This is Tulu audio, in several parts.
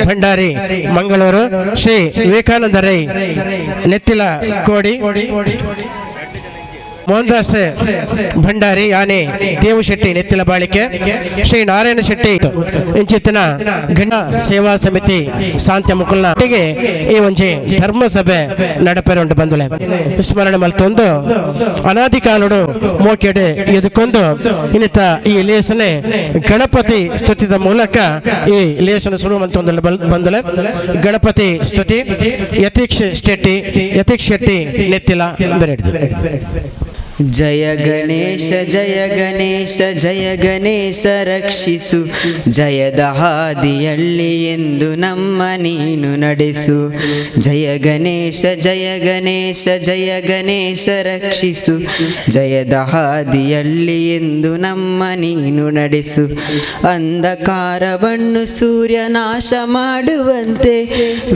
ಭಂಡಾರಿ ಮಂಗಳೂರು, ಶ್ರೀ ವಿವೇಕಾನಂದ ರೈ ನೆತ್ತಿಲ ಕೋಡಿ, ಮೋಹನ್ದಾಸ್ ಭಂಡಾರಿ ಯಾನೆ ದೇವಶೆಟ್ಟಿ ನೆತ್ತಿಲ ಬಾಳಿಕೆ, ಶ್ರೀ ನಾರಾಯಣ ಶೆಟ್ಟಿ ಇಂಚಿತ್ತಿನ ಗಣ ಸೇವಾ ಸಮಿತಿ ಶಾಂತಿ ಮುಕುಲ್ನ ಈ ಒಂಜಿ ಧರ್ಮ ಸಭೆ ನಡಪೆರುಂಟು ಬಂದುಲೆ ಸ್ಮರಣೆ ಮಲ್ತೊಂದು ಅನಾದಿ ಕಾಲಡು ಮೋಕೆಡೆ ಎದುಕೊಂದು ಇನ್ನಿತ ಈ ಲೇಸನೆ ಗಣಪತಿ ಸ್ತುತಿದ ಮೂಲಕ ಈ ಲೇಸನ ಸುರು ಮಂತೊಂದು ಬಂದುಲೆ. ಗಣಪತಿ ಸ್ತುತಿ ಯತೀಕ್ಷ ಶೆಟ್ಟಿ, ಯತೀಕ್ಷ ಶೆಟ್ಟಿ ನೆತ್ತಿಲ ಬೆರೆಡ್ದು. ಜಯ ಗಣೇಶ ಜಯ ಗಣೇಶ ಜಯ ಗಣೇಶ ರಕ್ಷಿಸು, ಜಯದ ಹಾದಿಯಲ್ಲಿ ಎಂದು ನಮ್ಮ ನೀನು ನಡೆಸು. ಜಯ ಗಣೇಶ ಜಯ ಗಣೇಶ ಜಯ ಗಣೇಶ ರಕ್ಷಿಸು, ಜಯದ ಹಾದಿಯಲ್ಲಿ ಎಂದು ನಮ್ಮ ನೀನು ನಡೆಸು. ಅಂಧಕಾರವನ್ನು ಸೂರ್ಯ ನಾಶ ಮಾಡುವಂತೆ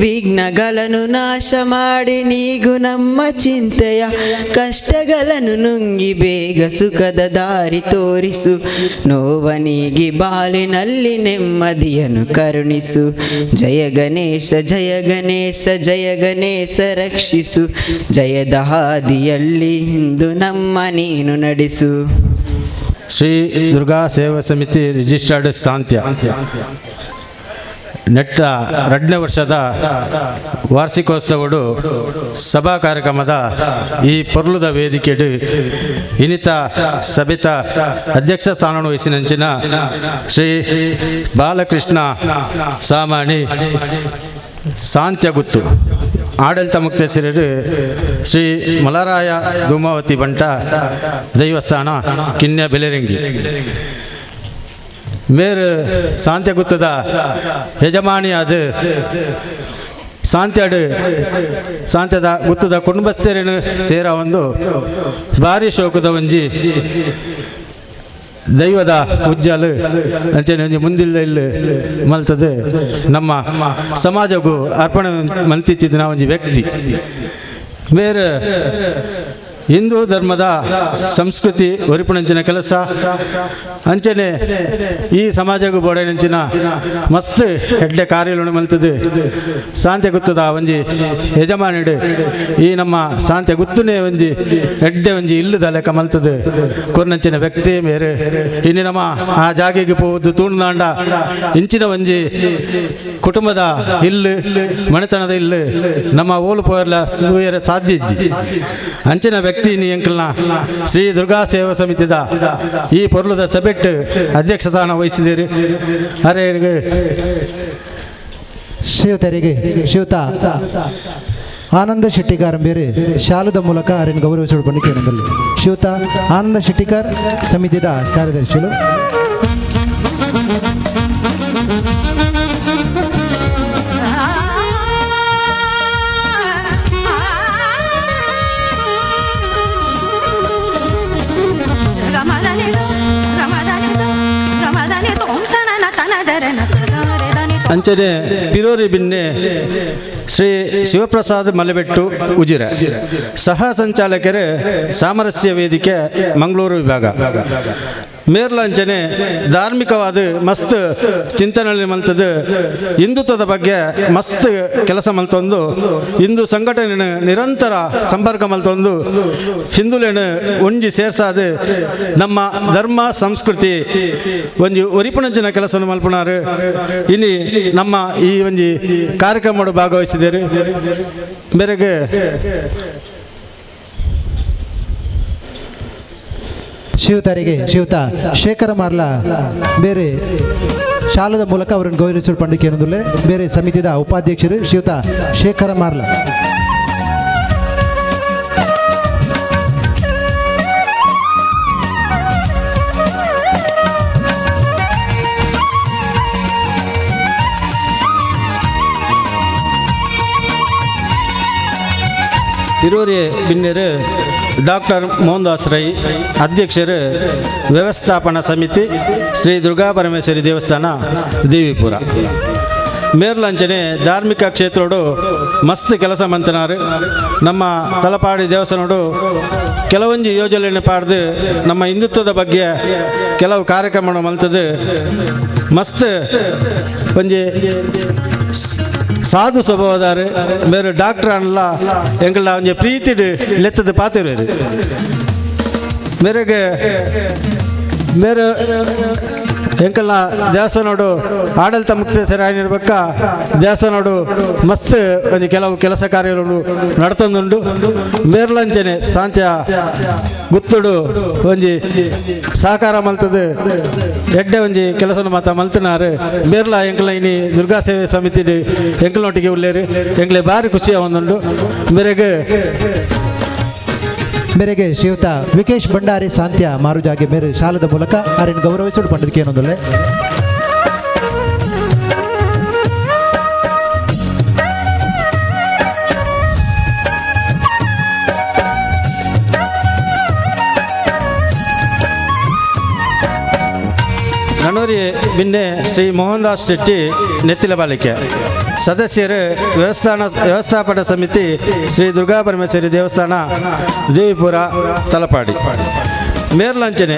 ವಿಘ್ನಗಳನ್ನು ನಾಶ ಮಾಡಿ ನೀಗು ನಮ್ಮ ಚಿಂತೆಯ ಕಷ್ಟಗಳನ್ನು ನುಂಗಿ ಬೇಗ ಸುಖದ ದಾರಿ ತೋರಿಸು. ನೋವ ನೀಗಿ ಬಾಳಿನಲ್ಲಿ ನೆಮ್ಮದಿಯನ್ನು ಕರುಣಿಸು. ಜಯ ಗಣೇಶ ಜಯ ಗಣೇಶ ಜಯ ಗಣೇಶ ರಕ್ಷಿಸು, ಜಯದ ಹಾದಿಯಲ್ಲಿ ಇಂದು ನಮ್ಮ ನೀನು ನಡೆಸು. ಶ್ರೀ ದುರ್ಗಾ ಸೇವಾ ಸಮಿತಿ ರಿಜಿಸ್ಟರ್ಡ್ ಸಾಂತ್ಯ ನೆಟ್ಟ 2ನೇ ವರ್ಷದ ವಾರ್ಷಿಕೋತ್ಸವಡು ಸಭಾ ಕಾರ್ಯಕ್ರಮದ ಈ ಪೊರ್ಲುದ ವೇದಿಕೆಡು ಇನಿತ ಸಭಿತ ಅಧ್ಯಕ್ಷ ಸ್ಥಾನವನ್ನು ವಹಿಸಿನಂಚಿನ ಶ್ರೀ ಬಾಲಕೃಷ್ಣ ಸಾಮಾಣಿ ಸಾಂತ್ಯಗುತ್ತು, ಆಡಳಿತ ಮುಕ್ತೇಶ್ವರರು ಶ್ರೀ ಮಲರಾಯ ಧೂಮಾವತಿ ಬಂಟ ದೈವಸ್ಥಾನ ಕಿನ್ಯ ಬೆಲೆರಂಗಿ ಮೇರು ಸಾಂತ್ಯಗುತ್ತದ ಯಜಮಾನಿಯಾದ ಸಾಂತ್ಯಾಡು ಸಾಂತ್ಯದ ಗುತ್ತದ ಕುಟುಂಬಸ್ಥರೇನು ಸೇರ ಒಂದು ಭಾರಿ ಶೋಕದ ಒಂಜಿ ದೈವದ ಉಜ್ಜಲು ಅಂಚನೆ ಒಂಜಿ ಮುಂದಿಲ್ಲ ಇಲ್ಲಿ ಮಲ್ತದೆ ನಮ್ಮ ಸಮಾಜಕ್ಕೂ ಅರ್ಪಣೆ ಮಲ್ತಿಚ್ಚಿದ ಒಂಜಿ ವ್ಯಕ್ತಿ. ಬೇರೆ ಹಿಂದೂ ಧರ್ಮದ ಸಂಸ್ಕೃತಿ ಒರಿಪುಣಂಚಿನ ಕೆಲಸ ಅಂಚನೆ ಈ ಸಮಾಜಕ್ಕೂ ಬೋಡೈನಂಚಿನ ಮಸ್ತ್ ಹೆಡ್ಡೆ ಕಾರ್ಯಗಳನ್ನು ಮಲ್ತದೆ ಶಾಂತಿ ಗುತ್ತದ ಒಂಜಿ ಯಜಮಾನಿಡು ಈ ನಮ್ಮ ಶಾಂತಿ ಗುತ್ತುನೇ ಒಂಜಿ ಎಡ್ಡೆ ಒಂಜಿ ಇಲ್ಲದ ಲೆಕ್ಕ ಮಲ್ತದೆ ಕೊರ್ನಂಚಿನ ವ್ಯಕ್ತಿ ಮೇರೆ. ಇನ್ನು ನಮ್ಮ ಆ ಜಾಗೆಗೆ ಪೋದು ತೂಂಡಾಂಡ ಇಂಚಿನ ಒಂಜಿ ಕುಟುಂಬದ ಇಲ್ಲು ಮನೆತನದ ಇಲ್ಲು ನಮ್ಮ ಓಲು ಪೋಯರ್ಲ ಸೂಯರ ಸಾಧ್ಯ ಇಜ್ಜಿ. ಅಂಚಿನ ವ್ಯಕ್ತಿ ಎಂಕಲ್ನ ಶ್ರೀ ದುರ್ಗಾ ಸೇವಾ ಸಮಿತಿದ ಈ ಪೊರ್ಲುದ ಸಭೆಟ್ಟು ಅಧ್ಯಕ್ಷಸ್ಥಾನ ವಹಿಸಿದ್ದೀರಿ. ಅರೆ ಶ್ರೀಯುತರಿಗೆ ಶ್ರೀಯುತ ಆನಂದ ಶೆಟ್ಟಿಗಾರ್ ಬೇರೆ ಶಾಲದ ಮೂಲಕ ಅವರನ್ನು ಗೌರವಿಸಿಕೊಂಡು ಕೇಳದಲ್ಲಿ ಶ್ರೀಯುತ ಆನಂದ ಶೆಟ್ಟಿಗಾರ್ ಸಮಿತಿದ ಕಾರ್ಯದರ್ಶಿಗಳು. ಅಂಚನೆ ಪಿರೋರಿ ಬಿನ್ನೆ ಶ್ರೀ ಶಿವಪ್ರಸಾದ್ ಮಲೆಬೆಟ್ಟು ಉಜಿರೆ ಸಹ ಸಂಚಾಲಕರು ಸಾಮರಸ್ಯ ವೇದಿಕೆ ಮಂಗಳೂರು ವಿಭಾಗ ಮೇರ್ಲಂಚನೆ ಧಾರ್ಮಿಕವಾದ ಮಸ್ತ್ ಚಿಂತನೆ ಮಲ್ತದ್ದು ಹಿಂದುತ್ವದ ಬಗ್ಗೆ ಮಸ್ತ್ ಕೆಲಸ ಮಲ್ತೊಂದು ಹಿಂದೂ ಸಂಘಟನೆ ನಿರಂತರ ಸಂಪರ್ಕ ಮಲ್ತೊಂದು ಹಿಂದುಲೇನು ಒಂಜಿ ಸೇರ್ಸಾದು ನಮ್ಮ ಧರ್ಮ ಸಂಸ್ಕೃತಿ ಒಂಜಿ ಒರಿಪುಣಂಚಿನ ಕೆಲಸವನ್ನು ಮಲ್ಪುನಾರು. ಇನಿ ನಮ್ಮ ಈ ಒಂಜಿ ಕಾರ್ಯಕ್ರಮ ಭಾಗವಹಿಸಿದರು ಮೇರೆಗೆ ಶ್ರೀಯುತರಿಗೆ ಶ್ರೀಯುತ ಶೇಖರ ಮಾರ್ಲ ಬೇರೆ ಶಾಲದ ಮೂಲಕ ಅವರನ್ನು ಗೌರವಿಸಲು ಪಂಡಿಕೆ ಬೇರೆ ಸಮಿತಿದ ಉಪಾಧ್ಯಕ್ಷರು ಶ್ರೀಯುತ ಶೇಖರ ಮಾರ್ಲ. ತಿರೂರಿ ಬಿನ್ನೆರು ಡಾಕ್ಟರ್ ಮೋಹನ್ದಾಸ್ ರೈ ಅಧ್ಯಕ್ಷರು ವ್ಯವಸ್ಥಾಪನಾ ಸಮಿತಿ ಶ್ರೀ ದುರ್ಗಾ ಪರಮೇಶ್ವರಿ ದೇವಸ್ಥಾನ ದೇವಿಪುರ. ಮೇರ್ಲಂಚನೆ ಧಾರ್ಮಿಕ ಕ್ಷೇತ್ರೋಡು ಮಸ್ತ್ ಕೆಲಸ ಮಂತನಾರು. ನಮ್ಮ ತಲಪಾಡಿ ದೇವಸ್ಥಾನೋಡು ಕೆಲವೊಂದು ಯೋಜನೆಯನ್ನು ಪಾಡ್ದು ನಮ್ಮ ಹಿಂದುತ್ವದ ಬಗ್ಗೆ ಕೆಲವು ಕಾರ್ಯಕ್ರಮ ಮಲ್ತದು ಮಸ್ತ್ ಒಂಜಿ ಸಾಧು ಸ್ವಭಾವದಾರು. ಬೇರೆ ಡಾಕ್ಟರ್ ಅನ್ಲ ಎಂಗಳ ಒಂಜಿ ಪ್ರೀತಿಡು ಲೆತ್ತದ ಪಾತಿರು. ಮೇರೆಗೆ ಮೇರೆ ಎಂಕಲ್ನ ದೇವಸ್ಥಾನೋಡು ಆಡಳಿತ ಮುಕ್ತರಾಗಿರ್ಬೇಕ ದೇವಸ್ಥಾನೋಡು ಮಸ್ತ್ ಒಂದು ಕೆಲವು ಕೆಲಸ ಕಾರ್ಯಗಳು ನಡ್ತಂದುಂಡು. ಮೇರ್ಲಂಚನೆ ಸಾಂತ್ಯ ಗುತ್ತುಡು ಒಂಜಿ ಸಹಕಾರ ಮಲ್ತದು ಎಡ್ಡೆ ಒಂಜಿ ಕೆಲಸ ಮಾತ ಮಲ್ತನಾರು. ಮೇರ್ಲ ಎಂಕಲ ಇನಿ ದುರ್ಗಾ ಸೇವೆ ಸಮಿತಿ ಎಂಕಲ್ನೊಟ್ಟಿಗೆ ಉಳ್ಳೇರು ಎಂಕಲೆ ಭಾರಿ ಖುಷಿಯ ಒಂದುಂಡು. ಮೇರೆಗೆ ಮೇರೆಗೆ ಶ್ರೀಯುತ ವಿಕೇಶ್ ಭಂಡಾರಿ ಸಾಂತ್ಯ ಮಾರುಜಾಗೆ ಮೇರೆ ಶಾಲದ ಮೂಲಕ ಆರೆನ್ ಗೌರವಿಸುಡು ಪಂಡದಕ್ಕೆ ಏನೊಂದುಲ್ಲೆ. ನನೂರಿ ಬಿನ್ನೆ ಶ್ರೀ ಮೋಹನ್ ದಾಸ್ ಶೆಟ್ಟಿ ನೆತ್ತಿಲ ಬಾಲಿಕೆ ಸದಸ್ಯರು ವ್ಯವಸ್ಥಾಪನಾ ಸಮಿತಿ ಶ್ರೀ ದುರ್ಗಾ ಪರಮೇಶ್ವರಿ ದೇವಸ್ಥಾನ ದೇವಿಪುರ ತಲಪಾಡಿ. ಮೇರ್ಲಂಚನೆ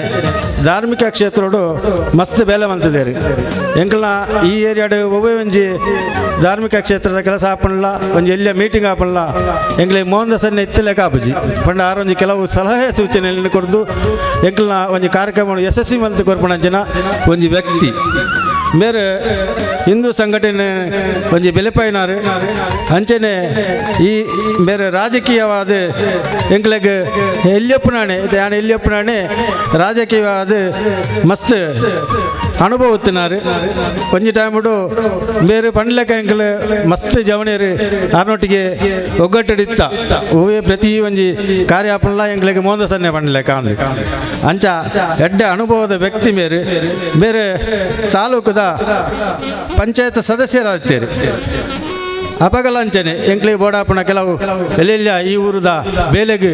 ಧಾರ್ಮಿಕ ಕ್ಷೇತ್ರೋಡು ಮಸ್ತ್ ಬೇಲೆ ಮಂತಿದ್ದೇರಿ. ಎಂಕಲ್ನ ಈ ಏರಿಯಾಡು ಒಬ್ಬ ಒಂಜಿ ಧಾರ್ಮಿಕ ಕ್ಷೇತ್ರದ ಕೆಲಸ ಆಪಣಲ್ಲ ಒಂಜಿ ಎಲ್ಲಿಯ ಮೀಟಿಂಗ್ ಆಪಣಲ್ಲ ಎಂಕ್ಲೆ ಮೋಹನ್ ದಾಸನ್ನ ಇತ್ತಲೇಕ ಆಪುಜಿ ಪಂಡ ಆರೊಂಜಿ ಕೆಲವು ಸಲಹೆ ಸೂಚನೆಯನ್ನು ಕೊಡ್ದು ಎಂಕಲ್ನ ಒಂಜಿ ಕಾರ್ಯಕ್ರಮ ಯಶಸ್ವಿ ಮಲ್ತು ಕೊರ್ಪಣಂಚಿನ ಒಂಜಿ ವ್ಯಕ್ತಿ. ಮೇರೆ ಹಿಂದೂ ಸಂಘಟನೆ ಒಂಜಿ ಬೆಲೆಪಾಯಿನಾರು. ಅಂಚನೆ ಈ ಮೇರೆ ರಾಜಕೀಯವಾದ ಎಂಕ್ಲೆಗ್ ಎಲ್ಲಿಯಪ್ಪನಾಣೆ ಯಾಣ ಎಲ್ಲಿಯಪ್ಪನಾಣೆ ರಾಜಕೀಯವಾದ ಮಸ್ತ್ ಅನುಭವತ್ತಿನಾರು. ಒಂಜಿ ಟೈಮುಡು ಬೇರೆ ಪಂಡ್ಲೆಕ್ಕ ಎಂಕ್ಲೆ ಮಸ್ತ್ ಜವಣಿಯರು ಆರ್ನೊಟ್ಟಿಗೆ ಒಗ್ಗಟ್ಟಿಡಿತ್ತ ಹೂವೇ ಪ್ರತಿ ಒಂಜಿ ಕಾರ್ಯಾಪಣಲ ಎಂಕ್ಲೆಗ್ ಮೋಂದಸನ್ನೆ ಪಂಡ್ಲೆಕ್ಕ ಅಂಚ ಎಡ್ಡೆ ಅನುಭವದ ವ್ಯಕ್ತಿ. ಮೇರೆ ಬೇರೆ ತಾಲೂಕದ ಪಂಚಾಯತ್ ಸದಸ್ಯರಾಗ್ತೀರಿ. ಅಪಗಲಂಚನೆ ಎಂಕ್ಲೆ ಬೋಡಾಪಣ ಕೆಲವು ಎಲ್ಲೆಲ್ಲ ಈ ಊರದ ಬೇಲೆಗೆ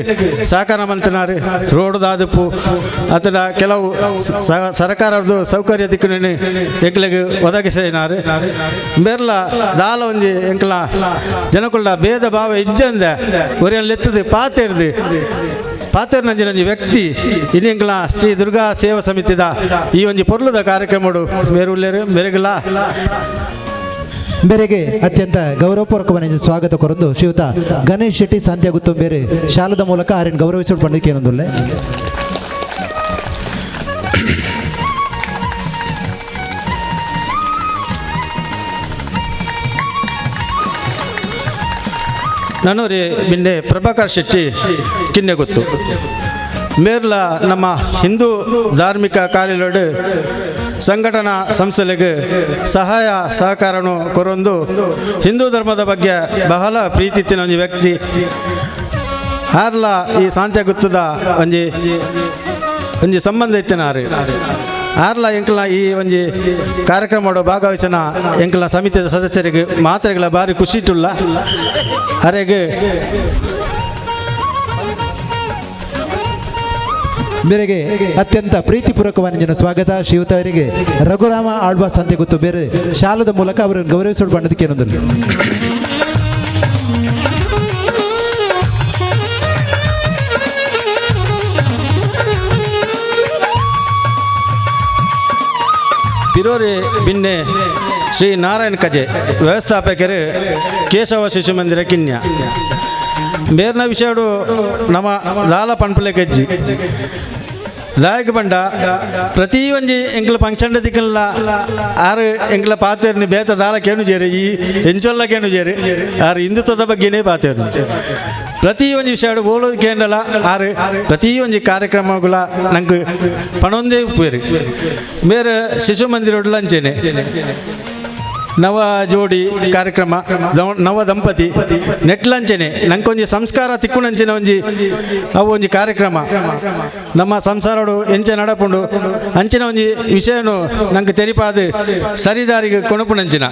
ಸಹಕಾರ ಮಂತನಾರು ರೋಡ್ ದಾದಪ್ಪು ಅಥವಾ ಕೆಲವು ಸರ್ಕಾರದ್ದು ಸೌಕರ್ಯ ದಿಕ್ಕಿನ ಎಂಕ್ಲೆಗೆ ಒದಗಿಸಿನಾರು. ಮೇರ್ಲ ದಾಲ ಒಂಜಿ ಎಂಕ್ಲ ಜನಕುಳ್ಳ ಭೇದ ಭಾವ ಇಜ್ಜಂದೆ ಒರಿಯಲ್ಲೆತ್ತದು ಪಾತೆರ್ದು ಪಾತೆರ್ನಂಜಿನ ಒಂಜಿ ವ್ಯಕ್ತಿ ಇನಿ ಎಂಕ್ಲ ಶ್ರೀ ದುರ್ಗಾ ಸೇವಾ ಸಮಿತಿದ ಈ ಒಂಜಿ ಪೊರ್ಲುದ ಕಾರ್ಯಕ್ರಮಡು ಮೇರುಲ್ಲೇರು ಮೇರೆಗಲ ಮೇರೆಗೆ ಅತ್ಯಂತ ಗೌರವಪೂರ್ವಕವಾಗಿ ಸ್ವಾಗತ ಕೊರಂದು ಶ್ರೀಯುತ ಗಣೇಶ್ ಶೆಟ್ಟಿ ಸಾಂತ್ಯ ಗುತ್ತು ಬೇರೆ ಶಾಲದ ಮೂಲಕ ಆರೆನ್ ಗೌರವಿಸುಡು ಪಂಡಕ್ಕೆ ಏನೊಂದುಲ್ಲೆ. ನನ್ನೂರಿ ಬಿಂಡೆ ಪ್ರಭಾಕರ್ ಶೆಟ್ಟಿ ಕಿನ್ನೆ ಗೊತ್ತು. ಮೇರ್ಲ ನಮ್ಮ ಹಿಂದೂ ಧಾರ್ಮಿಕ ಕಾರ್ಯಲೋಡು ಸಂಘಟನಾ ಸಂಸ್ಥೆಗಳಿಗೆ ಸಹಾಯ ಸಹಕಾರನು ಕೊರೊಂದು ಹಿಂದೂ ಧರ್ಮದ ಬಗ್ಗೆ ಬಹಳ ಪ್ರೀತಿತ್ತಿನ ಒಂಜಿ ವ್ಯಕ್ತಿ. ಆರ್ಲ ಈ ಸಾಂತ್ಯ ಗುತ್ತದ ಒಂಜಿ ಒಂಜಿ ಸಂಬಂಧ ಇತ್ತಿನಾರು. ಆರ್ಲ ಎಂಕಲ್ನ ಈ ಒಂಜಿ ಕಾರ್ಯಕ್ರಮ ಭಾಗವಹಿಸನ ಎಂಕಲ್ನ ಸಮಿತಿಯ ಸದಸ್ಯರಿಗೆ ಮಾತ್ರೆಗಳ ಭಾರಿ ಖುಷಿ ಇಟ್ಟುಲ್ಲ. ಅರೆಗೆ ಮೇರೆಗೆ ಅತ್ಯಂತ ಪ್ರೀತಿಪೂರ್ವಕವಾದ ಸ್ವಾಗತ ಶ್ರೀಯುತ ಅವರಿಗೆ ರಘುರಾಮ ಆಳ್ವಾ ಸಂತೆ ಗೊತ್ತು ಬೇರೆ ಶಾಲದ ಮೂಲಕ ಅವರನ್ನು ಗೌರವಿಸಲು ಬಣ್ಣದಕ್ಕೆ ಏನೊಂದು. ಪಿರೋರಿ ಬಿನ್ನೆ ಶ್ರೀ ನಾರಾಯಣ ಕಜೆ ವ್ಯವಸ್ಥಾಪಕರು ಕೇಶವ ಶಿಶು ಮಂದಿರ ಕಿನ್ಯ. ಬೇರ್ನ ವಿಷಯಡು ನಮ್ಮ ದಾಲ ಪನ್ಪುಲೆ ಗೆಜ್ಜಿ ದಾಯಕ ಬಂಡ ಪ್ರತಿ ಒಂಜಿ ಎಂಕ್ಲ ಫಂಕ್ಷನ್ ದಿಕ್ಕಲ್ಲ ಆರು ಎಂಕ್ಲ ಪಾತೇರ್ನಿ ಬೇತ ದಾಲ ಕೇನು ಜೇರು ಈ ಎಂಚೊಲ್ಲ ಕೇನು ಜೇರು ಆರು ಹಿಂದುತ್ವದ ಬಗ್ಗೆನೇ ಪಾತೇರ್ನಿ ಪ್ರತಿ ಒಂಜಿ ವಿಷಯ ಬೋಲೋದು ಕೇಂಡಲ ಆರು ಪ್ರತಿ ಒಂಜಿ ಕಾರ್ಯಕ್ರಮಗಳ ನಂಗೆ ಪಣೊಂದೇ ಉಪ್ಪೇರು. ಬೇರೆ ಶಿಶು ಮಂದಿರ ಅಂಚೇನೆ ನವ ಜೋಡಿ ಕಾರ್ಯಕ್ರಮ ನವ ದಂಪತಿ ನೆಟ್ಲಂಚನೆ ನಂಕೊಂಜಿ ಸಂಸ್ಕಾರ ತಿಕ್ಕುನಂಚಿನ ಒಂಜಿ ಅವು ಒಂಜಿ ಕಾರ್ಯಕ್ರಮ ನಮ್ಮ ಸಂಸಾರಡು ಎಂಚೆ ನಡಪುಂಡು ಅಂಚಿನ ಒಂಜಿ ವಿಷಯನು ನಂಗೆ ತೆರಿಪಾದು ಸರಿದಾರಿಗೆ ಕೊಣಪುನಂಚಿನ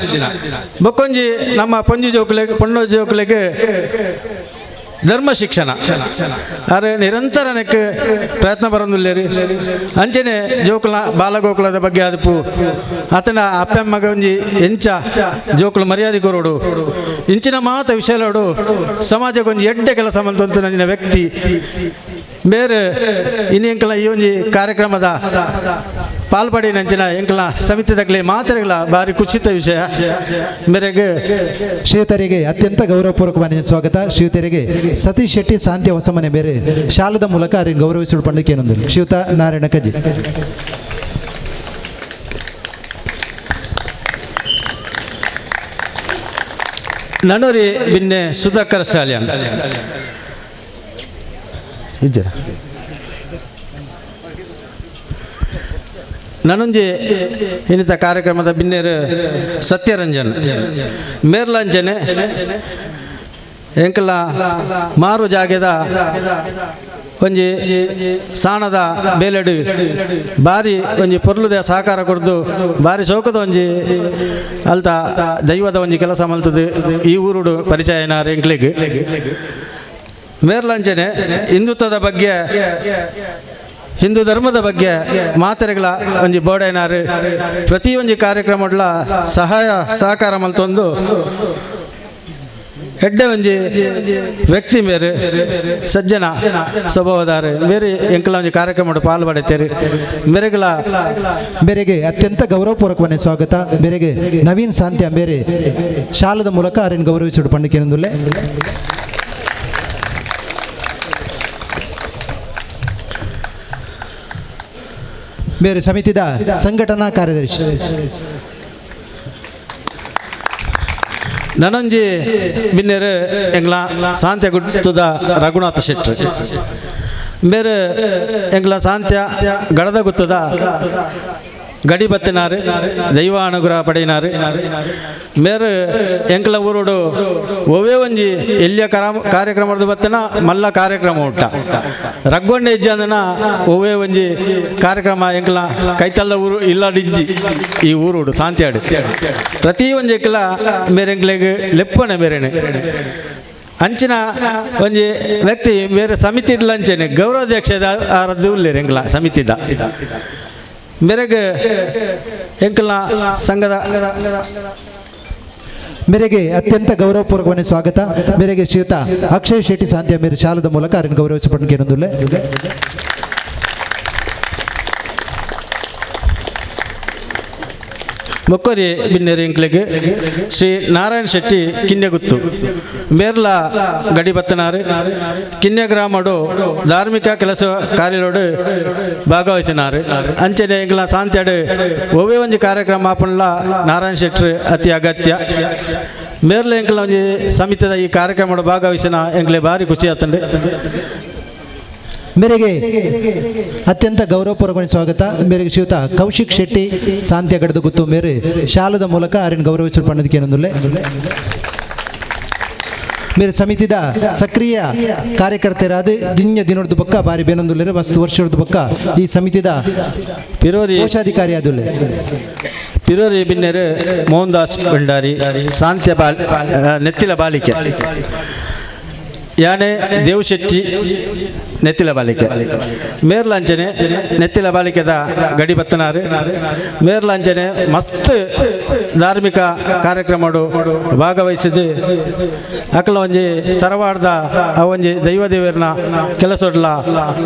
ಬೊಕ್ಕೊಂಜಿ ನಮ್ಮ ಪೊಂಜಿ ಜೋಕುಲೆಗ್ ಪೊಣ್ಣು ಜೋಕುಲೆಗ್ ಧರ್ಮ ಶಿಕ್ಷಣ ಅರೆ ನಿರಂತರ ನೆಕ್ ಪ್ರಯತ್ನ ಬರೋದಿಲ್ಲೇರಿ ಅಂಚನೆ ಜೋಕುಲ ಬಾಲಗೋಕುಲದ ಬಗ್ಗೆ ಆದಪು ಆತನ ಅಪ್ಪಮ್ಮಗ ಒಂಜಿ ಎಂಚ ಜೋಕುಲು ಮರ್ಯಾದೆ ಕೊರೋಡು ಇಂಚಿನ ಮಾತ ವಿಷಯಲೋಡು ಸಮಾಜಕ್ಕೆ ಒಂಜಿ ಎಡ್ಡೆ ಕೆಲಸ ಮಂತಂತ ನಂಜಿನ ವ್ಯಕ್ತಿ ಬೇರೆ ಇನ್ನು ಎಂಕಲ ಈ ಒಂಜಿ ಕಾರ್ಯಕ್ರಮದ ಪಾಲ್ಪಡಿ ನಂಚಿನ ಎಂಕಲ ಸಮಿತಿದಾಗಲಿ ಮಾತ್ರೆಗಳ ಭಾರಿ ಕುಚಿತ ವಿಷಯ ಮೇರೆಗೆ ಶ್ರೀಯುತರಿಗೆ ಅತ್ಯಂತ ಗೌರವಪೂರ್ವಕವಾದ ಸ್ವಾಗತ. ಶ್ರೀಯುತರಿಗೆ ಸತೀಶ್ ಶೆಟ್ಟಿ ಶಾಂತಿ ಹೊಸಮನೆ ಬೇರೆ ಶಾಲದ ಮೂಲಕ ಅವರಿಗೆ ಗೌರವಿಸಲು ಪಂಡಿಕೇನೊಂದು ಶ್ರೀಯುತ ನಾರಾಯಣ ಕಜ್ಜಿ. ನನರಿ ಬಿನ್ನೆ ಸುಧಾಕರ್ ಸಾಲ್ಯಾನ್ ಇದ್ದೀರಾ? ನನೊಂಜಿ ಇನ್ನಿತ ಕಾರ್ಯಕ್ರಮದ ಬಿನ್ನೇರು ಸತ್ಯರಂಜನ್ ಮೇರ್ಲಂಜನೆ ಎಂಕಲ ಮಾರು ಜಾಗೆದ ಒಂಜಿ ಸಾಣದ ಬೇಲೆಡು ಬಾರಿ ಒಂಜಿ ಪೊರ್ಲುದ ಸಹಕಾರ ಕೊಡ್ದು ಬಾರಿ ಶೋಕದ ಒಂಜಿ ಅಲ್ತ ದೈವದ ಒಂಜಿ ಕೆಲಸ ಮಲ್ತದು ಈ ಊರುಡು ಪರಿಚಯನ ಎಂಕ್ಲೆಗ್ ಮೇರ್ಲಂಜನೆ ಹಿಂದುತ್ವದ ಬಗ್ಗೆ ಹಿಂದೂ ಧರ್ಮದ ಬಗ್ಗೆ ಮಾತೆರೆಗಳ ಒಂಜಿ ಬೋಡೈನಾರು ಪ್ರತಿ ಒಂಜಿ ಕಾರ್ಯಕ್ರಮಡ್ಲ ಸಹಾಯ ಸಹಕಾರ ಮಲ್ತೊಂದು ಎಡ್ಡೆ ಒಂಜಿ ವ್ಯಕ್ತಿ ಮೇರು ಸಜ್ಜನ ಸ್ವಭಾವದಾರು ಬೇರೆ ಎಂಕಲ ಒಂಜಿ ಕಾರ್ಯಕ್ರಮ ಪಾಲು ಪಡೆತೇರು ಮೇರೆಗಳ ಬೇರೆಗೆ ಅತ್ಯಂತ ಗೌರವಪೂರ್ವಕವಾದ ಸ್ವಾಗತ. ಬೇರೆಗೆ ನವೀನ್ ಶಾಂತಿ ಬೇರೆ ಶಾಲದ ಮೂಲಕ ಅವರನ್ನು ಗೌರವಿಸಿಡು ಪಂಡಿಕೇನೊಂದುಲ್ಲೆ. ಬೇರೆ ಸಮಿತಿದ ಸಂಘಟನಾ ಕಾರ್ಯದರ್ಶಿ ನನಂಜಿ ಬಿನ್ನೇರು ಎಂಗ್ಲ ಶಾಂತ್ಯ ಗುಟ್ಟದ ರಘುನಾಥ ಶೆಟ್ಟಿ ಬೇರೆ ಎಂಗ್ಲ ಶಾಂತ್ಯ ಗಡದ ಗುತ್ತದ ಗಡಿ ಬತ್ತಿನಾರು ದೈವ ಅನುಗ್ರಹ ಪಡೆಯಿನಾರು ಮೇರು ಎಂಕ್ಲ ಊರುಡು ಒವೇ ಒಂಜಿ ಎಲ್ಲಿಯ ಕಾರ್ಯಕ್ರಮದ ಬತ್ತನ ಮಲ್ಲ ಕಾರ್ಯಕ್ರಮ ಉಂಟ ರಗ್ಗೊಂಡೆ ಇಜ್ಜಂದನ ಒವೇ ಒಂಜಿ ಕಾರ್ಯಕ್ರಮ ಎಂಕ್ಲ ಕೈತಲ್ದ ಊರು ಇಲ್ಲಾಡಿಜ್ಜಿ ಈ ಊರುಡು ಶಾಂತಿಯಾಡು ಪ್ರತಿ ಒಂಜಿ ಎಂಕ್ಲ ಮೇರೆ ಎಂಕ್ಲೆಗ್ ಲೆಪ್ಪಣೆ ಮೇರೆನೆ ಅಂಚಿನ ಒಂಜಿ ವ್ಯಕ್ತಿ ಬೇರೆ ಸಮಿತಿ ಇಡ್ಲಂಚೆನೆ ಗೌರವಾಧ್ಯಕ್ಷದ ಆರದ್ದು ಉಲ್ಲೇರು ಎಂಕ್ಲ ಸಮಿತಿದ ಮೇರೆಗೆ ಎಂಕಲ್ನ ಸಂಘದ ಮೇರೆಗೆ ಅತ್ಯಂತ ಗೌರವಪೂರ್ವಕವಾದ ಸ್ವಾಗತ. ಮೇರೆಗೆ ಶ್ರೀಯುತ ಅಕ್ಷಯ್ ಶೆಟ್ಟಿ ಸಾಂತ್ಯ ಮೇರೆ ಶಾಲದ ಮೂಲಕ ಅವರನ್ನು ಗೌರವಿಸಿಪಟ್ಟೇನೊಂದುಲ್ಲೆ. ಮೊಕ್ಕರಿ ಬಿನ್ನೇರು ಎಂಕ್ಲೆಗ್ ಶ್ರೀ ನಾರಾಯಣ ಶೆಟ್ಟಿ ಕಿನ್ಯಗುತ್ತು ಮೇರ್ಲ ಗಡಿಬತ್ತನಾರು ಕಿನ್ಯ ಗ್ರಾಮಡು ಧಾರ್ಮಿಕ ಕೆಲಸ ಕಾರ್ಯಲೋಡು ಭಾಗವಹಿಸಿನಾರು ಅಂಚನೆ ಎಂಕ್ಲ ಸಾಂತ್ಯಾಡು ಒವೇ ಒಂಜಿ ಕಾರ್ಯಕ್ರಮ ಆಪನ್ಲ ನಾರಾಯಣ ಶೆಟ್ರು ಅತಿ ಅಗತ್ಯ ಮೇರ್ಲ ಎಂಕ್ಲ ಒಂಜಿ ಸಮಿತಿದ ಈ ಕಾರ್ಯಕ್ರಮ ಭಾಗವಹಿಸಿನ ಎಂಕ್ಲೆ ಭಾರಿ ಖುಷಿ ಆತಂಡು. ಮೇರೆಗೆ ಅತ್ಯಂತ ಗೌರವಪೂರ್ವಕ ಸ್ವಾಗತ. ಮೇರೆಗೆ ಶ್ರೀಯುತ ಕೌಶಿಕ್ ಶೆಟ್ಟಿ ಶಾಂತಿಯ ಗಡದ ಗುತ್ತು ಮೇರೆ ಶಾಲದ ಮೂಲಕ ಅವರನ್ನು ಗೌರವಿಸಲು ಪಣ್ಣದಕ್ಕೇನೊಂದುಲ್ಲೆ. ಮೇರೆ ಸಮಿತಿದ ಸಕ್ರಿಯ ಕಾರ್ಯಕರ್ತರಾದ ಜಿಂಜ ದಿನದ ಬೊಕ್ಕ ಬಾರಿ ಬೇನೊಂದುಲ್ಲೇರು ಮಸ್ತ್ ವರ್ಷದ ಬೊಕ್ಕ ಈ ಸಮಿತಿದ ಕೋಶಾಧಿಕಾರಿ ಆದುಲ್ಲೆ. ಪಿರೋರಿ ಬಿನ್ನೇರು ಮೋಹನ್ ದಾಸ್ ಭಂಡಾರಿ ಶಾಂತಿಯ ಬಾಲ್ ನೆತ್ತಿಲ ಬಾಲಿಕೆ ಯಾನೆ ದೇವಶೆಟ್ಟಿ ನೆತ್ತಿಲ ಬಾಲಿಕೆ ಮೇರ್ಲಾಂಚನೆ ನೆತ್ತಿಲ ಬಾಲಿಕೆದ ಗಡಿ ಬತ್ತನಾರು ಮೇರ್ಲಾಂಚನೆ ಮಸ್ತ್ ಧಾರ್ಮಿಕ ಕಾರ್ಯಕ್ರಮಡು ಭಾಗವಹಿಸಿದ್ದು ಅಕಲ ಒಂಜಿ ತರವಾಡ್ದ ಆ ಒಂಜಿ ದೈವ ದೇವರನ ಕೆಲಸೊಡ್ಲ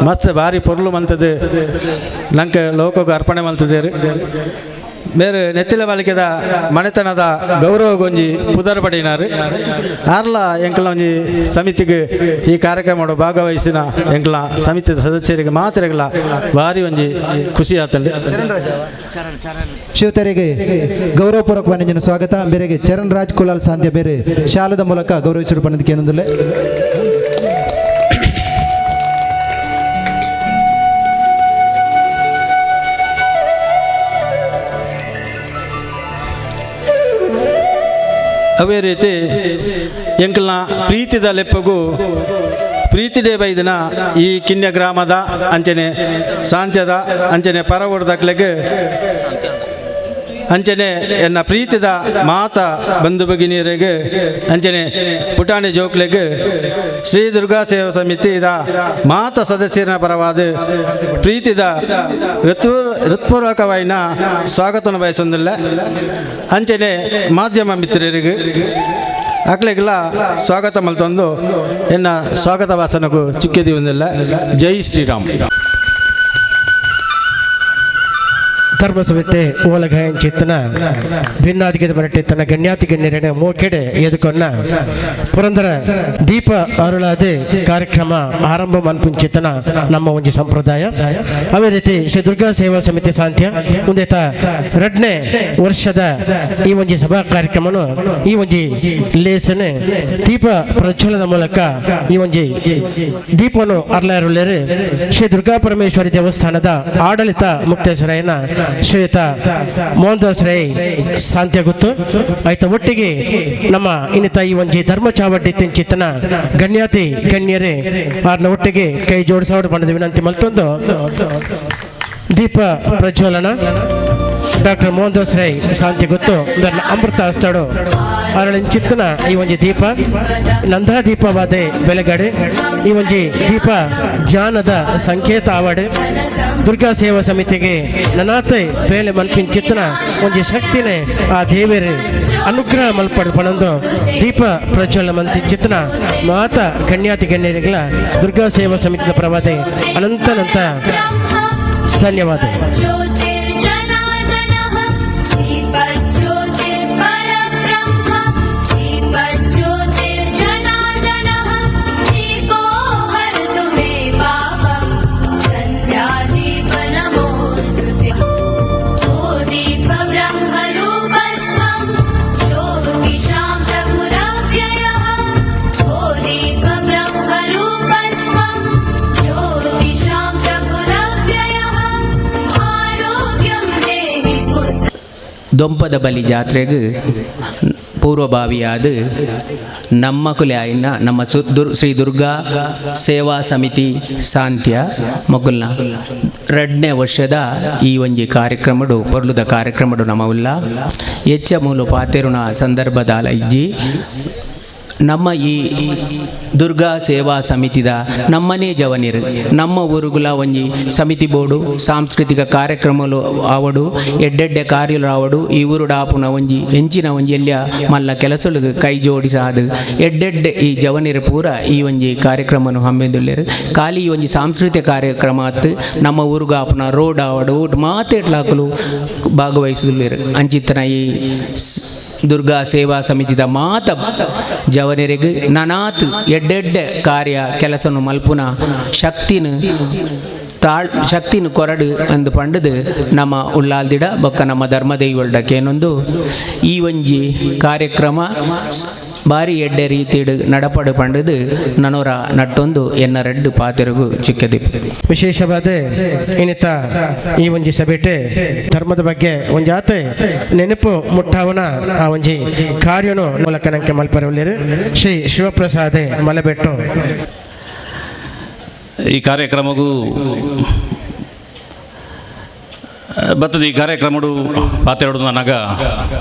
ಮಸ್ತ್ ಭಾರಿ ಪೊರ್ಲು ಮಂತದ್ದು ನಂಗೆ ಲೋಕಕ್ಕೆ ಅರ್ಪಣೆ ಮಂತದೇರು ಬೇರೆ ನೆತ್ತಿಲ ಬಾಲಿಕೆದ ಮನೆತನದ ಗೌರವಗೊಂಜಿ ಪುದರ್ ಪಡೆಯಿನಾರು ಆರ್ಲ ಎಂಕಲ ಒಂಜಿ ಸಮಿತಿಗೆ ಈ ಕಾರ್ಯಕ್ರಮ ಭಾಗವಹಿಸಿನ ಎಂಕಲ ಸಮಿತಿಯ ಸದಸ್ಯರಿಗೆ ಮಾತ್ರೆಗಳ ಭಾರಿ ಒಂಜಿ ಖುಷಿ ಆತಂಡೆ. ಶಿವತರಿಗೆ ಗೌರವಪೂರ್ವಕ ಸ್ವಾಗತ. ಬೇರೆಗೆ ಚರಣ್ ರಾಜ್ ಕುಲಾಲ್ ಸಾಂಧ್ಯ ಬೇರೆ ಶಾಲದ ಮೂಲಕ ಗೌರವಿಸಿಡು ಪನ್ನದಕ್ಕೆ ಏನೊಂದುಲ್ಲೆ. ಅವೇ ರೀತಿ ಎಂಕಲ್ನ ಪ್ರೀತಿದ ಲೆಪ್ಪಗೂ ಪ್ರೀತಿಡೇ ಬೈದಿನ ಈ ಕಿನ್ಯ ಗ್ರಾಮದ ಅಂಚನೆ ಸಾಂತ್ಯದ ಅಂಚನೆ ಪರವೂರ್ದಕ್ಲೆಗ್ ಅಂಚನೆ ಎನ್ನ ಪ್ರೀತಿದ ಮಾತ ಬಂಧು ಭಗಿನಿಯರಿಗೆ ಅಂಚನೆ ಪುಟಾಣಿ ಜೋಕ್ಲೆಗ್ ಶ್ರೀ ದುರ್ಗಾ ಸೇವಾ ಸಮಿತಿ ಇದ ಮಾತ ಸದಸ್ಯರ ಪರವಾದ ಪ್ರೀತಿದ ಹೃತ್ಪೂರ್ವಕವಾಯಿನ ಸ್ವಾಗತನ ಬಯಸೊಂದಿಲ್ಲ. ಅಂಚನೆ ಮಾಧ್ಯಮ ಮಿತ್ರರಿಗೆ ಅಕ್ಲೆಗೆಲ್ಲ ಸ್ವಾಗತ ಮಲ್ತೊಂದು ಎನ್ನ ಸ್ವಾಗತ ವಾಸನಕ್ಕೂ ಚಿಕ್ಕೆದಿವಂದಿಲ್ಲ. ಜೈ ಶ್ರೀರಾಮ್. ಧರ್ಮಸಮಿತಿ ಓಲಗಾಯಂಚಿತ್ತನ ಭಿನ್ನಾದಿಗೆ ಬರಟ್ಟಿತ್ತನ ಗಣ್ಯಾತಿ ಗಣ್ಯರಣ ಮೋಕೆಡೆ ಎದುಕೊನ್ನ ಪುರಂದರ ದೀಪ ಅರುಳಾದೆ ಕಾರ್ಯಕ್ರಮ ಆರಂಭ ಮನ್ಪುಂಚಿತನ ನಮ್ಮ ಒಂಜಿ ಸಂಪ್ರದಾಯ. ಅದೇ ರೀತಿ ಶ್ರೀ ದುರ್ಗಾ ಸೇವಾ ಸಮಿತಿ ಸಾಂತ್ಯ ಮುಂದೆತ ಎರಡನೇ ವರ್ಷದ ಈ ಒಂಜಿ ಸಭಾ ಕಾರ್ಯಕ್ರಮನು ಈ ಒಂಜಿ ಲೇಸನೆ ದೀಪ ಪ್ರಜ್ವಲದ ಮೂಲಕ ಈ ಒಂಜಿ ದೀಪನು ಅರ್ಲಾರುಳ್ಳೇರು ಶ್ರೀ ದುರ್ಗಾ ಪರಮೇಶ್ವರಿ ದೇವಸ್ಥಾನದ ಆಡಳಿತ ಮುಕ್ತೇಶ್ವರಯ್ಯನ ಶ್ರೀಯುತ ಮೋಹನ್ ದಾಸ್ ರೈ ಸಾಂತ್ಯ ಗುತ್ತು ಆಯ್ತ ಒಟ್ಟಿಗೆ ನಮ್ಮ ಇನ್ನಿತ ಈ ಒಂಜಿ ಧರ್ಮ ಚಾವಡ್ಡಿ ತಿಂಚಿತನ ಗಣ್ಯಾತಿ ಗಣ್ಯರೇ ಆರ್ನ ಒಟ್ಟಿಗೆ ಕೈ ಜೋಡಿಸೋಡು ಬಣ್ಣದ ವಿನಂತಿ ಮಲ್ತೊಂದು ದೀಪ ಪ್ರಜ್ವಲನ ಡಾಕ್ಟರ್ ಮೋಹನ್ ದಾಸ್ ರೈ ಶಾಂತಿ ಗುತ್ತು ಅಮೃತ ಹಸ್ತಾಡು ಅರಳಿನ ಚಿತ್ತನ ಈ ಒಂಜಿ ದೀಪ ನಂದಾ ದೀಪವಾದೆ ಬೆಳಗಡೆ ಈ ಒಂಜಿ ದೀಪ ಜ್ಞಾನದ ಸಂಕೇತ ಆವಡೆ ದುರ್ಗಾ ಸೇವಾ ಸಮಿತಿಗೆ ನನಾತೆ ಬೇಲೆ ಮಲ್ಪಿನ ಚಿತ್ತನ ಒಂಜಿ ಶಕ್ತಿನೇ ಆ ದೇವೇರು ಅನುಗ್ರಹ ಮಲ್ಪಡು ಪಣಂದು ದೀಪ ಪ್ರಜ್ವಲ ಮಂತಿ ಚಿತ್ತನ ಮಾತ ಗಣ್ಯಾತಿ ಗಣ್ಯರಿಗಳ ದುರ್ಗಾ ಸೇವಾ ಸಮಿತಿಯ ಪ್ರವಾದೆ ಅನಂತನಂತ ಧನ್ಯವಾದ. ದೊಂಪದ ಬಲಿ ಜಾತ್ರೆಗೆ ಪೂರ್ವಭಾವಿಯಾದ ನಮ್ಮ ಕುಲಾಯಿನ ನಮ್ಮ ಶ್ರೀ ದುರ್ಗಾ ಸೇವಾ ಸಮಿತಿ ಸಾಂತ್ಯ ಮೊಗುಲ್ನ ಎರಡನೇ ವರ್ಷದ ಈ ಒಂಜಿ ಕಾರ್ಯಕ್ರಮಡು ಪೊರ್ಲುದ ಕಾರ್ಯಕ್ರಮಡು ನಮವುಲ್ಲ ಎಚ್ಚ ಮೂಲು ಪಾತೆರುಣ ಸಂದರ್ಭದ ಇಜ್ಜಿ ನಮ್ಮ ಈ ದುರ್ಗಾ ಸೇವಾ ಸಮಿತಿದ ನಮ್ಮನೇ ಜವನಿರು ನಮ್ಮ ಊರುಗುಲ ಒಂಜಿ ಸಮಿತಿ ಬೋರ್ಡು ಸಾಂಸ್ಕೃತಿಕ ಕಾರ್ಯಕ್ರಮಲು ಆವಡು ಎಡ್ಡೆಡ್ಡೆ ಕಾರ್ಯಲು ಆವಡು ಈ ಊರುಡಾಪುನ ಒಂಜಿ ಎಂಚಿನ ಒಂಜಿ ಎಲ್ಲಿಯ ಮಲ್ಲ ಕೆಲಸಲು ಕೈ ಜೋಡಿಸಾದು ಎಡ್ಡೆಡ್ಡೆ ಈ ಜವನಿರು ಪೂರ ಈ ಒಂಜಿ ಕಾರ್ಯಕ್ರಮನು ಹಮ್ಮಿದುಲ್ಲೇರು. ಖಾಲಿ ಈ ಒಂಜಿ ಸಾಂಸ್ಕೃತಿಕ ಕಾರ್ಯಕ್ರಮ ಅತ್ತು ನಮ್ಮ ಊರುಗಾಪುನ ರೋಡ್ ಆವಡು ಊಟ ಮಾತೆಟ್ಲಾಕಲು ಭಾಗವಹಿಸುದುಲ್ಲೇರು. ಅಂಚಿತ್ತನ ಈ ದುರ್ಗಾ ಸೇವಾ ಸಮಿತಿದ ಮಾತ ಜವನರಿಗೆ ನನಾತ್ ಎಡ್ಡೆಡ್ಡೆ ಕಾರ್ಯ ಕೆಲಸನು ಮಲ್ಪುನ ಶಕ್ತಿನ ತಾಳ್ ಶಕ್ತಿನ ಕೊರಡು ಅಂದು ಪಂಡದು ನಮ್ಮ ಉಳ್ಳಾಲ್ದಿಡ ಬೊಕ್ಕ ನಮ್ಮ ಧರ್ಮದೈವಲ್ಡಕ್ಕೇನೊಂದು ಈ ಒಂಜಿ ಕಾರ್ಯಕ್ರಮ ಬಾರಿ ಎಡ್ಡೆ ರೀತಿಡು ನಡಪಡು ಪಂಡದು ನನೋರ ನಟ್ಟೊಂದು ಎನ್ನ ರೆಡ್ಡು ಪಾತೆರುಗು ಚಿಕ್ಕದಿ. ವಿಶೇಷವಾದ ಇನ್ನಿತ ಈ ಒಂಜಿ ಸಭೆಟೆ ಧರ್ಮದ ಬಗ್ಗೆ ಒಂಜಾತೆ ನೆನಪು ಮುಟ್ಟಾವನ ಆ ಒಂಜಿ ಕಾರ್ಯನು ಮೂಲಕ ನಂಗೆ ಮಲ್ಪರವಲ್ಲೇರು ಶ್ರೀ ಶಿವಪ್ರಸಾದೆ ಮಲಬೆಟ್ಟು. ಈ ಕಾರ್ಯಕ್ರಮಗೂ ಬತ್ತದ ಈ ಕಾರ್ಯಕ್ರಮಡು ಪಾತೆರಡು ನನಗ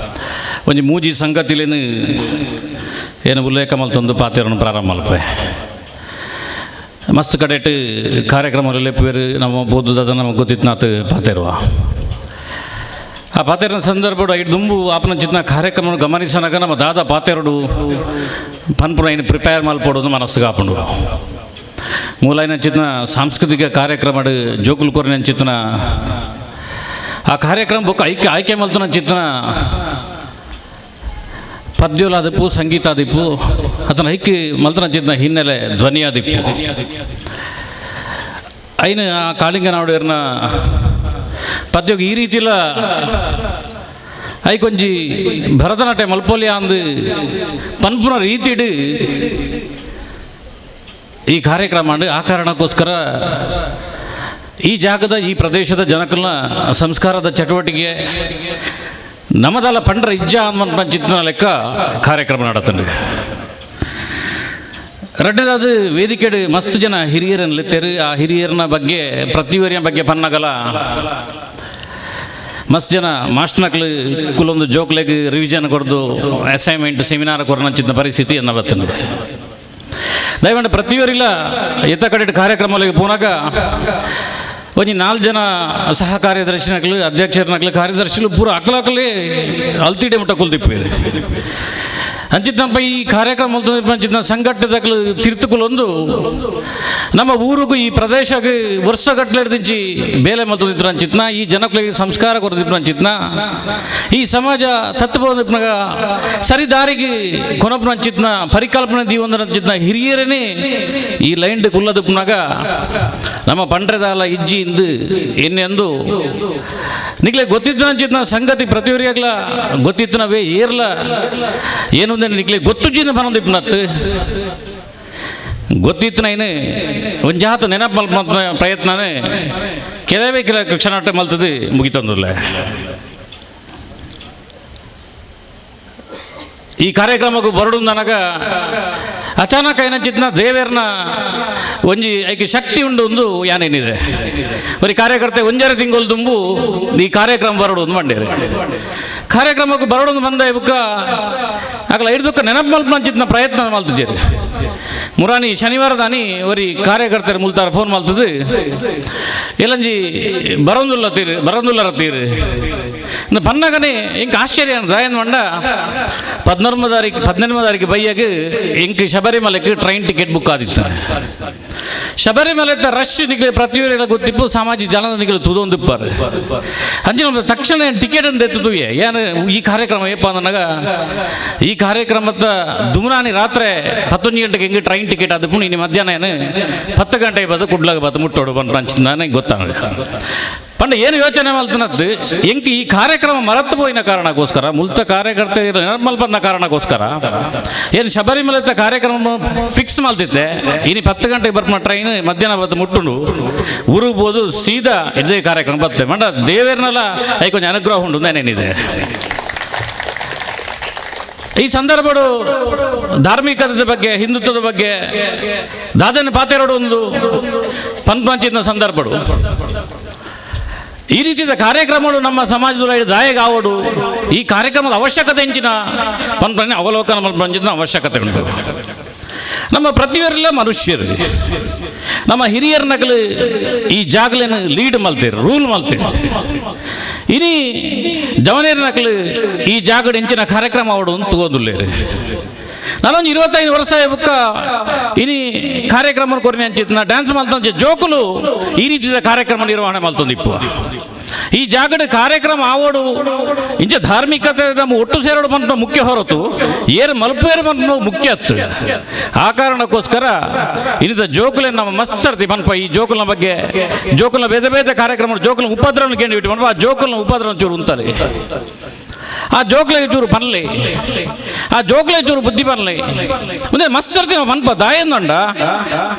ಒಂಜಿ ಮೂಜಿ ಸಂಗತಿಲೇನು ಏನು ಉಲ್ಲೇಖ ಮಲ್ತೊಂದು ಪಾತೆರನ್ನು ಪ್ರಾರಂಭ ಮಲ್ಪೆ ಮಸ್ತ್ ಕಡೆಟ್ ಕಾರ್ಯಕ್ರಮ ಲೆಪ್ಪುವೇರು ನಮ್ಮ ಬೋಧದ ನಮಗೆ ಗೊತ್ತಿತ್ನಾತ್ ಪಾತೆರುವ ಆ ಪಾತೆರನ ಸಂದರ್ಭಡು ಐದು ದುಂಬು ಆಪನ ಚಿತ್ನ ಕಾರ್ಯಕ್ರಮ ಗಮನಿಸನಗ ನಮ್ಮ ದಾದ ಪಾತೆರಡು ಪನ್ಪುನ ಏನು ಪ್ರಿಪೇರ್ ಮಲ್ಪೊಡು ಮನಸ್ಸು ಕಾಪುಂಡು. ಮೂಲಾಯಿನ ಚಿತ್ನ ಸಾಂಸ್ಕೃತಿಕ ಕಾರ್ಯಕ್ರಮ ಜೋಕುಲ್ ಕೊರಿನ ಚಿತ್ನ ಆ ಕಾರ್ಯಕ್ರಮ ಬೊಕ್ಕ ಐಕೆ ಆಯ್ಕೆ ಮಲ್ತನ ಚಿತ್ನ ಪದ್ಯೋಲಾದಿಪ್ಪು ಸಂಗೀತಾದಿಪ್ಪು ಅತನ ಐಕ್ಕಿ ಮಲ್ತನ ಚಿತ್ನ ಹಿನ್ನೆಲೆ ಧ್ವನಿಯಾದಿಪ್ಪು ಐನು ಆ ಕಾಳಿಂಗನಾಡುವರ್ನ ಪದ್ಯೋಗ ಈ ರೀತಿಲ ಐಕೊಂಜಿ ಭರತನಾಟ್ಯ ಮಲ್ಪೊಲಿ ಅಂದು ಪನ್ಪುನ ರೀತಿಡು ಈ ಕಾರ್ಯಕ್ರಮ ಆ ಕಾರಣಕ್ಕೋಸ್ಕರ ಈ ಜಾಗದ ಈ ಪ್ರದೇಶದ ಜನಕಲ್ನ ಸಂಸ್ಕಾರದ ಚಟುವಟಿಕೆ ನಮದಲ್ಲ ಪಂಡ್ರ ಇಜ್ಜ ಅನ್ನೋ ಚಿತ್ರನ ಲೆಕ್ಕ ಕಾರ್ಯಕ್ರಮ ನಡತಂಡ್ರಿ. ಎರಡನೇದಾದ ವೇದಿಕೆಡು ಮಸ್ತ್ ಜನ ಹಿರಿಯರನ್ನು ಲೆತ್ತೇರು. ಆ ಹಿರಿಯರನ ಬಗ್ಗೆ ಪ್ರತಿವರಿಯ ಬಗ್ಗೆ ಪನ್ನಗಲ ಮಸ್ತ್ ಜನ ಮಾಸ್ಟ್ನಕ್ಲು ಕುಲೊಂದು ಜೋಕ್ಲೆಗ್ ರಿವಿಷನ್ ಕೊರ್ದು ಅಸೈನ್ಮೆಂಟ್ ಸೆಮಿನಾರ್ ಕೊರ್ನಂಚಿನ ಪರಿಸ್ಥಿತಿ ಎನ್ನ ಬತ್ತಂದು. ದಯಮಾಡಿ ಪ್ರತಿಯೊರಿಲ್ಲ ಎತ್ತ ಕಡೆ ಕಾರ್ಯಕ್ರಮಗಳಿಗೆ ಪೋನಾಗ ಒಂಜಿ 4 ಜನ ಸಹ ಕಾರ್ಯದರ್ಶಿನಕ್ಲು ಅಧ್ಯಕ್ಷರನಕ್ಲು ಕಾರ್ಯದರ್ಶಿಲು ಪೂರ ಅಕ್ಲಕ್ಲೆ ಅಲ್ತಿಡೆ ಮುಟ್ಟ ಕುಲ್ದಿಪ್ಪೇರು. ಅಂಚಿತ್ತಪ್ಪ ಈ ಕಾರ್ಯಕ್ರಮ ಅಂಚಿನ ಸಂಘಟನೆದಕ್ಲು ತಿರ್ತುಕುಲೊಂದು ನಮ್ಮ ಊರಿಗೂ ಈ ಪ್ರದೇಶಕ್ಕೆ ವರ್ಷಗಟ್ಟಲೆ ದಿಂಚಿ ಬೇಲೆ ಮಲ್ತದಿದ್ರು ಅಂಚಿತ್ನ, ಈ ಜನಗಳಿಗೆ ಸಂಸ್ಕಾರ ಕೊರದಿದ್ರು ಅಂಚಿತ್ನ, ಈ ಸಮಾಜ ತತ್ವದಿಪ್ಪನಾಗ ಸರಿ ದಾರಿಗೆ ಕೊನಪ್ನ ಅಂಚಿತ್ನ ಪರಿಕಲ್ಪನೆ ದೀವೊಂದರ ಅಂಚಿತ್ನ ಹಿರಿಯರೇ ಈ ಲೈನ್ ಕುಲ್ಲದಿಪ್ಪನಾಗ ನಮ್ಮ ಪಂಡ್ರೆದಾಲ ಇಜ್ಜಿ ಇಂದು ಎನ್ನೆಂದು ನಿಗ್ಲೆ ಗೊತ್ತಿದ್ದ ಅಂಚಿತ್ನ ಸಂಗತಿ ಪ್ರತಿಯೊರಿಯಾಗ್ಲ ಗೊತ್ತಿತ್ತನವೇ ಏರ್ಲ ಏನು ನಿಗ್ಲೆ ಗೊತ್ತು ಜಿನ ಬನೊಂದಿಪ್ಪನತ್ತು ಗೊತ್ತಿತ್ತನೈನು ಒಂಜಾತ ನೆನಪು ಮಲ್ಪ ಪ್ರಯತ್ನನೇ ಕೆಲವೇ ಕೆಲ ಕ್ಷಣ ಮಲ್ತದೆ ಮುಗಿತಂದುಲ್ಲ. ಈ ಕಾರ್ಯಕ್ರಮಕ್ಕೂ ಬರಡು ನನಗ ಅಚಾನಕ್ ಏನಂಚಿತ್ನ ದೇವೇರ್ನ ಒಂಜಿ ಐಕೆ ಶಕ್ತಿ ಉಂಡು ಒಂದು ಯಾನೇನಿದೆ ಬರೀ ಕಾರ್ಯಕರ್ತೆ ಒಂಜಾರೆ ತಿಂಗಳು ತುಂಬು ಈ ಕಾರ್ಯಕ್ರಮ ಬರಡು ಒಂದು ಮಂಡೇರಿ ಕಾರ್ಯಕ್ರಮಕ್ಕೆ ಬರಡೊಂದು ಬಂದ ಬುಕ್ಕ ಆಗಲ ಹಿಡ್ದಕ್ಕ ನೆನಪು ಮಲ್ಪ ಅಂಚಿತ್ನ ಪ್ರಯತ್ನ ಮಲ್ತಜೇರಿ. ಮುರಾನಿ ಶನಿವಾರ ದಾನಿ ಒರಿ ಕಾರ್ಯಕರ್ತರು ಮುಲ್ತಾರ ಫೋನ್ ಮಲ್ತದು ಎಲ್ಲಂಜಿ ಬರೋಂದುಲ್ಲ ತೀರು ಬರೋಂದುಲ್ಲರ ತೀರು ಪನ್ನಗನೆ ಇಂಕ ಆಶ್ಚರ್ಯ ರಾಯನ್ ಮಂಡ 18 ತಾರೀಕು ಬೈಯಾಗ ಇಂಕ್ ಶಬರಿಮಲೆಗೆ train ticket book ಆದಿತ್ತು. ಶಬರಿಮಲೆ ರಶ್ ನಿಗ್ಲೆ ಪ್ರತಿಯೊರಿಗಳ ಗೊತ್ತಿಪ್ಪು ಸಾಮಾಜಿಕ ಜನ ನಿಗ್ಲೆ ತುದೊಂದಿಪ್ಪಾರು ಅಂಚಿನ ತಕ್ಷಣ ಟಿಕೆಟ್ ಅಂತ ಎತ್ತುವೆ ಏನು ಈ ಕಾರ್ಯಕ್ರಮ ಏಪ ಅಂದನಾಗ ಈ ಕಾರ್ಯಕ್ರಮದ ದುಮ್ರಾನಿ ರಾತ್ರಿ 11 ಗಂಟೆಗೆ ಹಿಂಗೆ ಟ್ರೈನ್ ಟಿಕೆಟ್ ಆದಪ್ಪು ಇನ್ನು ಮಧ್ಯಾಹ್ನ ಏನು 10 ಗಂಟೆಗೆ ಬದ್ದು ಕುಡ್ಲಾಗ ಬತ್ತು ಮುಟ್ಟೋಡು ಬಂದು ಅಂಚಿನ ಗೊತ್ತಾಗ ಪಂಡ ಏನು ಯೋಚನೆ ಮಲ್ತನದ್ದು ಎಂಕ್ ಈ ಕಾರ್ಯಕ್ರಮ ಮರತ್ತು ಪೋಯಿನ ಕಾರಣಕ್ಕೋಸ್ಕರ ಮುಲ್ತ ಕಾರ್ಯಕರ್ತ ನಿರ್ಮಲ್ ಬಂದ ಕಾರಣಕ್ಕೋಸ್ಕರ ಏನು ಶಬರಿಮಲೆ ಕಾರ್ಯಕ್ರಮ ಫಿಕ್ಸ್ ಮಲ್ತಿತ್ತೆ ಇನ್ನು 10 ಗಂಟೆಗೆ ಬರ್ಪನ ಟ್ರೈನ್ ಮಧ್ಯಾಹ್ನ ಬತ್ತು ಮುಟ್ಟುಂಡು ಊರಿಗೆ ಸೀದಾ ಇದೇ ಕಾರ್ಯಕ್ರಮ ಬತ್ತೆ ಮಂಡ ದೇವೇರ್ನೆಲ್ಲ I ಕೊಂಚ ಅನುಗ್ರಹ ಉಂಡು ನೇನಿದೆ. ಈ ಸಂದರ್ಭಡು ಧಾರ್ಮಿಕದ ಬಗ್ಗೆ ಹಿಂದುತ್ವದ ಬಗ್ಗೆ ದಾದನ ಪಾತೆರಡು ಒಂದು ಪಂಚಿನ ಸಂದರ್ಭಡು ಈ ರೀತಿಯ ಕಾರ್ಯಕ್ರಮಗಳು ನಮ್ಮ ಸಮಾಜದಲ್ಲಿ ದಾಯಗಾವಡು ಈ ಕಾರ್ಯಕ್ರಮದ ಅವಶ್ಯಕತೆ ಹೆಂಚಿನ ಪಂಪನೆ ಅವಲೋಕನ ಮಲ್ಪಂಚಿನ ಅವಶ್ಯಕತೆ ಉಂಟು. ನಮ್ಮ ಪ್ರತಿಯೊರೆಲ್ಲ ಮನುಷ್ಯರು ನಮ್ಮ ಹಿರಿಯರ ನಕಲು ಈ ಜಾಗಲೇನು ಲೀಡ್ ಮಲ್ತೀರು ರೂಲ್ ಮಲ್ತೀರು ಇನಿ ಜವನೇರ ನಕಲು ಈ ಜಾಗಡ್ ಹೆಂಚಿನ ಕಾರ್ಯಕ್ರಮ ಅವಡು ಅಂತ ತಗೊಂಡುಲ್ಲೇರು. ನಾನೊಂದು 25 ವರ್ಷ ಬುಕ್ಕ ಇನಿ ಕಾರ್ಯಕ್ರಮ ಕೊರಿನ ಅಂಚಿತ್ನ ಡ್ಯಾನ್ಸ್ ಮಲ್ತಂಚೆ ಜೋಕುಲು ಈ ರೀತಿಯ ಕಾರ್ಯಕ್ರಮ ನಿರ್ವಹಣೆ ಮಲ್ತೊಂದಿಪ್ಪು. ಈ ಜಾಗದ ಕಾರ್ಯಕ್ರಮ ಆವಡು ಇಂಚ ಧಾರ್ಮಿಕತೆ ನಮ್ಮ ಒಟ್ಟು ಸೇರೋಡು ಬಂತ ಮುಖ್ಯ ಹೊರತು ಏರು ಮಲ್ಪೇರು ಬಂತ ಮುಖ್ಯ ಅತ್ತು. ಆ ಕಾರಣಕ್ಕೋಸ್ಕರ ಇನ್ನಿತ ಜೋಕುಲೆ ನಮ್ಮ ಮಸ್ತ್ ಸರ್ತಿ ಬನ್ಪ ಈ ಜೋಕುಲ್ನ ಬಗ್ಗೆ ಜೋಕುಲ್ನ ಬೇರೆ ಬೇರೆ ಕಾರ್ಯಕ್ರಮ ಜೋಕುಲ್ನ ಉಪದ್ರವನ ಕೇಳಿ ಬಿಟ್ಟು ಬನ್ಪ ಆ ಜೋಕುಲ್ನ ಉಪದ್ರವ ಚೂರು ಉಂತಲೆ ಆ ಜೋಕ್ಲೆ ಚೂರು ಪನ್ಲಿ ಆ ಜೋಕ್ಲೆ ಚೂರು ಬುದ್ಧಿ ಪನ್ಲಿ ಮುಂದೆ ಮಸ್ತ್ ಸರ್ತಿ ಪನ್ಪ ದಾಯಂದಂಡ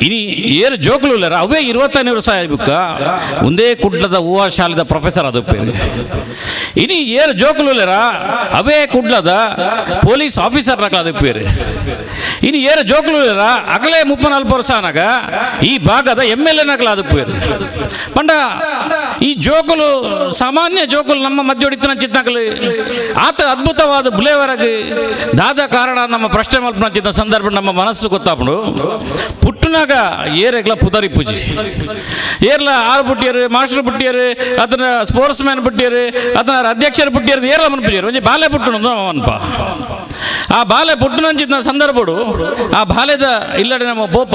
ಇನಿ ಏರು ಜೋಕ್ಲು ಇಲ್ಲರ ಅವೇ 25 ವರ್ಷ ಬುಕ್ಕ ಒಂದೇ ಕುಡ್ಲದ ಹೂವ ಶಾಲೆದ ಪ್ರೊಫೆಸರ್ ಅದು ಪೇರು ಇನಿ ಏರು ಜೋಕ್ಲು ಇಲ್ಲರ ಅವೇ ಕುಡ್ಲದ ಪೊಲೀಸ್ ಆಫೀಸರ್ ನಕ ಅದು ಪೇರು ಇನಿ ಏರು ಜೋಕ್ಲು ಇಲ್ಲರ ಅಗಲೇ 34 ವರ್ಷ ಅನಾಗ ಈ ಭಾಗದ MLA ನಕಲ ಅದು ಪೇರು ಪಂಡ ಈ ಜೋಕುಲು ಸಾಮಾನ್ಯ ಜೋಕುಲು ನಮ್ಮ ಮಧ್ಯ ಚಿತ್ತನಕಲು ಆತ ಅದ್ಭುತವಾದ ಬುಲೆವರೆಗೆ ದಾದ ಕಾರಣ ನಮ್ಮ ಪ್ರಶ್ನೆ ಮಲ್ಪನಂಚಿದ್ದ ಸಂದರ್ಭ ನಮ್ಮ ಮನಸ್ಸು ಗೊತ್ತಾಪಡು ಪುಟ್ಟನಾಗ ಏರೆಗ್ಲ ಪುದರಿ ಪೂಜಿ ಏರ್ಲ ಆರು ಪುಟ್ಟಿಯರು ಮಾಸ್ಟರ್ ಪುಟ್ಟಿಯರು ಅದನ್ನ ಸ್ಪೋರ್ಟ್ಸ್ ಮ್ಯಾನ್ ಪುಟ್ಟಿಯರು ಅದನ್ನ ಅಧ್ಯಕ್ಷರು ಪುಟ್ಟಿಯರು ಏರ್ಲ ಮನ್ಪುಜಿಯರು ಒಂಜಿ ಬಾಲೆ ಪುಟ್ಟಣ ಮನ್ಪ ಆ ಬಾಲೆ ಪುಟ್ಟನಂಚಿದ್ದ ಸಂದರ್ಭಡು ಆ ಬಾಲೆದ ಇಲ್ಲಡೆ ನಮ್ಮ ಬೋಪ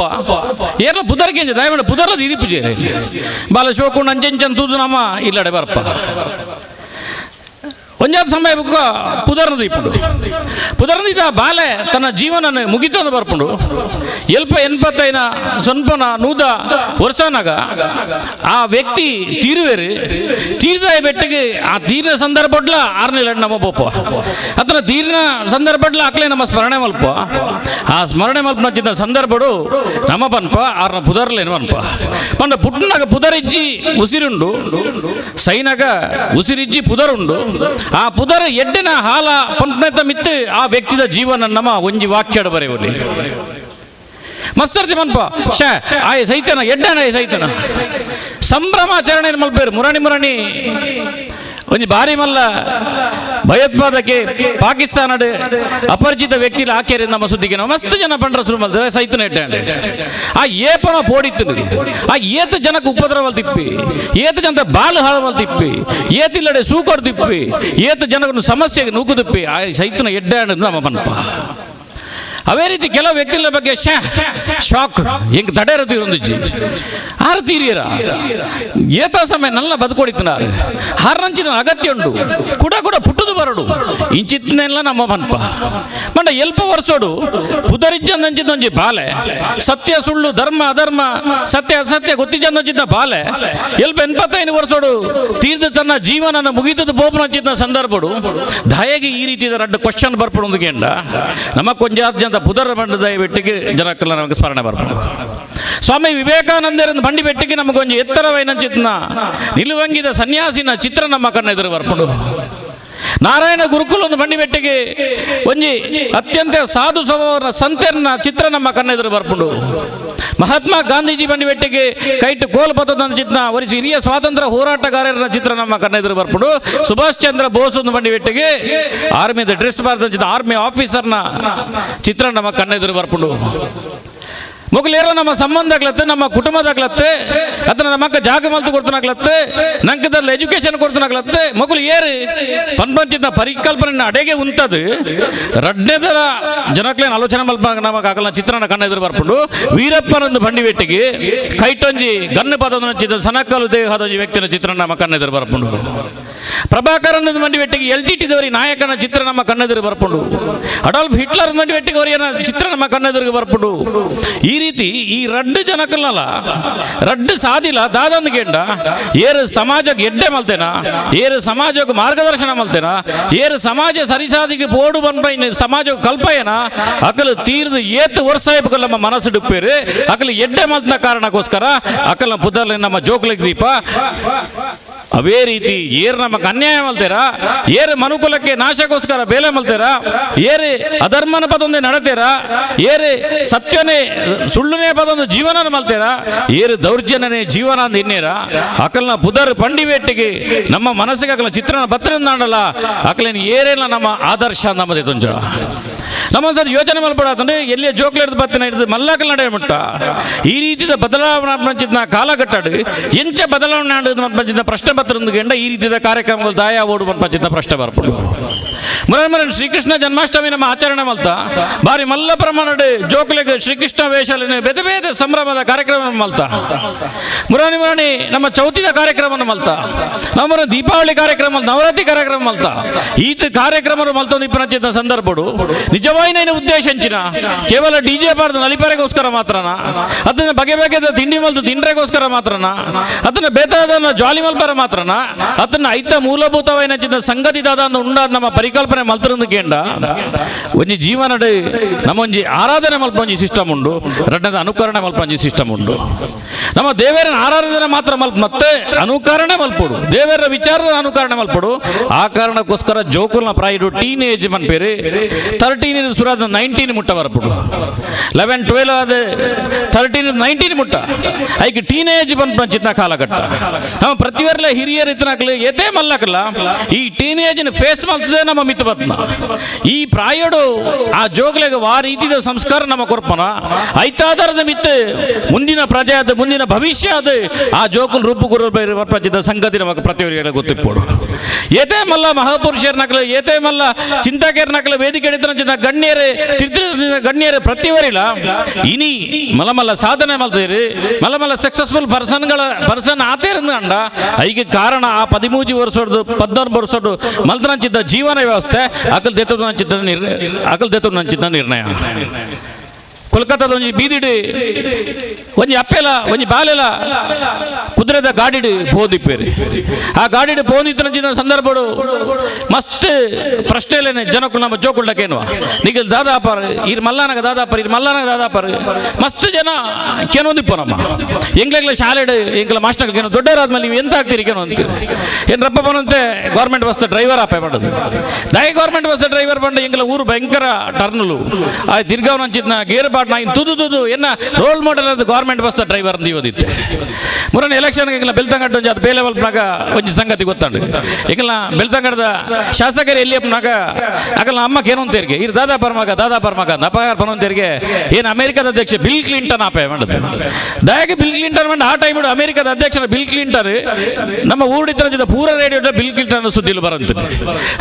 ಏರ್ಲ ಪುದರ್ಗೆ ದಯಮಾಡಿ ಪುದರ್ಲದ ಇದಿ ಪೂಜೆ ಬಾಲೆ ಶೋಕುಂಡು ಅಂಚೆಂಚನ್ ತೂದು ನಮ್ಮ ಇಲ್ಲಡೆ ಬರ್ಪ ಒಂಜಾದ ಸಮಯ ಬುಕ್ಕ ಪುದರ್ನದ ಇಪ್ಪುಂಡು ಪುದರ್ನದ ಬಾಲೆ ತನ್ನ ಜೀವನ ಮುಗಿತಂದು ಬರ್ಪುಂಡು ಎಲ್ಪ 85 ಸೊನ್ಪನ 100 ವರ್ಷನಾಗ ಆ ವ್ಯಕ್ತಿ ತೀರುವೇರು ತೀರ್ದ ಬೆಟ್ಟಿಗೆ ಆ ತೀರಿನ ಸಂದರ್ಭಡ್ಲ ಆರನೇ ನಮ್ಮ ಬೋಪ ಅತನ ತೀರಿನ ಸಂದರ್ಭಡ್ಲ ಅಕ್ಲೆ ನಮ್ಮ ಸ್ಮರಣೆ ಮಲ್ಪ ಆ ಸ್ಮರಣೆ ಮಲ್ಪನ ಸಂದರ್ಭಡು ನಮ್ಮ ಪನ್ಪ ಆರ್ನ ಪುದರ್ಲೇನು ಪನ್ಪ ಪಂಡ ಪುಟ್ಟನಾಗ ಪುದರಿಜ್ಜಿ ಉಸಿರುಂಡು ಸೈನಾಗ ಉಸಿರಿಜ್ಜಿ ಪುದರುಂಡು ಆ ಪುದರ ಎಡ್ಡಿನ ಹಾಲ ಪಂಪನೆತ ಮಿತ್ತು ಆ ವ್ಯಕ್ತಿದ ಜೀವನ ನಮ್ಮ ಒಂಜಿ ವಾಕ್ಯಡ ಬರೆಯವಲ್ಲಿ ಮತ್ಸರ್ತಿ ಮನ್ಪ ಶೇ ಆಯ ಸೈತನ ಎಡ್ಡನ ಆಯ ಸೈತನ ಸಂಭ್ರಮಾಚರಣೆ ಮಲ್ಪೇರು ಮುರಾಣಿ ಮುರಾಣಿ ಒಂಜಿ ಬಾರಿ ಮಲ್ಲ ಭಯೋತ್ಪಾದಕೆ ಪಾಕಿಸ್ತಾನಡ್ ಅಪರಿಚಿತ ವ್ಯಕ್ತಿಲ ಆಕೇರಿ ನಮ್ಮ ಸುದ್ದಿಗೆ ನಾವು ಮಸ್ತ್ ಜನ ಪಂಡ್ರ ಶುರು ಮಲ್ತಾರೆ ಸೈತನ ಇಟ್ಟಾಂಡೆ ಆ ಏಪನ ಪೋಡಿತ್ತು ಆ ಏತ ಜನಕ್ಕೆ ಉಪದ್ರವ ತಿಪ್ಪಿ ಏತ ಜನತ ಬಾಳು ಹಾಳು ತಿಪ್ಪಿ ಏತಿಲ್ಲಡೆ ಸೂಕೊಡ್ ತಿಪ್ಪಿ ಏತ ಜನಕ್ಕೆ ಸಮಸ್ಯೆಗೆ ನೂಕು ತಿಪ್ಪಿ ಆ ಸೈತನ ಎಡ್ಡಾಂಡ್ ನಮ್ಮ ಪನ್ಪ. ಅವೇ ರೀತಿ ಕೆಲವು ವ್ಯಕ್ತಿಗಳ ಬಗ್ಗೆ ಶಾಕ್ ಹಿಂಗೆ ತಡೆರ ತೀರೊಂದಿಜ್ಜಿ ಆರು ತೀರಿಯರ ಏತ ಸಮಯ ನಲ್ಲ ಬದುಕೊಡಿತನಾರು ಹಾರಂಚಿನ ಅಗತ್ಯ ಉಂಟು ಕುಡ ಕುಡ ಪುಟ್ಟುದು ಬರಡು ಇಂಚಿತ್ನೆಲ್ಲ ನಮ್ಮ ಪನ್ಪ. ಮಂಡ ಎಲ್ಪ ವರ್ಷೋಡು ಪುದರಿಜ್ಜಂದಂಚಿದ್ದೊಂಜಿ ಬಾಲೆ ಸತ್ಯ ಸುಳ್ಳು ಧರ್ಮ ಅಧರ್ಮ ಸತ್ಯ ಅಸತ್ಯ ಗೊತ್ತಿಜ್ಜಂದಂಚಿದ್ದ ಬಾಲೆ ಎಲ್ಪ 85 ವರ್ಷೋಡು ತೀರ್ದು ತನ್ನ ಜೀವನನ ಮುಗಿತದ ಬೋಪನಂಚಿದ್ದ ಸಂದರ್ಭಡು ದಯಗೆ ಈ ರೀತಿ ರಡ್ಡು ಕ್ವಶನ್ ಬರ್ಪಡು ಗೇಂಡ ನಮ್ಮ ಕೊಂಜಾತ ಜನ ಪುದರ ಬಂಡ ದಯವಿಟ್ಟಿಗೆ ಜನಕ್ಕೆಲ್ಲ ನಮಗೆ ಸ್ಮರಣೆ ಬರ್ಪಡು. ಸ್ವಾಮಿ ವಿವೇಕಾನಂದರನ್ನು ಬಂಡಿ ಬೆಟ್ಟಿಗೆ ನಮಗೊಂದು ಎತ್ತರವೈನಂಚಿತ್ನ ನಿಲುವಂಗಿದ ಸನ್ಯಾಸಿನ ಚಿತ್ರ ನಮ್ಮ ಕಣ್ಣೆದುರು ಬರ್ಪಡು. ನಾರಾಯಣ ಗುರುಕುಲ ಒಂದು ಬಂಡಿ ಬೆಟ್ಟಿಗೆ ಒಂಜಿ ಅತ್ಯಂತ ಸಾಧು ಸ್ವಭಾವರ ಸಂತರನ್ನ ಚಿತ್ರ ನಮ್ಮ ಕಣ್ಣೆದುರು ಬರ್ಪುಂಡು. ಮಹಾತ್ಮ ಗಾಂಧೀಜಿ ಬಂಡಿ ಬೆಟ್ಟಿಗೆ ಕೈಟು ಕೋಲ್ ಪತ್ತದ ಚಿತ್ರ ಒರಿಸಿ ಹಿರಿಯ ಸ್ವಾತಂತ್ರ್ಯ ಹೋರಾಟಗಾರರ ಚಿತ್ರ ನಮ್ಮ ಕಣ್ಣೆದುರು ಬರ್ಪುಂಡು. ಸುಭಾಷ್ ಚಂದ್ರ ಬೋಸ್ ಒಂದು ಬಂಡಿ ಬೆಟ್ಟಿಗೆ ಆರ್ಮಿದ ಡ್ರೆಸ್ ಬಾರ್ದ ಚಿತ್ರ ಆರ್ಮಿ ಆಫೀಸರ್ನ ಚಿತ್ರ ನಮ್ಮ ಕಣ್ಣೆದುರು ಬರ್ಪುಂಡು. ಮೊಗಲೇರೋ ನಮ್ಮ ಸಂಬಂಧ ಆಗ್ಲತ್ತೆ, ನಮ್ಮ ಕುಟುಂಬದಾಗ್ಲತ್ತೆ, ಅದನ್ನ ನಮ್ಮಕ್ಕ ಜಾಗ ಮಲ್ತು ಕೊಡ್ತನಾಗ್ಲತ್ತೆ, ನಂಕದಲ್ಲಿ ಎಜುಕೇಶನ್ ಕೊಡ್ತನಾಗ್ಲತ್ತೆ, ಮಗುಲು ಏರಿ ಪನ್ಪಂಚಿನ ಪರಿಕಲ್ಪನೆ ಅಡೆಗೆ ಉಂಟದು ರಡ್ನೇದರ ಜನಕ್ಲೇನ ಆಲೋಚನೆ ಮಲ್ಪ ನಮಗ ಆಗಲ್ಲ ಚಿತ್ರನ ಕಣ್ಣೆದುರು ಬರ್ಪುಂಡು. ವೀರಪ್ಪನೊಂದು ಬಂಡಿ ಬೆಟ್ಟಿಗೆ ಕೈಟೊಂಜಿ ಗನ್ನು ಪದದ ಸನಕಲು ದೇಹದ ವ್ಯಕ್ತಿನ ಚಿತ್ರ ನಮ್ಮ ಕಣ್ಣೆದುರು ಬರ್ಪುಂಡು. ಪ್ರಭಾಕರನ್ ಮಂಡಿ ಬೆಟ್ಟಿಗೆ L T T ದವರಿ ನಾಯಕನ ಚಿತ್ರ ನಮ್ಮ ಕಣ್ಣೆದುರು ಬರ್ಪುಂಡು. ಅಡಾಲ್ಫ್ ಹಿಟ್ಲರ್ ಮಂಡಿ ಬೆಟ್ಟಿಗೆ ಅವರಿಯನ ಚಿತ್ರ ನಮ್ಮ ಕಣ್ಣೆದುರಿಗೆ ಬರ್ಪುಂಡು. ಈ ರೀತಿ ಈ ರಡ್ಡು ಜನಕ್ಕಲ್ಲ ರಡ್ಡು ಸಾದಿಲ್ಲ ದಾದೊಂದು ಗೇಂಡ ಏರು ಸಮಾಜಕ್ಕೆ ಎಡ್ಡೆ ಮಲ್ತೇನ, ಏರು ಸಮಾಜಕ್ಕೆ ಮಾರ್ಗದರ್ಶನ ಮಲ್ತೇನ, ಏರು ಸಮಾಜ ಸರಿಸಾದಿಗೆ ಬೋರ್ಡು ಬಂದ ಸಮಾಜಕ್ಕೆ ಕಲ್ಪಯನ ಅಕಲು ತೀರ್ದು ಏತು ವರ್ಷ ನಮ್ಮ ಮನಸ್ಸು ಡುಪ್ಪೇರು ಅಕಲು ಎಡ್ಡೆ ಮಲ್ತನ ಕಾರಣಕ್ಕೋಸ್ಕರ ಅಕಲ ಪುದರ್ಲಿ ನಮ್ಮ ಜೋಕ್ಲಿಗೆ ದೀಪ. ಅವೇ ರೀತಿ ಏರು ನಮಗೆ ಅನ್ಯಾಯ ಮಲ್ತೀರಾ, ಏರು ಮನುಕುಲಕ್ಕೆ ನಾಶಕ್ಕೋಸ್ಕರ ಬೇಲೆ ಮಲ್ತೀರಾ, ಏರು ಅಧರ್ಮನ ಪದೊಂದೇ ನಡತೀರಾ, ಏರು ಸತ್ಯನೇ ಸುಳ್ಳುನೇ ಪದೊಂದು ಜೀವನ ಮಲ್ತೀರಾ, ಏರು ದೌರ್ಜನ್ಯನೇ ಜೀವನ ಅಂದ ಇನ್ನೇರ ಅಕಲ್ನ ಪುದರ್ ಪಂಡಿವೇಟಿಗೆ ನಮ್ಮ ಮನಸ್ಸಿಗೆ ಅಕಲ ಚಿತ್ರನ ಬತ್ತಿರಂದಾಂಡಲ್ಲ ಅಕಲೇನು ಏರೇನ ನಮ್ಮ ಆದರ್ಶ ನಮ್ಮದೇ ತುಂಜ. ನಮ್ಮ ಸರ್ ಯೋಚನೆ ಮಲ್ಪಡಾತಂದ್ರೆ ಎಲ್ಲಿಯ ಜೋಕ್ಲೆ ಹಿಡಿದು ಬತ್ತಿನ ಹಿಡಿದು ಮಲ್ಲಾಕಲ್ ನಡೆ ಮುಟ್ಟ ಈ ರೀತಿಯ ಬದಲಾವಣೆ ಮಂಚಿದ್ನ ಕಾಲಘಟ್ಟಡು ಎಂಚ ಬದಲಾವಣೆ ಮಂಚಿದ್ನ ಪ್ರಶ್ನೆ ಪತ್ರ ಗಂಡ ಈ ರೀತಿಯ ಕಾರ್ಯಕ್ರಮಗಳು ದಾಯ ಓಡು ಮಂಚಿದ್ನ ಪ್ರಶ್ನೆ ಬರ್ಪಡು. ಮುರನ್ ಮರನ್ ಶ್ರೀಕೃಷ್ಣ ಜನ್ಮಾಷ್ಟಮಿ ನಮ್ಮ ಆಚರಣೆ ಮಲ್ತ ಬಾರಿ ಮಲ್ಲ ಪ್ರಮಾಣಡ್ ಜೋಕ್ಲೆಗ್ ಶ್ರೀಕೃಷ್ಣ ವೇಷಲಿನ ಬೇರೆ ಬೇರೆ ಸಂಭ್ರಮದ ಕಾರ್ಯಕ್ರಮ ಮಲ್ತ. ಮುರಾನಿ ಮುರಾಣಿ ನಮ್ಮ ಚೌತಿದ ಕಾರ್ಯಕ್ರಮವನ್ನು ಮಲ್ತ, ನಮ್ಮ ದೀಪಾವಳಿ ಕಾರ್ಯಕ್ರಮ ನವರಾತ್ರಿ ಕಾರ್ಯಕ್ರಮ ಮಲ್ತ. ಈತ ಕಾರ್ಯಕ್ರಮ ಮಲ್ತೊಂದು ಇಪ್ಪನಚಿದ್ದ ಸಂದರ್ಭಡು ನಿಜವಾಯಿನ ಉದ್ದೇಶ ಎಂಚಿನ ಕೇವಲ ಡಿ ಜೆ ಬಾರ್ದು ನಲಿಪರೆಗೋಸ್ಕರ ಮಾತ್ರನ, ಅದನ್ನ ಬಗೆ ಬಗೆದ ತಿಂಡಿ ಮಲ್ತು ತಿಂಡ್ರೆಗೋಸ್ಕರ ಮಾತ್ರನ, ಅದನ್ನ ಬೇಕಾದ ಜಾಲಿ ಮಲ್ಪರ ಮಾತ್ರನ, ಅದನ್ನ ಐತ ಮೂಲಭೂತವಾಯಿನ ಸಂಗತಿ ದಾದ ಉಂಡಾದ ನಮ್ಮ ಪರಿಕಲ್ಪನೆ ಮಲ್ತರಂದು ಕೇಂಡ ಒಂಜಿ ಜೀವನಡ್ ನಮ್ಮೊಂಜಿ ಆರಾಧನೆ ಮಲ್ಪ ಒಂಜಿ ಸಿಸ್ಟಮ್ ಉಂಡು, ರಡ್ಡದ ಅನುಕರಣೆ ಮಲ್ಪ ಒಂಜಿ ಸಿಸ್ಟಮ್ ಉಂಡು. ನಮ್ಮ ದೇವರನ ಆರಾಧನೆ ಮಾತ್ರ ಮಲ್ಪ ಮತ್ತೆ ಅನುಕರಣೆ ಮಲ್ಪಡು, ದೇವರ ವಿಚಾರದ ಅನುಕರಣೆ ಮಲ್ಪಡು. ಆ ಕಾರಣಕ್ಕೋಸ್ಕರ ಜೋಕುಲ್ನ ಪ್ರಾಯಿಡು ಟೀನೇಜ್ ಮನ್ಪೇರಿ 13 ಸುರಾದ 19 ಮುಟ್ಟ ಬರಪುಡು, 11 12 ಆದ 13 19 ಮುಟ್ಟ ಐಕ್ ಟೀನೇಜ್ ಬಂದ ಕಾಲಘಟ್ಟ. ನಮ್ಮ ಪ್ರತಿಯೊರ್ಲ ಹಿರಿಯರು ಇತ್ತನಾಕ್ಲಿ ಏತೇ ಮಲ್ಲಕಲ್ಲ ಈ ಟೀನೇಜ್ ಫೇಸ್ ಮಲ್ತದೆ ನಮ್ಮ ಮಿತಬತ್ನ ಈ ಪ್ರಾಯಡು ಆ ಜೋಗ್ಲೆಗೆ ಆ ರೀತಿಯ ಸಂಸ್ಕಾರ ನಮ್ಮ ಕೊರ್ಪನ ಐತಾಧಾರದ ಮಿತ್ತು ಮುಂದಿನ ಪ್ರಜೆ ಅದು ಮುಂದಿನ ಭವಿಷ್ಯ ಅದು ಆ ಜೋಕುಲ್ ರೂಪು ಗುರು ಸಂಗತಿ ನಮಗೆ ಪ್ರತಿಯೊರಿಗೆ ಗೊತ್ತಿಪ್ಪೋಡು. ಏತೇ ಮಲ್ಲ ಮಹಾಪುರುಷರ್ನಕಲು ಏತೇ ಮಲ್ಲ ಚಿಂತಾಕೇರ್ನಕಲು ವೇದಿಕೆ ಹಿಡಿತನ ಗಣ್ಯರೇ ತಿರ್ತಿರ ಗಣ್ಯರೇ ಪ್ರತಿಯವರಿಲ್ಲ ಇನಿ ಮಲಮಲ್ಲ ಸಾಧನೆ ಮಲ್ತೀರಿ ಮಲಮಲ್ಲ ಸಕ್ಸಸ್ಫುಲ್ ಪರ್ಸನ್ಗಳ ಪರ್ಸನ್ ಆತೇರಂದ ಐಗೆ ಕಾರಣ ಆ 13 ವರ್ಷದ್ದು 14 ವರ್ಷದ್ದು ಮಲ್ತನಂಚಿದ್ದ ಜೀವನ ವ್ಯವಸ್ಥೆ ಅಕಲ್ ದೆತ್ತದಂಚಿದ್ದ ನಿರ್ಣಯ ಅಕಲ್ ದೆತ್ತದಂಚಿದ್ದ ನಿರ್ಣಯ. ಕೋಲ್ಕತ್ತಾದ ಒಂಜಿ ಬೀದಿಡು ಒಂಜಿ ಅಪ್ಪೆಲ ಒಂಜಿ ಬಾಲೆಲ ಕುದುರೆದ ಗಾಡಿಡು ಪೋದಿಪ್ಪೇರಿ. ಆ ಗಾಡಿಡು ಪೋದಿತ್ತಿನ ಸಂದರ್ಭಡು ಮಸ್ತ್ ಪ್ರಶ್ನೆಲೇನೆ ಜನಕ್ಕೂ ನಮ್ಮ ಜೋಕುಳ್ಳಕೇನುವ ನಿಗಲ್ ದಾದಾಪರ್ ಇರ್ ಮಲ್ಲಾನಗ ದಾದಾಪರ್ ಇರ್ ಮಲ್ಲಾನಗ ದಾದಾಪರ್ ಮಸ್ತ್ ಜನ ಕೇನೊಂದಿಪ್ಪ ನಮ್ಮ ಎಂಗ್ಲೆಗ್ಲ ಶಾಲೆಡು ಎಂಗ್ಲ ಮಾಸ್ಟರ್ ಕೇನೋ ದೊಡ್ಡವರಾದ್ಮೇಲೆ ನೀವು ಎಂತ ಆಗ್ತೀರಿ ಕೇನೋ ಅಂತೀರಿ. ಏನು ರಪ್ಪ ಬನಂತೆ government bus driver ಆಪೆ ಮಾಡೋದು ದಾಯಿ government bus driver ಬಂಡ ಎಂಗ್ಲ ಊರು ಭಯಂಕರ ಟರ್ನಲು ಆ ತಿರ್ಗಾವನಂಚಿದ್ನ ಗೇರ್ ಬಾಡ ಪಾಟ್ನ ಇನ್ ತುದು ತುದು ಎನ್ನ ರೋಲ್ ಮಾಡೆಲ್ ಅದು government bus driver ಅಂದಿವದಿತ್ತೆ ಮುರನ್ election ಎಂಕಲ್ನ ಬೆಳ್ತಂಗಡ ಒಂಜಿ ಅದು ಬೇಲೆ ಮಲ್ಪನಾಗ ಒಂಜಿ ಸಂಗತಿ ಗೊತ್ತಂಡು ಎಂಕಲ್ನ ಬೆಳ್ತಂಗಡದ ಶಾಸಕರು ಎಲ್ಲಿ ಅಪ್ಪನಾಗ ಅಕಲ್ನ ಅಮ್ಮ ಕೇನೊಂತೇರಿಗೆ ಇರ್ ದಾದಾ ಪರ್ಮಗ ದಾದಾ ಪರ್ಮಗ ಅಪಗಾರ ಪನೊಂತೇರಿಗೆ ಏನು ಅಮೆರಿಕದ ಅಧ್ಯಕ್ಷ ಬಿಲ್ ಕ್ಲಿಂಟನ್ ಆಪೆ ಮಾಡದು ದಯಾಗಿ ಬಿಲ್ ಕ್ಲಿಂಟನ್ ಮಂಡ ಆ ಟೈಮ್ ಅಮೆರಿಕದ ಅಧ್ಯಕ್ಷರ ಬಿಲ್ ಕ್ಲಿಂಟನ್ ನಮ್ಮ ಊರಿಡಿತರ ಪೂರ radio bill Clinton ಸುದ್ದಿಲು ಬರಂತೀನಿ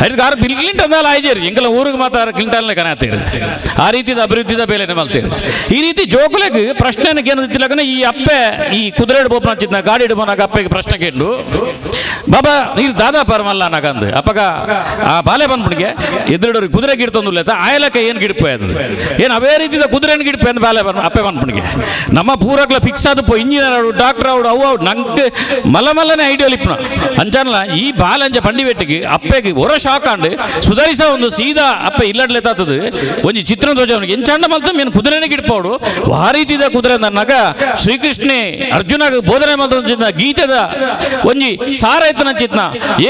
ಅದಕ್ಕೆ ಆರು ಬಿಲ್ ಕ್ಲಿಂಟನ್ ಅಲ್ಲ ಆಯ್ಜೇರಿ ಎಂಕಲ ಊರಿಗೆ ಮಾತ್ರ ಕ್ಲಿಂಟನ್ ಕನಾತೀರಿ ಆ ರೀತಿದ ಅಭಿವೃದ್ಧಿದ ಬೇಲೆ ಮಲ್ತೀರಿ ಈ ರೀತಿ ಜೋಕುಲೆಗ್ ಪ್ರಶ್ನೆ ಏನದಿತ್ತಿಲ್ಲಕನೆ ಈ ಅಪ್ಪೆ ಈ ಕುದುರೆ ಬೋಪನ ಚಿತ್ನ ಗಾಡಿ ಇಡ್ಬೋನಾಗ ಅಪ್ಪೆಗೆ ಪ್ರಶ್ನೆ ಕೇಳು ಬಾಬಾ ನೀರು ದಾದಾ ಪರಮಲ್ಲ ನಾಗಂದು ಅಪ್ಪಗ ಆ ಬಾಲೆ ಬಂದ್ಬಿಡಿಗೆ ಎದುರುಡೋರು ಕುದುರೆ ಗಿಡ್ತಂದುಲ್ಲ ಆಯಲಕ್ಕ ಏನು ಗಿಡಪೆ ಅದು ಏನು ಅವೇ ರೀತಿದ ಕುದುರೆನ ಗಿಡಪೆ ಅಂದ್ ಬಾಲೆ ಬಂದ್ ಅಪ್ಪೆ ಬಂದ್ಬಿಡಿಗೆ ನಮ್ಮ ಪೂರಕ್ಲ ಫಿಕ್ಸ್ ಆದ ಪೋ ಇಂಜಿನಿಯರ್ ಅವಡು ಡಾಕ್ಟರ್ ಅವಡು ಅವು ಅವು ನಂಗೆ ಮಲ ಮಲ್ಲನೆ ಐಡಿಯಲ್ ಇಪ್ಪನ ಅಂಚನ್ಲ ಈ ಬಾಲೆ ಅಂಚ ಪಂಡಿ ಬೆಟ್ಟಿಗೆ ಅಪ್ಪೆಗೆ ಹೊರ ಶಾಕ್ ಆಂಡ್ ಸುಧಾರಿಸ ಒಂದು ಸೀದಾ ಅಪ್ಪೆ ಇಲ್ಲಡ್ಲೆ ತಾತದು ಒಂಜಿ ಚಿತ್ರ ಧ್ವಜ ಅವನಿಗೆ ಎಂಚಂಡ ಮಲ್ತ ಮೇನ್ ಕುದುರೆನೇ ಗಿಡ್ಪೋಡು ಆ ರೀತಿದ ಕುದುರೆ ನನ್ನಾಗ ಶ್ರೀಕೃಷ್ಣೆ ಅರ್ಜುನಗ ಬೋಧನೆ ಮಲ್ತ ಗೀತೆದ ಒಂಜಿ ಸಾರ ಇತ್ತು ನಂಚಿತ್ನ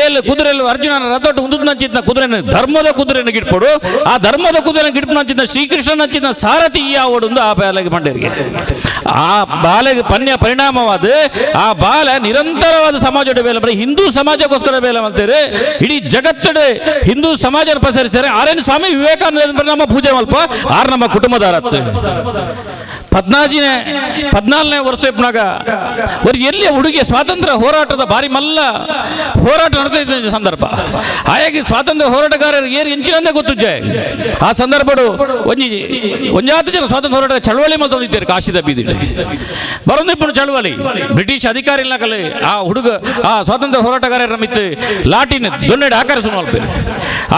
ಏಳು ಕುದುರೆಲು ಅರ್ಜುನನ ರಥೊಟ್ಟು ಉಂದು ನಂಚಿತ್ನ ಕುದುರೆನ ಧರ್ಮದ ಕುದುರೆನ ಗಿಡ್ಪೋಡು ಆ ಧರ್ಮದ ಕುದುರೆನ ಗಿಡ್ಪು ನಂಚಿತ್ನ ಶ್ರೀಕೃಷ್ಣ ನಂಚಿತ್ನ ಸಾರಥಿ ಈ ಆವಡುಂದು ಆ ಬಾಲೆಗೆ ಮಂಡೇರಿಗೆ ಆ ಬಾಲೆಗೆ ಪನ್ಯ ಪರಿಣಾಮವಾದ ಆ ಬಾಲೆ ನಿರಂತರವಾದ ಸಮಾಜ ಬೇಲೆ ಬರೀ ಹಿಂದೂ ಸಮಾಜಕ್ಕೋಸ್ಕರ ಬೇಲೆ ಮಾಡ್ತಾರೆ ಇಡೀ ಜಗತ್ತಡೆ ಹಿಂದೂ ಸಮಾಜ ಪಸರಿಸ್ತಾರೆ ಆರ್ ಎನ್ ಸ್ವಾಮಿ ವಿವೇಕಾನಂದ ನಮ್ಮ ಪೂಜೆ ಮಲ್ಪ ಆರ್ ನಮ್ಮ ಕುಟುಂಬದಾರತ್ತು 14ನೇ ವರ್ಷ ಇಪ್ಪನಾಗ ಒಂದು ಎಲ್ಲಿ ಹುಡುಗಿ ಸ್ವಾತಂತ್ರ್ಯ ಹೋರಾಟದ ಭಾರಿ ಮಲ್ಲ ಹೋರಾಟ ನಡೆದ ಸಂದರ್ಭ ಹಾಗಾಗಿ ಸ್ವಾತಂತ್ರ್ಯ ಹೋರಾಟಗಾರರು ಏರು ಎಂಚಿನಂದೇ ಗೊತ್ತು ಜಯ ಆ ಸಂದರ್ಭಡು ಒಂಜಿ ಒಂಜಾತು ಜನ ಸ್ವಾತಂತ್ರ್ಯ ಹೋರಾಟ ಚಳವಳಿ ಮಲ್ತೊಂದಿದ್ದಾರೆ ಕಾಶಿದ ಬೀದಿ ಬರೊಂದಿಪ್ಪು ಚಳವಳಿ ಬ್ರಿಟಿಷ್ ಅಧಿಕಾರಿ ಕಲೆ ಆ ಹುಡುಗ ಆ ಸ್ವಾತಂತ್ರ್ಯ ಹೋರಾಟಗಾರರ ಮಿತ್ತು ಲಾಟಿನ ದೊನ್ನೆಡೆ ಆಕಾರ ಸುಮಾರು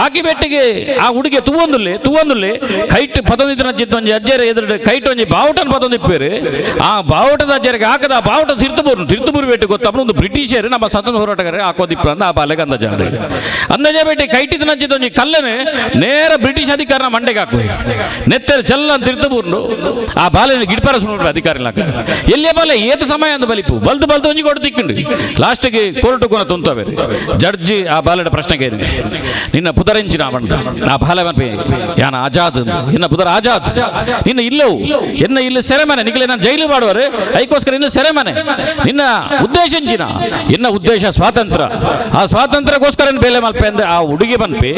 ಆಕಿ ಬೆಟ್ಟಿಗೆ ಆ ಹುಡುಗಿ ತೂವೊಂದುಲ್ಲೆ ಕೈಟ್ ಪದೊಂದಿದ್ದ ಚಿತ್ತ ಒಂಜಿ ಅಜ್ಜರ ಎದುರು ಕೈಟ್ ಒಂಜಿ ಬಾವುಟನ್ ಪದೊಂದಿಪ್ಪೇರು ಆ ಬಾವುಟದ ಅಜ್ಜರಿಗೆ ಹಾಕದ ಆ ಬಾವುಟ ತಿರ್ತುಬೂರು ಬೇಟೆ ಗೊತ್ತ ಒಂದು ಬ್ರಿಟಿಷರು ನಮ್ಮ ಸ್ವಾತಂತ್ರ್ಯ ಹೋರಾಟಗಾರರು ಹಾಕೋದಿಪ್ಪ ಅಂದ ಆ ಬಾಲೆಗೆ ಅಂದಾಜ ಅಂದಾಜ ಬೇಟೆ ಕೈಟಿದ ನಂಚಿದ ಒಂಜಿ ಕಲ್ಲನೆ ನೇರ ಬ್ರಿಟಿಷ್ ಅಧಿಕಾರನ ಮಂಡೆಗೆ ಹಾಕುವೆ ನೆತ್ತೆರ ಜಲ್ಲ ತಿರ್ತುಬೂರ್ನು ಆ ಬಾಲೆ ಗಿಡ್ಪಾರ ಸುಮಾರು ಅಧಿಕಾರಿ ಎಲ್ಲಿಯ ಬಾಲೆ ಏತ ಸಮಯ ಅಂದ ಬಲಿಪು ಬಲ್ತು ಬಲ್ತು ಒಂಜಿ ಕೊಡು ತಿಕ್ಕಿಂಡು ಲಾಸ್ಟಿಗೆ ಕೋರ್ಟು ಕೊನ ತುಂತವೆ ಜಡ್ಜಿ ಆ ಬಾಲೆಡ ಪ್ರಶ್ನೆ ಕೇಳಿದೆ ನಿನ್ನ ಪುದರೆಂಚಿನ ಬಂದ ಆ ಬಾಲೆ ಮನ್ಪೆ ಯಾನ ಆಜಾದ್ ಎನ್ನ ಪುದರ ಆಜಾದ್ ನಿನ್ನ ಇಲ್ಲವು ಎನ್ನ ಇಲ್ಲಿ ಸೆರೆಮನೆ ನಿಗಲೆ ನಾನು ಜೈಲು ಮಾಡುವರು ಐಕೋಸ್ಕರ ಇನ್ನು ಸೆರೆಮನೆ ನಿನ್ನ ಉದ್ದೇಶ ಎಂಚಿನ ಎನ್ನ ಉದ್ದೇಶ ಸ್ವಾತಂತ್ರ್ಯ ಆ ಸ್ವಾತಂತ್ರ್ಯಕ್ಕೋಸ್ಕರ ಬೇಲೆ ಮಲ್ಪೆ ಅಂದ್ರೆ ಆ ಹುಡುಗಿ ಬನ್ಪಿ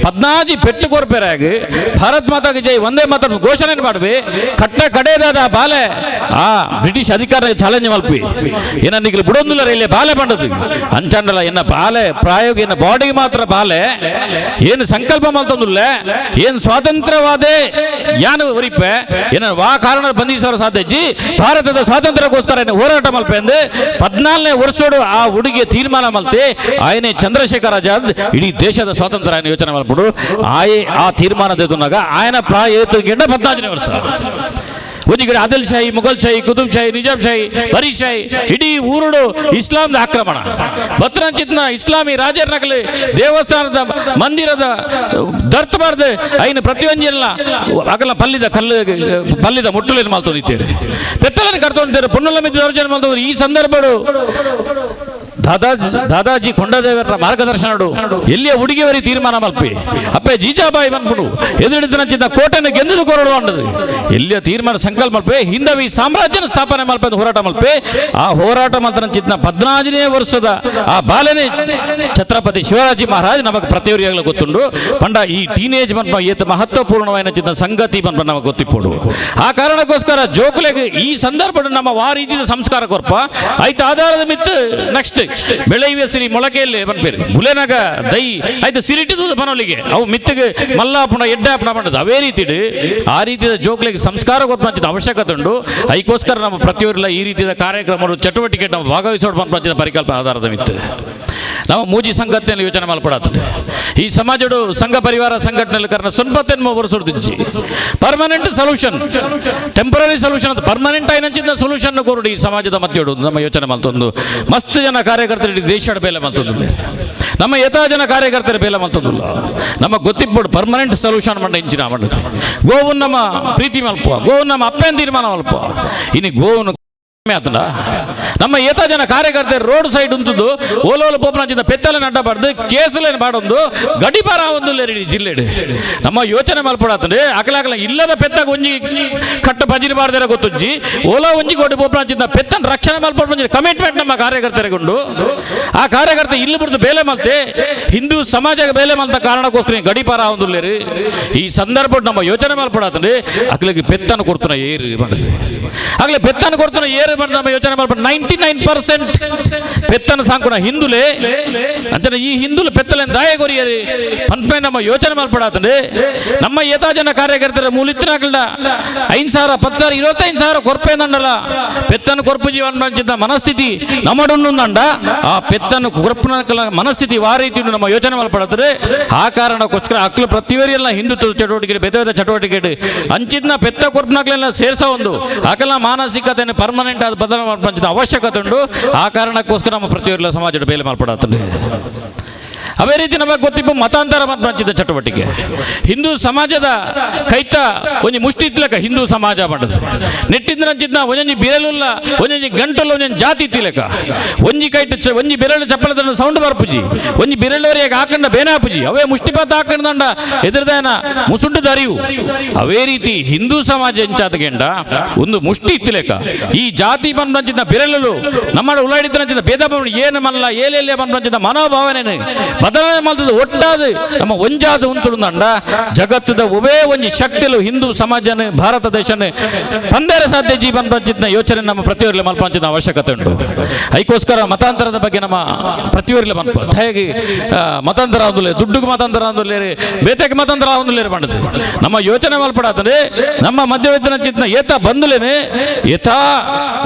14 ಪೆಟ್ಟು ಕೋರ್ಪೇರಾಗಿ ಭಾರತ್ ಮಾತಾಗೆ ಜೈ ಒಂದೇ ಮಾತ್ರ ಘೋಷಣೆ ಮಾಡುವೆ ಕಟ್ಟ ಕಡೆದಾದ ಆ ಬಾಲೆ ಆ ಬ್ರಿಟಿಷ್ ಅಧಿಕಾರ ಚಾಲೆಂಜ್ ಮಲ್ಪಿ ಏನ ನಿಗಲು ಬಿಡೊಂದಿಲ್ಲ ಇಲ್ಲಿ ಬಾಲೆ ಬಂಡದು ಅಂಚಂಡಲ ಎನ್ನ ಬಾಲೆ ಪ್ರಾಯೋಗ ಎನ್ನ ಬಾಡಿಗೆ ಮಾತ್ರ ಬಾಲೆ ಏನು ಸಂಕಲ್ಪ ಮಲ್ತೊಂದುಲ್ಲ ಏನು ಸ್ವಾತಂತ್ರ್ಯವಾದೇ ಯಾನು ಒರಿಪೆ ಏನ ವಾ ಕಾರಣ ಬಂಧಿಸುವ ಸಾಧ್ಯ ಜಿ ಭಾರತದ ಸ್ವಾತಂತ್ರ್ಯಕ್ಕೋಸ್ಕರ ಹೋರಾಟ ಮಲ್ಪೆ ಅಂದು 14ನೇ ವರ್ಷೋಡು ಆ ಹುಡುಗಿಯ ತೀರ್ಮಾನ ಮಲ್ತೆ ಆಯನೆ ಚಂದ್ರಶೇಖರ್ ಆಜಾದ್ ಇಡೀ ದೇಶದ ಸ್ವಾತಂತ್ರ್ಯ ಆಯನ ಯೋಚನೆ ಮಲ್ಪಡು ಆಯೆ ಆ ತೀರ್ಮಾನ ತೆಗೆದುನಾಗ ಆಯನ ಪ್ರಾಯ ಏತು 14ನೇ ವರ್ಷ ಒಂಜಿ ಕಡೆ ಆದಿಲ್ ಶಾಹಿ ಮುಘಲ್ ಶಾಹಿ ಕುತುಬ್ ಶಾಹಿ ನಿಜಾಮ್ ಶಾಹಿ ಬರೀಶಾಹಿ ಇಡೀ ಊರುಡು ಇಸ್ಲಾಂದ ಆಕ್ರಮಣ ಬತ್ರಂಚಿತ್ನ ಇಸ್ಲಾಮಿ ರಾಜರ ನಕಲಿ ದೇವಸ್ಥಾನದ ಮಂದಿರದ ದರ್ತ್ ಬಾರ್ದು ಐನ ಪ್ರತಿಯೊಂಜಿನ ಅಗಲ ಪಲ್ಲಿದ ಕಲ್ಲು ಪಲ್ಲಿದ ಮುಟ್ಟುಲೇನು ಮಾಲ್ತೊಂದಿದ್ದೇವೆ ಪೆತ್ತಲನ್ನು ಕರ್ತೊಂದಿದ್ದಾರೆ ಪೊನ್ನುಲ ಮಿದ್ದ ದೌರ್ಜನ್ಯ ಮಾಲ್ತೊಂದು ಈ ಸಂದರ್ಭಡು ದಾದಾಜಿ ಕೊಂಡದೇವರ ಮಾರ್ಗದರ್ಶನಡು ಎಲ್ಲಿಯ ಹುಡುಗಿಯವರಿ ತೀರ್ಮಾನ ಮಲ್ಪಿ ಅಪ್ಪೆ ಜೀಜಾಬಾಯಿ ಬಂದ್ಬಿಡು ಎದುರಿಡಿದ ಕೋಟೆನ ಗೆಂದದು ಕೊರಡು ಅಂಡದು ಎಲ್ಲಿಯ ತೀರ್ಮಾನ ಸಂಕಲ್ಪ ಮಲ್ಪೆ ಹಿಂದವಿ ಸಾಮ್ರಾಜ್ಯನ ಸ್ಥಾಪನೆ ಮಲ್ಪೆ ಹೋರಾಟ ಮಲ್ಪೆ ಆ ಹೋರಾಟ ಮಲ್ತನಂಚಿದ್ನ 14ನೇ ವರ್ಷದ ಆ ಬಾಲನೆ ಛತ್ರಪತಿ ಶಿವರಾಜಿ ಮಹಾರಾಜ್ ನಮಗೆ ಪ್ರತಿಯವರಿಯಾಗಲೂ ಗೊತ್ತುಂಡು ಪಂಡ ಈ ಟೀನೇಜ್ ಮನ್ಪ ಏತ ಮಹತ್ವಪೂರ್ಣವಾದ ಚಿತ್ತ ಸಂಗತಿ ಬಂದ್ಪ ನಮಗೆ ಗೊತ್ತಿಪ್ಪೋಡು ಆ ಕಾರಣಕ್ಕೋಸ್ಕರ ಜೋಕುಲೆಗೆ ಈ ಸಂದರ್ಭ ನಮ್ಮ ವಾ ರೀತಿಯ ಸಂಸ್ಕಾರ ಕೊರ್ಪ ಆಯ್ತು ಆಧಾರದ ಮಿತ್ತು ನೆಕ್ಸ್ಟ್ ಬೆಳೆಯುವ ಸಿರಿ ಮೊಳಕೆಯಲ್ಲಿ ಬನ್ಪೇರಿ ಬುಲೆನಾಗ ದೈ ಆಯ್ತು ಸಿರಿಟಿದು ಬನೋಲಿಗೆ ಅವು ಮಿತ್ತಿಗೆ ಮಲ್ಲಾಪುಣ ಎಡ್ಡಾಪುಣ ಬಂದದ್ದು ಅವೇ ರೀತಿ ಆ ರೀತಿಯ ಜೋಕ್ಲಿಗೆ ಸಂಸ್ಕಾರ ಕೊರ್ಪಂಚಿದ ಅವಶ್ಯಕತೆ ಉಂಟು ಅದಕ್ಕೋಸ್ಕರ ನಮ್ಮ ಪ್ರತಿಯೊಬ್ಬರೆಲ್ಲ ಈ ರೀತಿಯ ಕಾರ್ಯಕ್ರಮಗಳು ಚಟುವಟಿಕೆ ನಾವು ಭಾಗವಹಿಸೋಡು ಪಂಚಿದ ಪರಿಕಲ್ಪನೆ ಆಧಾರದ ಮಿತ್ತು ನಾವು ಮೂಜಿ ಸಂಘಟನೆಯಲ್ಲಿ ಯೋಚನೆ ಮಲ್ಪಡಾತದೆ ಈ ಸಮಾಜಡು ಸಂಘ ಪರಿವಾರ ಸಂಘಟನೆಯಲ್ಲಿ ಕಾರಣ ಸ್ವಂಪತ್ತೆನ್ಮ ವರ್ಷದಿಜ್ಜಿ permanent solution temporary solution ಅಂತ ಪರ್ಮನೆಂಟ್ అయినంಚಿನ ಸೊಲ್ಯೂಷನ್ ಕೋರುಡು ಈ ಸಮಾಜದ ಮಧ್ಯಡು ನಮ್ಮ ಯೋಚನೆ ಮಲ್ತೊಂದು ಮಸ್ತ್ ಜನ ಕಾರ್ಯಕರ್ತರು ಇಡೀ ದೇಶದ ಬೇಲೆ ಮಲ್ತೊಂದು ನಮ್ಮ ಯಥಾ ಜನ ಕಾರ್ಯಕರ್ತರ ಬೇಲೆ ಮಲ್ತೊಂದುಲ್ಲ ನಮ್ಮ ಗೊತ್ತಿಪ್ಪಡು ಪರ್ಮನೆಂಟ್ ಸೊಲ್ಯೂಷನ್ ಮಂಡ ಇಂಚಿನ ಮಂಡತೆ ಗೋವು ನಮ್ಮ ಪ್ರೀತಿ ಮಲ್ಪ ಗೋವು ನಮ್ಮ ಅಪ್ಪನ ತೀರ್ಮಾನ ಮಲ್ಪ ಇನ್ನು ಗೋವನ್ನು ಆತಂಡ ನಮ್ಮ ಏತ ಜನ ಕಾರ್ಯಕರ್ತರು ರೋಡ್ ಸೈಡ್ ಉಂಟುದು ಓಲೋಲ ಪೋಪನ ಪೆತ್ತಲೆ ನಡ್ಡಬಾರ್ದು ಕೇಸುಲೇನು ಬಾಡೊಂದು ಗಡಿಪಾರ ಒಂದು ಜಿಲ್ಲೆಡು ನಮ್ಮ ಯೋಚನೆ ಮಲ್ಪಡಾತಂದ್ರೆ ಅಕಲ ಇಲ್ಲದ ಪೆತ್ತಾಗ ಒಂಜಿ ಕಟ್ಟ ಬಜಿರಿ ಬಾರ್ದಿರ ಗೊತ್ತುಜ್ಜಿ ಓಲೋ ಒಂಜಿ ಕೋಟಿ ಪೋಪನ ಪೆತ್ತನ ರಕ್ಷಣೆ ಮಲ್ಪಡ ಕಮಿಟ್ಮೆಂಟ್ ನಮ್ಮ ಕಾರ್ಯಕರ್ತರಿಗುಂಡು. ಆ ಕಾರ್ಯಕರ್ತ ಇಲ್ಲಿ ಬಿಡ್ದು ಬೇಲೆ ಮಲ್ತೆ ಹಿಂದೂ ಸಮಾಜಕ್ಕೆ ಬೇಲೆ ಮಲ್ತ ಕಾರಣಕ್ಕೋಸ್ಕರ ಗಡಿಪಾರ ಒಂದುಲ್ಲೇರಿ. ಈ ಸಂದರ್ಭ ನಮ್ಮ ಯೋಚನೆ ಮಲ್ಪಡಾತಂದ್ರೆ ಅಕಲಿಗೆ ಪೆತ್ತನ ಕೊಡ್ತಾನೆ ಏರು ಬಂದது ಆಗಲೇ ಪೆತ್ತನ ಕೊಡ್ತಾನೆ ಏರು ನಮ್ಮ ಯೋಚನೆ ಮಲ್ಪ 99% ಪೆತ್ತನ ಸಾಂಕುನ ಹಿಂದುಲೆ ಅಂಚನೆ ಈ ಹಿಂದುಲು ಪೆತ್ತಲೆ ದಾಯ ಕೊರಿಯರಿ ಪನ್ಪೆ ನಮ್ಮ ಯೋಚನೆ ಮಲ್ಪಡಾತಂದ್ರೆ ನಮ್ಮ ಏತಾ ಜನ ಕಾರ್ಯಕರ್ತರ ಮೂಲಿತ್ತನಾಗಲ್ಡ 5,000 10,000 25,000 ಕೊರ್ಪೇನಂಡಲ್ಲ ಪೆತ್ತನ ಕೊರ್ಪು ಜೀವನ ಮನಸ್ಥಿತಿ ನಮ್ಮಡುಂಡ ಆ ಪೆತ್ತನ ಕೊರ್ಪುನ ಮನಸ್ಥಿತಿ ವಾ ರೀತಿ ನಮ್ಮ ಯೋಚನೆ ಮಲ್ಪಡಾತಂದ್ರೆ ಆ ಕಾರಣಕ್ಕೋಸ್ಕರ ಅಕ್ಲು ಪ್ರತಿವರಿಯೆಲ್ಲ ಹಿಂದುತ್ವ ಚಟುವಟಿಕೆ ಬೇರೆ ಬೇರೆ ಚಟುವಟಿಕೆ ಅಂಚಿದ್ನ ಪೆತ್ತ ಕೊರ್ಪುನಾಗ್ಲೆಲ್ಲ ಸೇರ್ಸ ಒಂದು ಅಕಲ ಮಾನಸಿಕತೆ ಪರ್ಮನೆಂಟ್ ಆದ ಬದಲಾವಣೆ ಅವಶ್ಯಕತೆ ಉಂಟು. ಆ ಕಾರಣಕ್ಕೋಸ್ಕರ ನಮ್ಮ ಪ್ರತಿಯೊಬ್ಬರ ಸಮಾಜದ ಬೇಲೆ ಮಾರ್ಪಡಾತಂಡೆ. ಅದೇ ರೀತಿ ನಮಗೆ ಗೊತ್ತಿಪ್ಪ ಮತಾಂತರ ಮಂಚಿದ ಚಟುವಟಿಕೆ ಹಿಂದೂ ಸಮಾಜದ ಕೈತ ಒಂಜಿ ಮುಷ್ಟಿ ಇತ್ಲಕ ಹಿಂದೂ ಸಮಾಜ ಮಾಡೋದು ನೆಟ್ಟಿದ್ದ ನಂಚಿದ್ನ ಒಂಜೊಂಜಿ ಬಿರಲುಲ್ಲ ಒಂಜೊಂಜಿ ಗಂಟಲ್ಲ ಒಂಜೊಂಜಿ ಜಾತಿ ಇತ್ತಿಲಕ ಒಂಜಿ ಕೈಟ್ ಒಂಜಿ ಬಿರಳು ಚಪ್ಪಲದ ಸೌಂಡ್ ಬರ್ಪುಜಿ ಒಂಜಿ ಬಿರಳವರಿಗೆ ಹಾಕಂಡ ಬೇನಾಪುಜಿ ಅವೇ ಮುಷ್ಟಿಪಾತ ಹಾಕಂಡ ಎದುರ್ದಾಯನ ಮುಸುಂಟು ದರಿವು. ಅವೇ ರೀತಿ ಹಿಂದೂ ಸಮಾಜ ಎಂಚಾದಗೆಂಡ ಒಂದು ಮುಷ್ಟಿ ಇತ್ತಿಲೇಕ ಈ ಜಾತಿ ಬಂದಂಚಿದ್ದ ಬಿರಳು ನಮ್ಮ ಉಳ್ಳಾಡಿದ ನಂಚಿದ್ದ ಭೇದ ಏನು ಮಲ್ಲ ಏಲೆಲ್ಲೇ ಬಂದಂಚಿದ್ದ ಮನೋಭಾವನೆ ಬದಲಾವಣೆ ಮಾಡ್ತದೆ ಒಟ್ಟಾದ ನಮ್ಮ ಒಂಜಾದ ಉಂಟುಂಡ ಜಗತ್ತದ ಒವೇ ಒಂಜಿ ಶಕ್ತಿಲು ಹಿಂದೂ ಸಮಾಜನ ಭಾರತ ದೇಶನೇ ಪಂದೇರ ಸಾಧ್ಯ ಜೀವನ ಪಂಚಿತ್ನ ಯೋಚನೆ ನಮ್ಮ ಪ್ರತಿಯೊರ್ಲೆ ಮಲ್ಪಂಚಿನ ಅವಶ್ಯಕತೆ ಉಂಟು. ಅದಕ್ಕೋಸ್ಕರ ಮತಾಂತರದ ಬಗ್ಗೆ ನಮ್ಮ ಪ್ರತಿಯೊರ್ಲೆ ಮಲ್ಪ ಹೇಗೆ ಮತಾಂತರ ಆದುಲೇ ದುಡ್ಡುಗೆ ಮತಾಂತರ ಆದುಲೇರಿ ಬೇತೆಗೆ ಮತಾಂತರ ಆದುಲೇರಿ ಮಾಡದು ನಮ್ಮ ಯೋಚನೆ ಮಲ್ಪಡಾತಂದ್ರೆ ನಮ್ಮ ಮಧ್ಯವಿತ್ತನ ಚಿತ್ನ ಏತ ಬಂದುಲೇನೆ ಏತಾ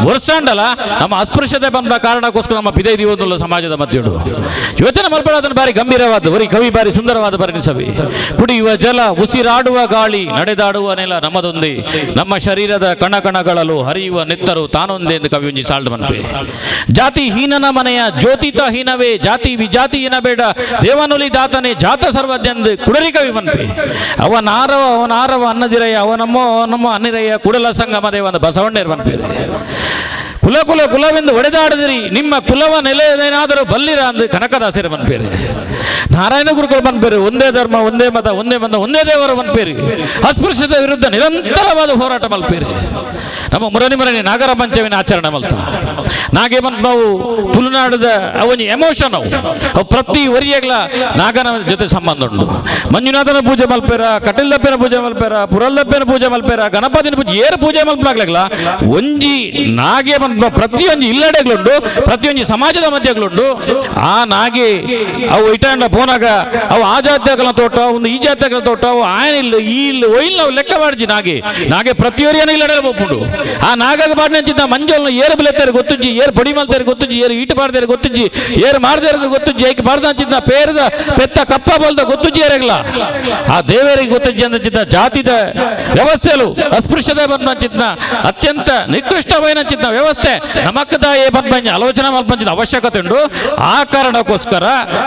ವರ್ಷಾಂಡಲ ನಮ್ಮ ಅಸ್ಪೃಶ್ಯತೆ ಬಂದ ಕಾರಣಕ್ಕೋಸ್ಕರ ನಮ್ಮ ಪಿದೈ ದಿವೊಂದುಲ್ಲ ಸಮಾಜದ ಮಧ್ಯಡು ಯೋಚನೆ ಮಲ್ಪಡಾತನ ಬಾರಿ ಗಂಭೀರವಾದ ಒರಿ ಕವಿ ಬಾರಿ ಸುಂದರವಾದ ಪರಿಣಿಸವಿ. ಕುಡಿಯುವ ಜಲ ಉಸಿರಾಡುವ ಗಾಳಿ ನಡೆದಾಡುವ ನೆಲ ನಮ್ಮದೊಂದೇ ನಮ್ಮ ಶರೀರದ ಕಣಕಣಗಳಲ್ಲೂ ಹರಿಯುವ ನೆತ್ತರು ತಾನೊಂದೇ ಎಂದು ಕವಿ ಒಂಜಿ ಸಾಲ್ಡ್ ಮನ್ಪೆ. ಜಾತಿ ಹೀನನ ಮನೆಯ ಜ್ಯೋತಿತ ಹೀನವೇ ಜಾತಿ ವಿಜಾತಿ ಹೀನ ಬೇಡ ದೇವನುಲಿ ದಾತನೇ ಜಾತ ಸರ್ವಜ್ಞಂದು ಕುಡರಿ ಕವಿ ಮನ್ಪೆ. ಅವನಾರವ ಅವನಾರವ ಅನ್ನದಿರಯ್ಯ ಅವನಮ್ಮೋ ಅವನಮ್ಮೋ ಅನ್ನಿರಯ್ಯ ಕುಡಲ ಸಂಗಮ ದೇವನ ಬಸವಣ್ಣೇರ್ ಮನ್ಪೇರೆ. ಕುಲ ಕುಲ ಕುಲವೆಂದು ಒಡೆದಾಡಿದಿರಿ ನಿಮ್ಮ ಕುಲವ ನೆಲೆಯೇನಾದರೂ ಬಲ್ಲಿರ ಅಂದು ಕನಕದಾಸರ ಮನ್ಪೇರಿ. ನಾರಾಯಣ ಗುರುಗಳು ಮನ್ಪೇರಿ ಒಂದೇ ಧರ್ಮ ಒಂದೇ ಮತ ಒಂದೇ ಮತ ಒಂದೇ ದೇವರು ಮನ್ಪೇರಿ. ಅಸ್ಪೃಶ್ಯತೆ ವಿರುದ್ಧ ನಿರಂತರವಾದ ಹೋರಾಟ ಮಲ್ಪೇರಿ. ನಮ್ಮ ಮುರಣಿ ಮುರಣಿ ನಾಗರ ಪಂಚಮಿನ ಆಚರಣೆ ಮಲ್ತ ನಾಗೆ ಬಂದು ನಾವು ತುಳುನಾಡದ ಅವನಿ ಎಮೋಷನ್ ಅವು ಅವು ಪ್ರತಿ ವರಿಯಗ್ಲ ನಾಗನ ಜೊತೆ ಸಂಬಂಧ ಉಂಟು. ಮಂಜುನಾಥನ ಪೂಜೆ ಮಲ್ಪೇರ, ಕಟಿಲ್ದಪ್ಪನ ಪೂಜೆ ಮಲ್ಪೇರ, ಪುರಲ್ದಪ್ಪನ ಪೂಜೆ ಮಲ್ಪೇರ, ಗಣಪತಿನ ಪೂಜೆ ಏರು ಪೂಜೆ ಮಲ್ಪಲಾಗ್ಲಾಗ್ಲ ಒಂಜಿ ನಾಗೆ ಬಂದು ಪ್ರತಿಯೊಂಜಿ ಇಲ್ಲಡೆಗಳುಂಟು, ಪ್ರತಿಯೊಂಜಿ ಸಮಾಜದ ಮಧ್ಯಗಳುಂಟು. ಆ ನಾಗೆ ಅವು ಇಟ್ಟಾಂಡ ಪೋನಾಗ ಅವು ಆ ಜಾತಿಗಳ ತೋಟ ಒಂದು ಈ ಜಾತಿಗಳ ತೋಟ ಅವು ಆಯನ ಇಲ್ಲ ಈ ಇಲ್ಲ ಒಯ್ಲ್ ನಾವು ಲೆಕ್ಕ ಮಾಡಿಜಿ ನಾಗೆ ನಾಗೆ ಪ್ರತಿಯೊರಿಯನ ಇಲ್ಲಡೆ ಹೋಗ್ಬಿಡು. ಆ ನಾಗಾಗ ಬಾಡಿನ ಮಂಜೋಲ್ನ ಏರು ಬಿಲೆತ್ತಾರೆ ಗೊತ್ತುಜ್ಜಿ, ಏರು ಪೊಡಿ ಮಲ್ತಾರೆ ಗೊತ್ತುಜ್ಜಿ, ಏರು ಈಟು ಮಾಡ್ತಾರೆ ಗೊತ್ತುಜ್ಜಿ, ಏರು ಮಾಡ್ತಾರೆ ಗೊತ್ತುಜ್ಜಿ, ಐಕ್ ಮಾಡ್ದ ಅಂಚಿದ್ನ ಪೇರದ ಪೆತ್ತ ಕಪ್ಪ ಬೋಲ್ದ ಗೊತ್ತುಜ್ಜಿ ಏರಗ್ಲ ಆ ದೇವರಿಗೆ ಗೊತ್ತುಜ್ಜಿ ಅಂಚಿದ್ದ ಜಾತಿದ ವ್ಯವಸ್ಥೆಲು ಅಸ್ಪೃಶ್ಯತೆ ಬಂದ ಅಂಚಿದ್ನ ಅತ್ಯಂತ ನಿಕೃಷ್ಟమైన ಅಂಚಿದ್ನ ವ್ಯವಸ್ಥೆ ನಮಕ್ಕದ ಏ ಬಂದ ಆಲೋಚನೆ ಮಲ್ಪಂಚಿದ ಅವಶ್ಯಕತೆ ಉಂಟು. ಆ ಕಾರಣಕ್ಕೋಸ್ಕರ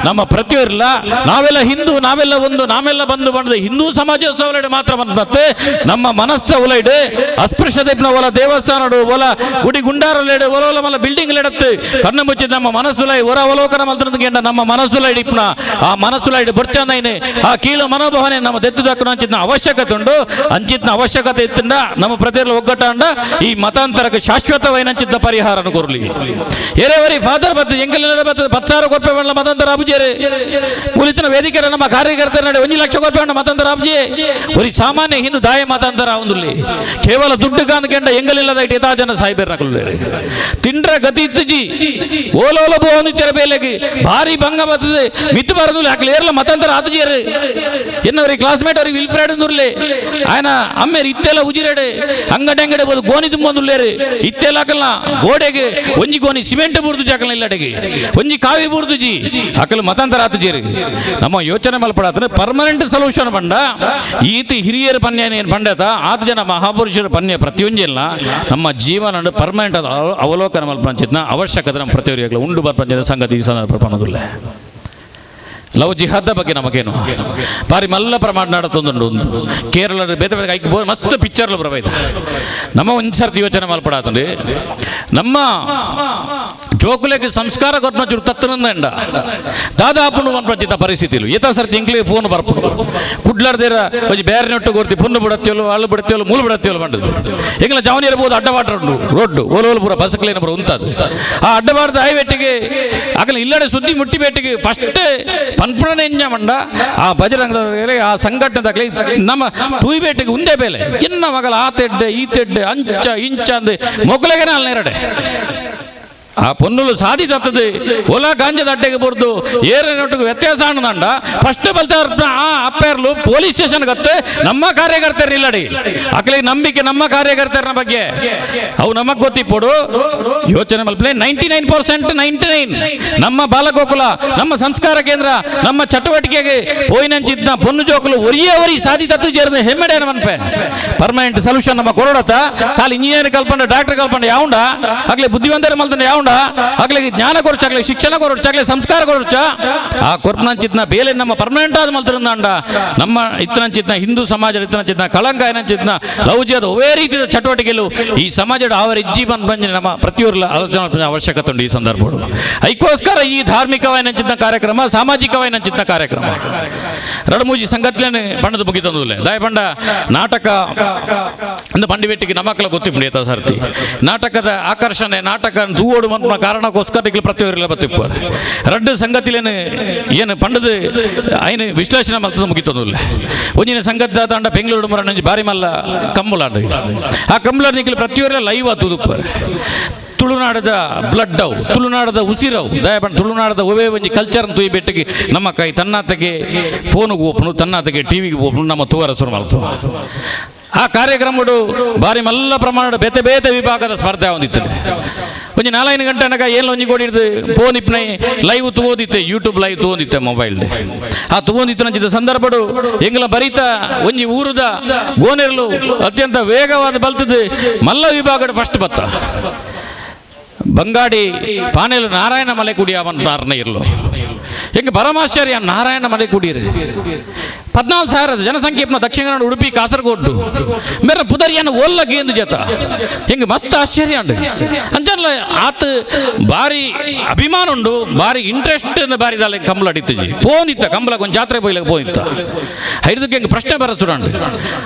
ನಮ್ಮ ಪ್ರತಿಯೊರಿಲ್ಲ ನಾವೆಲ್ಲ ಹಿಂದೂ ನಾವೆಲ್ಲ ಒಂದು ನಾವೆಲ್ಲ ಬಂದು ಬಂದ ಹಿಂದೂ ಸಮಾಜ ಉಲೈಡು ಮಾತ್ರ ಬಂದ ಮತ್ತೆ ನಮ್ಮ ಮನಸ್ಸ ಉಲೈಡು ಅಸ್ಪೃಶ್ಯತೆ ಒಲ ದೇವಸ್ಥಾನಡು ಒಲ ಗುಡಿ ಗುಂಡಾರಲೇಡು ಒಲ ಒಲ ಮಲ್ಲ ಬಿಲ್ಡಿಂಗ್ ಲೆಡತ್ತು ಕಣ್ಣು ಮುಚ್ಚಿದ ನಮ್ಮ ಮನಸ್ಸುಲೈ ಹೊರ ಅವಲೋಕನ ಮಲ್ತನದ ನಮ್ಮ ಮನಸ್ಸುಲೈಡು ಇಪ್ನ ಆ ಮನಸ್ಸುಲೈಡು ಬೊರ್ಚಂದೈನೆ ಆ ಕೀಳು ಮನೋಭಾವನೆ ನಮ್ಮ ದೆತ್ತುದಕ್ಕೂ ಅಂಚಿದ್ನ ಅವಶ್ಯಕತೆ ಉಂಟು. ಅಂಚಿದ್ನ ಅವಶ್ಯಕತೆ ಇತ್ತಂಡ ನಮ್ಮ ಪ್ರತಿಯೊಂದು ಒಗ್ಗಟ್ಟಾಂಡ ಈ ಮತಾಂತರಕ್ಕೆ ಶಾಶ್ವತವೈನ ಅಂಚಿದ್ದ ಪರಿಹಾರನು ಕೊರಲಿ. ಏರೇವರಿ ಫಾದರ್ ಬರ್ತದೆ ಎಂಕಲ್ ಬರ್ತದೆ 10,000 ಕೊರ್ಪೆ ಬಂಡ ಮತಾಂತರ ಅಬುಜೇರೆ ಮುಲಿತನ ವೇದಿಕೆ ನಮ್ಮ ಕಾರ್ಯಕರ್ತರ ನಡೆ 1 ಲಕ್ಷ ಕೊರ್ಪೆ ಬಂಡ ಮತಾಂತರ ಅಬುಜೆ ಒರಿ ಸಾಮಾನ್ಯ ಹಿಂದೂ ದಾಯ ಮತಾಂತರ ಅವಂದುಲ್ಲಿ ಕೇವಲ ದುಡ್ಡು ಕಾನ್ಕೆಂಡ ಎಂಗಲಿಲ್ಲದ ಇಟ್ಟು ಯಥಾ ಜನ ಸಾಯ್ಬೇರ ನಕಲುಲೇರಿ ತಿಂಡ್ರ ಗತಿ ಇತ್ತುಜಿ ಓಲೋಲ ಬೋನಿತ್ತರ ಬೇಲೆಗೆ ಭಾರಿ ಭಂಗ ಬರ್ತದೆ ಮಿತ್ತು ಬಾರದು ಹಾಕಲಿ ಏರ್ಲ ಮತಾಂತರ ಆತುಜೇರು ಎನ್ನವರಿ ಕ್ಲಾಸ್ಮೇಟ್ ಅವ್ರಿಗೆ ವಿಲ್ಫ್ರೆಡ್ ನುರ್ಲೆ ఆయన ಅಮ್ಮೇರು ಇತ್ತೆಲ್ಲ ಉಜಿರೇಡೆ ಅಂಗಡಿ ಅಂಗಡಿ ಬೋದು ಗೋಣಿ ತುಂಬೊಂದುಲ್ಲೇರು ಇತ್ತೆಲ್ಲ ಹಾಕಲ್ಲ ಗೋಡೆಗೆ ಒಂಜಿ ಗೋಣಿ ಸಿಮೆಂಟ್ ಬೂರ್ದು ಹಾಕಲ್ಲ ಇಲ್ಲಡೆಗೆ ಒಂಜಿ ಕಾವಿ ಬೂರ್ದುಜಿ ಹಾಕಲು ಮತಾಂತರ ಆತುಜೇರಿ. ನಮ್ಮ ಯೋಚನೆ ಮಲ್ಪಡಾತಂದ್ರೆ ಪರ್ಮನೆಂಟ್ ಸೊಲ್ಯೂಷನ್ ಬಂಡ ಈತ ಹಿರಿಯರ ಪನ್ಯ ಏನು ಪಂಡತ ಆತ ಜನ ಮಹಾಪುರುಷರ ಪನ್ಯ ಪ್ರತಿಯೊಂಜಿಲ್ಲ ನಮ್ಮ ಜೀವನ ಪರ್ಮನೆಂಟ್ ಅವಲೋಕನ ಮಲ್ಪಂಚಿತ್ನ ಅವಶ್ಯಕತೆ ನಮ್ಮ ಪ್ರತಿಯೊರಿಯಾಗಲ ಉಂಡು ಬರ್ಪಂಚಿನ ಸಂಗತಿ ಈ ಸಂದರ್ಭ ಪನ್ನದುಲ್ಲ. Love ಜಿಹಾದ ಬಗ್ಗೆ ನಮಗೇನು ಬಾರಿ ಮಲ್ಲ ಪ್ರಮಾಣ ನಡತೊಂದುಂಡು ಕೇರಳದ ಬೇತೆ ಬೇತೆ ಐಕ್ ಮಸ್ತ್ ಪಿಕ್ಚರ್ಲು ಬರಬೈದ ನಮ್ಮ ಒಂದು ಸರ್ತಿ ಯೋಚನೆ ಮಲ್ಪಡಾತಂದು ನಮ್ಮ ಜೋಕುಲೆಗೆ ಸಂಸ್ಕಾರ ಕೊರ್ನ ಚೂರು ತತ್ತನಂದ ದಾದಾಪುಂಡು ಮನ್ಪಂಚಿತ ಪರಿಸ್ಥಿತಿಲು ಏತ ಸರ್ತಿ ಇಂಕ್ಲಿ ಫೋನ್ ಬರ್ಪುಂಡು ಕುಡ್ಲಾರ್ದಿರ ಒಂಜಿ ಬೇರೆ ನೊಟ್ಟು ಕೊರ್ತಿ ಪುಣ್ಣು ಬಿಡತ್ತೇಳು ಅಳ್ಳು ಬಿಡತ್ತೇಳು ಮೂಲು ಬಿಡತ್ತೇಳು ಬಂಡದು ಎಂಗ್ಲ ಜವನಿ ಇರ್ಬೋದು ಅಡ್ಡವಾಟರ್ ಉಂಡು ರೋಡ್ ಓಲ್ ಓಲ್ ಪೂರ ಬಸ್ಕ್ಲೇನ ಪೂರ ಉಂತದು ಆ ಅಡ್ಡಬಾರ್ದು ಹೈವೇಟಿಗೆ ಆಗಲ ಇಲ್ಲಡೆ ಸುದ್ದಿ ಮುಟ್ಟಿ ಬೇಟಿಗೆ ಫಸ್ಟ್ ಪನ್ಪುಣನೆ ಎಂಜ ಮಂಡ ಆ ಬಜರಂಗದ ಆ ಸಂಘಟನೆ ನಮ್ಮ ತೂಯ್ಬೇಟಿಗೆ ಉಂದೆ ಬೇಲೆ ಎನ್ನ ಮಗಲ ಆ ತೆಡ್ಡೆ ಈ ತೆಡ್ಡೆ ಅಂಚ ಇಂಚ ಅಂದೆ ಮೊಗಲೆಗೆ ಅಲ್ಲ ಆ ಪೊನ್ನುಲು ಸಾಧಿ ತತ್ತದೆ ಒಲ ಗಾಂಜದ ಅಡ್ಡೆಗೆ ಬರ್ದು ಏರನೊಟ್ಟಿಗೆ ವ್ಯತ್ಯಾಸ ಅನ್ನದಂಡ ಫಸ್ಟ್ ಬಲ್ತಾರ ಆ ಅಪ್ಪೇರ್ಲು ಪೊಲೀಸ್ ಸ್ಟೇಷನ್ ಗತ್ತೆ ನಮ್ಮ ಕಾರ್ಯಕರ್ತರು ಇಲ್ಲಡಿ ಅಕ್ಲಿಗೆ ನಂಬಿಕೆ ನಮ್ಮ ಕಾರ್ಯಕರ್ತರ ಬಗ್ಗೆ ಅವು ನಮಗ್ ಗೊತ್ತಿಪ್ಪೋಡು ಯೋಚನೆ ಮಲ್ಪಲೆ 99% 99 ನಮ್ಮ ಬಾಲಗೋಕುಲ ನಮ್ಮ ಸಂಸ್ಕಾರ ಕೇಂದ್ರ ನಮ್ಮ ಚಟುವಟಿಕೆಗೆ ಪೋಯಿನಂಚಿದ್ನ ಪೊನ್ನು ಜೋಕುಲು ಒರಿಯೇ ಒರಿ ಸಾಧಿ ತತ್ತು ಸೇರಿದ ಹೆಮ್ಮೆಡೆ ಮನ್ಪೆ ಪರ್ಮನೆಂಟ್ ಸೊಲ್ಯೂಷನ್ ನಮ್ಮ ಕೊರೋಡತ್ತ ಖಾಲಿ ಇಂಜಿನಿಯರ್ ಕಲ್ಪಂಡ ಡಾಕ್ಟರ್ ಕಲ್ಪಂಡ ಯಾವುಂಡ ಆಗ್ಲಿ ಬುದ್ಧಿವಂತರ ಮಲ್ತಂಡ ಯಾವುಂಡ ಆಗ್ಲಿ ಜ್ಞಾನ ಕೊರಚಾಗ್ಲಿ ಶಿಕ್ಷಣ ಕೊರಚಾಗ್ಲಿ ಸಂಸ್ಕಾರ ಕೊರಚ ಆ ಕೊರ್ಪನಂಚಿತ್ನ ಬೇಲೆ ನಮ್ಮ ಪರ್ಮನೆಂಟ್ ಆದ ಮಲ್ತರಂದಾಂಡ ನಮ್ಮ ಇತ್ತನಂಚಿತ್ನ ಹಿಂದೂ ಸಮಾಜ ಇತ್ತನಂಚಿತ್ನ ಕಳಂಕ ಏನಂಚಿತ್ನ ಲೌಜ್ಯದ ಒವೇ ರೀತಿಯ ಚಟುವಟಿಕೆಗಳು ಈ ಸಮಾಜದ ಅವರ ಜೀವನ ಬಂಜನೆ ನಮ್ಮ ಪ್ರತಿಯೊರ್ಲ ಆಲೋಚನೆ ಅವಶ್ಯಕತೆ ಉಂಟು ಈ ಸಂದರ್ಭ ಐಕ್ಕೋಸ್ಕರ ಈ ಧಾರ್ಮಿಕವಾಯಿನಂಚಿತ್ನ ಕಾರ್ಯಕ್ರಮ ಸಾಮಾಜಿಕವಾಯಿನಂಚಿತ್ನ ಕಾರ್ಯಕ್ರಮ ರಡಮೂಜಿ ಸಂಗತ್ಲೇನೆ ಬಣ್ಣದ ಮುಗಿತಂದುಲೆ ದಾಯ ಬಂಡ ನಾಟಕ ಅಂದ ಬಂಡಿವೆಟ್ಟಿಗೆ ನಮಕ್ಕಲ ಗೊತ್ತಿಪ್ಪು ಸರ್ತಿ ನಾಟಕದ ಆಕರ್ಷಣೆ ನಾಟಕ ತೂವೋಡು ಮನ್ಪುನ ಕಾರಣಕ್ಕೋಸ್ಕರ ಇಗ್ಲು ಪ್ರತಿಯೊರಿಲ್ಲ ಬತ್ತಿಪ್ಪಾರೆ ರಡ್ಡು ಸಂಗತಿಲೇನು ಏನು ಪಂಡದು ಐನು ವಿಶ್ಲೇಷಣೆ ಮಲ್ತದ ಮುಗಿತಂದುಲ್ಲೆ ಒಂಜಿನ ಸಂಗತಿ ದಾದಾಂಡ ಬೆಂಗಳೂರು ಮರ ಬಾರಿ ಮಲ್ಲ ಕಂಬುಲಾಂಡ ಆ ಕಂಬುಲಾಂಡ ನಿಗ್ಲು ಪ್ರತಿಯೊರಿಲ್ಲ ಲೈವ್ ತೂದುಪ್ಪಾರೆ ತುಳುನಾಡದ ಬ್ಲಡ್ ಅವು ತುಳುನಾಡದ ಉಸಿರವು ದಯಪಂಡ ತುಳುನಾಡದ ಒವೇ ಒಂಜಿ ಕಲ್ಚರ್ ತುಯಿ ಬೆಟ್ಟಿಗೆ ನಮ್ಮ ಕೈ ತನ್ನಾತಗೆ ಫೋನಿಗೆ ಓಪನು ತನ್ನಾತಗೆ ಟಿ ವಿಗೆ ಓಪನು ನಮ್ಮ ತೂವರ ಸುರು ಮಲ್ಪ ಆ ಕಾರ್ಯಕ್ರಮಡು ಭಾರಿ ಮಲ್ಲ ಪ್ರಮಾಣದ ಬೇತೆ ಬೇತೆ ವಿಭಾಗದ ಸ್ಪರ್ಧೆ ಹೊಂದಿತ್ತದೆ ಒಂಜಿ 4-5 ಗಂಟೆ ಅನಗ ಏನು ಒಂಜಿ ಕೊಡಿಡ್ದು ಫೋನ್ ಇಪ್ಪನೆ ಲೈವ್ ತಗೋದಿತ್ತೆ ಯೂಟ್ಯೂಬ್ ಲೈವ್ ತಗೋದಿತ್ತೆ ಮೊಬೈಲ್ ಆ ತಗೋದಿತ್ತು ನಂಚಿದ ಸಂದರ್ಭಡು ಎಂಗ್ಲ ಬರೀತ ಒಂಜಿ ಊರುದ ಗೋನೆರ್ಲು ಅತ್ಯಂತ ವೇಗವಾದ ಬಲ್ತದೆ ಮಲ್ಲ ವಿಭಾಗದ ಫಸ್ಟ್ ಬತ್ತ ಬಂಗಾಡಿ ಪಾನೇಲು ನಾರಾಯಣ ಮಲೆ ಕುಡಿಯ ಇರ್ಲು ಹೆಂಗೆ ಪರಮಾಶ್ಚರ್ಯ ನಾರಾಯಣ ಮಲೆ ಕುಡಿಯಿರಿ 14,000 ಜನಸಂಖ್ಯೆ ದಕ್ಷಿಣ ಕನ್ನಡ ಉಡುಪಿ ಕಾಸರಗೋಡು ಮೇರೆ ಪುದರಿಯನ್ನು ಓಲ್ಲಗೆ ಎಂದು ಜತ ಹೆಂಗೆ ಮಸ್ತ್ ಆಶ್ಚರ್ಯ ಉಂಟು ಅಂಚಲ್ಲ ಆತ ಭಾರಿ ಅಭಿಮಾನ ಉಂಡು ಭಾರಿ ಇಂಟ್ರೆಸ್ಟ್ ಬಾರಿ ದಾಲೆ ಕಂಬಳ ಅಡಿತಜಿ ಪೋನಿತ್ತ ಕಂಬಳಕ್ಕೆ ಒಂದು ಜಾತ್ರೆ ಪೋಯ್ಲಕ್ಕೆ ಪೋನಿತ್ತ ಐದಕ್ಕೆ ಹೆಂಗೆ ಪ್ರಶ್ನೆ ಬರ ಸುಡಂಡು